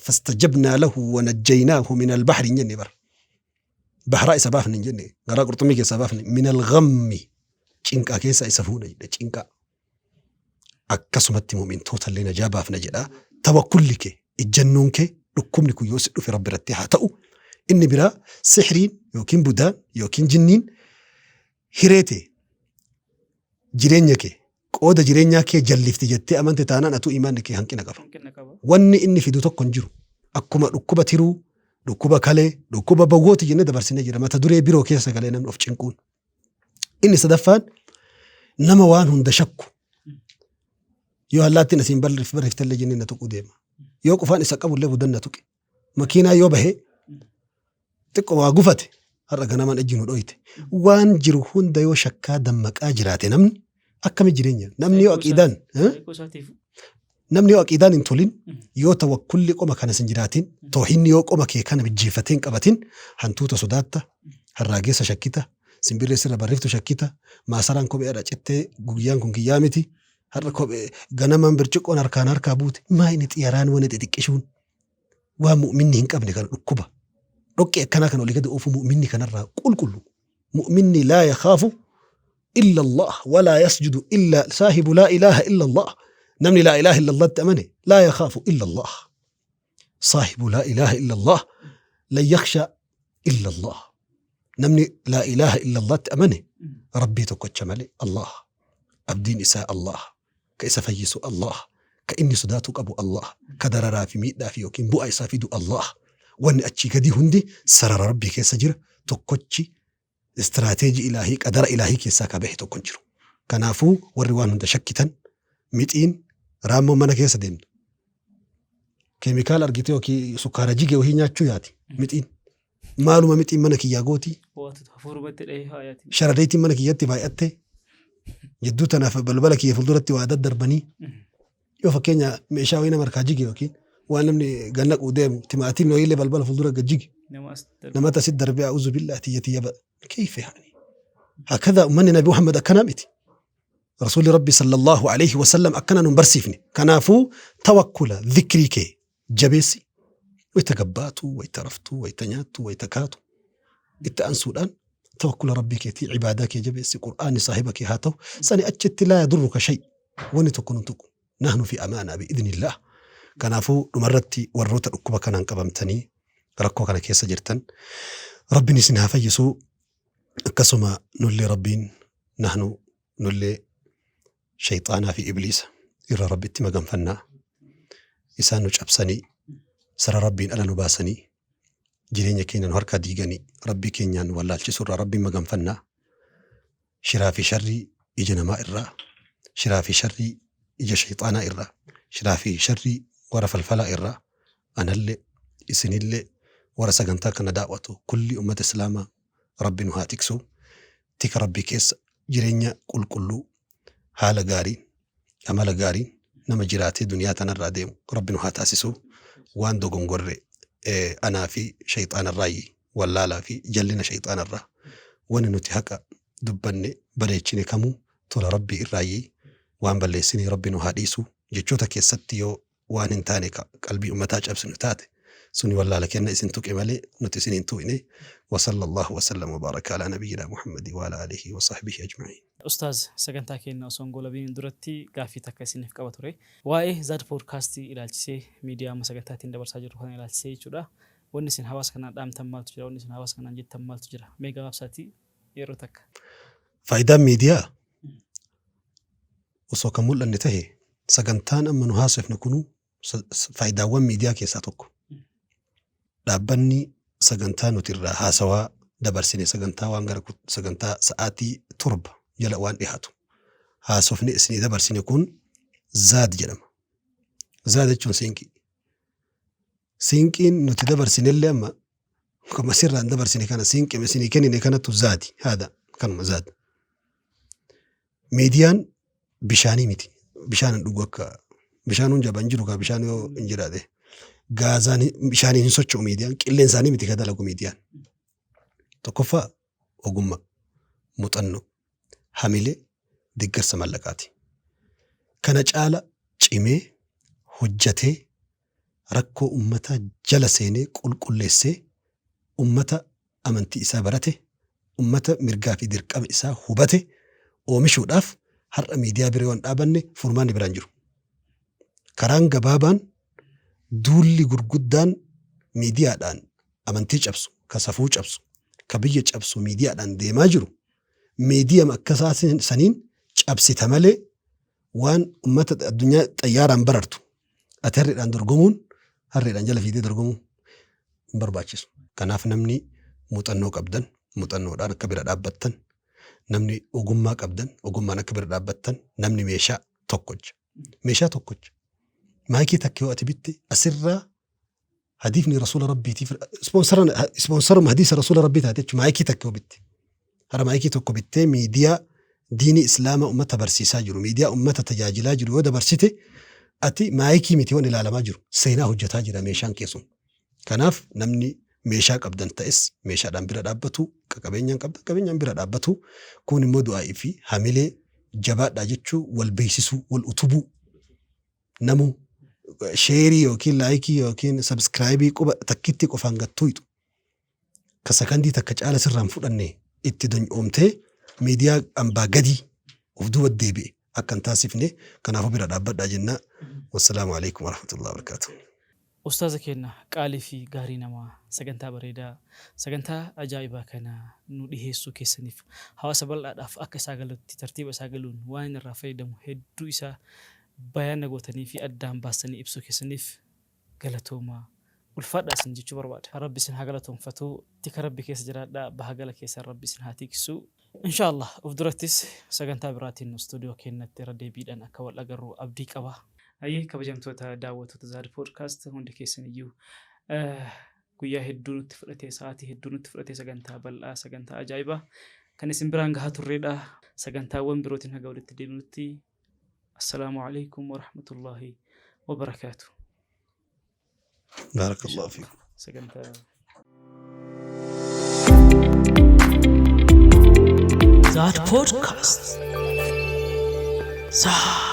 fastajabnaa lahu wanajjaynaahu min albahri hin jenne bara bahraa isa baafne hin jenne garaa qurxummii keessaa baafne min alghammi cinqaa keessaa isa fuune jedhe cinqaa akkasumatti mu'mintoota illee najaa baafna jedha tawakkulli kee ijjannoon kee dhukkubni kun yoo si dhufe rabbi irratti haa ta'u inni biraa sihriin yookiin budaan yookiin jinniin hiree tee jireenya kee qooda jireenyaa kee jallifti jettee amante taanaan atuu imaanni kee hanqina qaba. Hanqina qaba. Wanni inni fidu tokko hin jiru. Akkuma dhukkuba tiruu, dhukkuba kalee, dhukkuba bawwooti jennee dabarsinee jira. Mata duree biroo keessa galee namni of cinquun. Inni sadaffaan nama waan hunda shakku. Yoo allaattiin asiin barreeftellee jennee na tuquu deema. Yoo qufaan isa qabullee budan na tuqe. Makiinaa yoo bahee xiqqoo waa gufate har'a ganamaan ijji nu dhoyte. Waan jiru hunda yoo shakkaa dammaqaa jiraate namni akkami jireenya? Namni yoo aqiidaan Saayikoo isaatiif namni yoo aqiidaan hin tolin yoo tawakkulli qoma kanas hin jiraatin toohinni yoo qoma kee kana mijjeeffatee hin qabatin hantuuta sodaatta harraageessa shakkita simbirree sirra barriftu shakkita maasaraan kophee irra cittee guyyaan kun kiyyaa miti har'a kophee ganamaan birciqqoon harkaan harkaa buute maa inni xiyaraan wani xixiqqishuun waan mu'minni hin qabne kana dhukkuba dhoqqee akkanaa kana olii gadi oofu mu'minni kanarraa qulqullu mu'minni laa yakhaafu illa Allah walaa yasjudu illa saahibu laa ilaaha illa Allah namni laa ilaaha illa Allahtti amane laa yakhaafu illa Allah saahibu laa ilaaha illa Allah lan yakhsha illa Allah namni laa ilaaha illa Allahtti amane rabbii tokkocha malee Allah abdiin isaa Allah ka isa fayyisu Allah, ka inni sodaatuu qabu Allah, ka dararaa fi miidhaa fi yookiin bu'aa isaa fidu Allah. Wanni achii gadii hundi sarara Rabbii keessa jira. Tokkochi istiraateejii ilaahii, qadara ilaahii keessaa ka bahe tokko hin jiru. Kanaafuu warri waan hunda shakkitan mixiin raammoo mana keessa deemtu. Keemikaala argite yookiin sukkaara jige wahii nyaachuu yaati mixiin. Maaluma mixiin mana kiyyaa gooti? Waatu hafuurumatti dhahee haayaati. Sharadeetiin mana kiyyatti baay'atte. Jidduu tanaaf balbala kiyya fuulduratti waa daddarbanii. Yoo fakkeenya meeshaa wayii nama harkaa jige yookiin waan namni gannaquu deemu timaatiin wayiillee balbala fuuldura gad jige. Nama as darbe. Namatti asitti darbee a'uuzu billaa tiyya tiyya ba. Kayfa yaani? Hakadha ummanni Nabi Muhammad akkanaa miti. Rasuulli Rabbi sallallahu alaihi wasallam akkana nun barsiifne. Kanaafuu tawakkula dhikrii kee jabeessi. Wayita gabbaatu, wayita raftu, wayita nyaattu, wayita kaatu. Itti aansuudhaan tawakkula Rabbii keetii ibaadaa kee jabeessi qur'aanni saahiba kee haa ta'u. Sani achitti laa yadurruka shay. Wanni tokko nun tuqu. Nahnu fi amaanaa bi'idhnillah. Kanaafuu dhumarratti warroota dhukkuba kanaan qabamtanii rakkoo kana keessa jirtan Rabbiin isin haa fayyisuu. Akkasuma nullee Rabbiin nahnu nullee shayxaanaa fi ibliisa irra Rabbitti maganfannaa. Isaan nu cabsanii sara Rabbiin ala nu baasanii jireenya keenya nu harkaa diiganii Rabbii keenyaan nu wallaalchisuu irraa Rabbiin maganfannaa. Shiraa fi sharrii ija namaa irraa, shiraa fi sharrii ija shayxaanaa irraa, shiraa fi sharrii warra falfalaa irraa anallee isinillee warra sagantaa kana daawwatu kulli ummata islaamaa Rabbi nu haa tiksu. Tika Rabbii keessa jireenya qulqulluu haala gaariin amala gaariin nama jiraatee duniyaa tanarraa deemu Rabbi nu haa taasisu. Waan dogongorre anaa fi shayxaanarraayyi wallaalaa fi jallina shayxaanarraa wani nuti haqa dubbanne bareechine kamuu tola Rabbii irraayyi waan balleessine Rabbi nu haa dhiisu. Jechoota keessatti yoo waan hin taane ka qalbii ummataa cabsinu taate suni wallaala kenna isin tuqe malee nuti isin hin tuqne. Wa sallallahu wa sallam wa baraka ala nabiyyina Muhammadi wa ala alihi wa sahbihi ajma'in. Ustaaz sagantaa keenna osoo hin goolabiin duratti gaaffii takka isiniif qaba ture. Waa'ee Zaad Podcast ilaalchisee miidiyaa amma sagantaa ittiin dabarsaa jirru kana ilaalchisee jechuudha. Wanni isin hawaasa kanaan dhaamtan maaltu jira? Wanni isin hawaasa kanaan jettan maaltu jira? Mee gabaabsaatii yeroo takka. Faayidaan miidiyaa osoo kan mul'anne tahe sagantaan amma nu haasofne kunuu faayidaawwan miidiyaa keessaa tokko. Dhaabbanni sagantaa nuti irraa haasawaa dabarsine sagantaa waan gara sagantaa sa'aatii 7 jala waan dhihaatu haasofne isinii dabarsine kun Zaad jedhama. Zaad jechuun siinqii. Siinqiin nuti dabarsinellee amma Akkuma sirraan dabarsine kana siinqima isinii kennine kanatu zaadi haada kanuma zaad. Miidiyaan bishaanii miti. Bishaan hin dhugu akka bishaan hun jaban jiru kaa bishaan yoo hin jiraate. Gaazaan bishaaniin hin socho'u miidiyaan qilleensaanii miti ka dalagu miidiyaan. Tokkoffaa ogummaa, muuxannoo, hamilee, deeggarsa mallaqaati. Kana caala cimee hojjatee rakkoo ummataa jala seenee qulqulleessee ummata amantii isaa barate, ummata mirgaa fi dirqama isaa hubate oomishuudhaaf har'a miidiyaa bira yoo hin dhaabanne furmaanni biraa hin jiru. Karaan gabaabaan duulli gurguddaan miidiyaadhaan amantii cabsu, ka safuu cabsu, ka biyya cabsu miidiyaadhaan deemaa jiru miidiyama akkasaa saniin cabsita malee waan ummata addunyaa xayyaaraan barartu ati harreedhaan dorgomuun harreedhaan jala fiigdee dorgomuu hin barbaachisu. Kanaaf namni muuxannoo qabdan muuxannoodhaan akka bira dhaabbattan, namni ogummaa qabdan ogummaan akka bira dhaabbattan, namni meeshaa tokkocha. Meeshaa tokkocha. Maayikii takka yoo ati bitte asirraa hadiifni rasuula rabbiitiif ispoonsaruma hadiisa rasuula rabbii taate jechuudha maayikii takka yoo bitte. Hara maayikii tokko bittee miidiyaa diinii islaamaa ummata barsiisaa jiru miidiyaa ummata tajaajilaa jiru yoo dabarsite ati maayikii miti waan ilaalamaa jiru seenaa hojjetaa jira meeshaan kee sun. Kanaaf namni meeshaa qabdan ta'es meeshaadhaan bira dhaabbatu qabeenyaan qabdan qabeenyaan bira dhaabbatu kun immoo du'aa'ii fi hamilee jabaadhaa jechuu wal beeksisuu wal utubuu Namu sheerii yookiin laayikii yookiin sabskraayibii quba takkitti qofaan gad tuuyxu ka sakandii takka caala sirraan fudhanne itti donyoomtee miidiyaa ambaa gadii of duuba deebi'e akka hin taasifne kanaafuu bira dhaabbadhaa jenna. Wassalaamu alaikum warahmatullahi wabarakatuh. Ustaaza keenna qaalii fi gaarii namaa sagantaa bareedaa sagantaa ajaa'ibaa kana nu dhiheessuu keessaniif hawaasa bal'aadhaaf akka isaa galutti tartiiba isaa galuun waan inni irraa fayyadamu hedduu isaa bayaana gootanii fi addaan baastanii ibsuu keessaniif galatoomaa ulfaadhaa isin jechuu barbaada. Rabbi isin haa galatoomfatu tika Rabbi keessa jiraadhaa baha gala keessan Rabbi isin haa tiksu. Inshaa Allah uf durattis sagantaa biraatiin studio keennatti irra deebiidhaan akka wal agarru abdii qaba. Hayyee kabajamtoota daawwattoota Zaad Podcast hundi keessaniyyuu guyyaa hedduu nutti fudhatee sa'aatii hedduu nutti fudhatee sagantaa bal'aa sagantaa ajaa'ibaa kan isin biraan gahaa turreedha. Sagantaawwan birootiin haga walitti deebinutti Assalaamu alaikum warahmatullaahi wabarakaatu. Baarakallahu fiikum. Sagantaa Zaad Podcast. Zaad.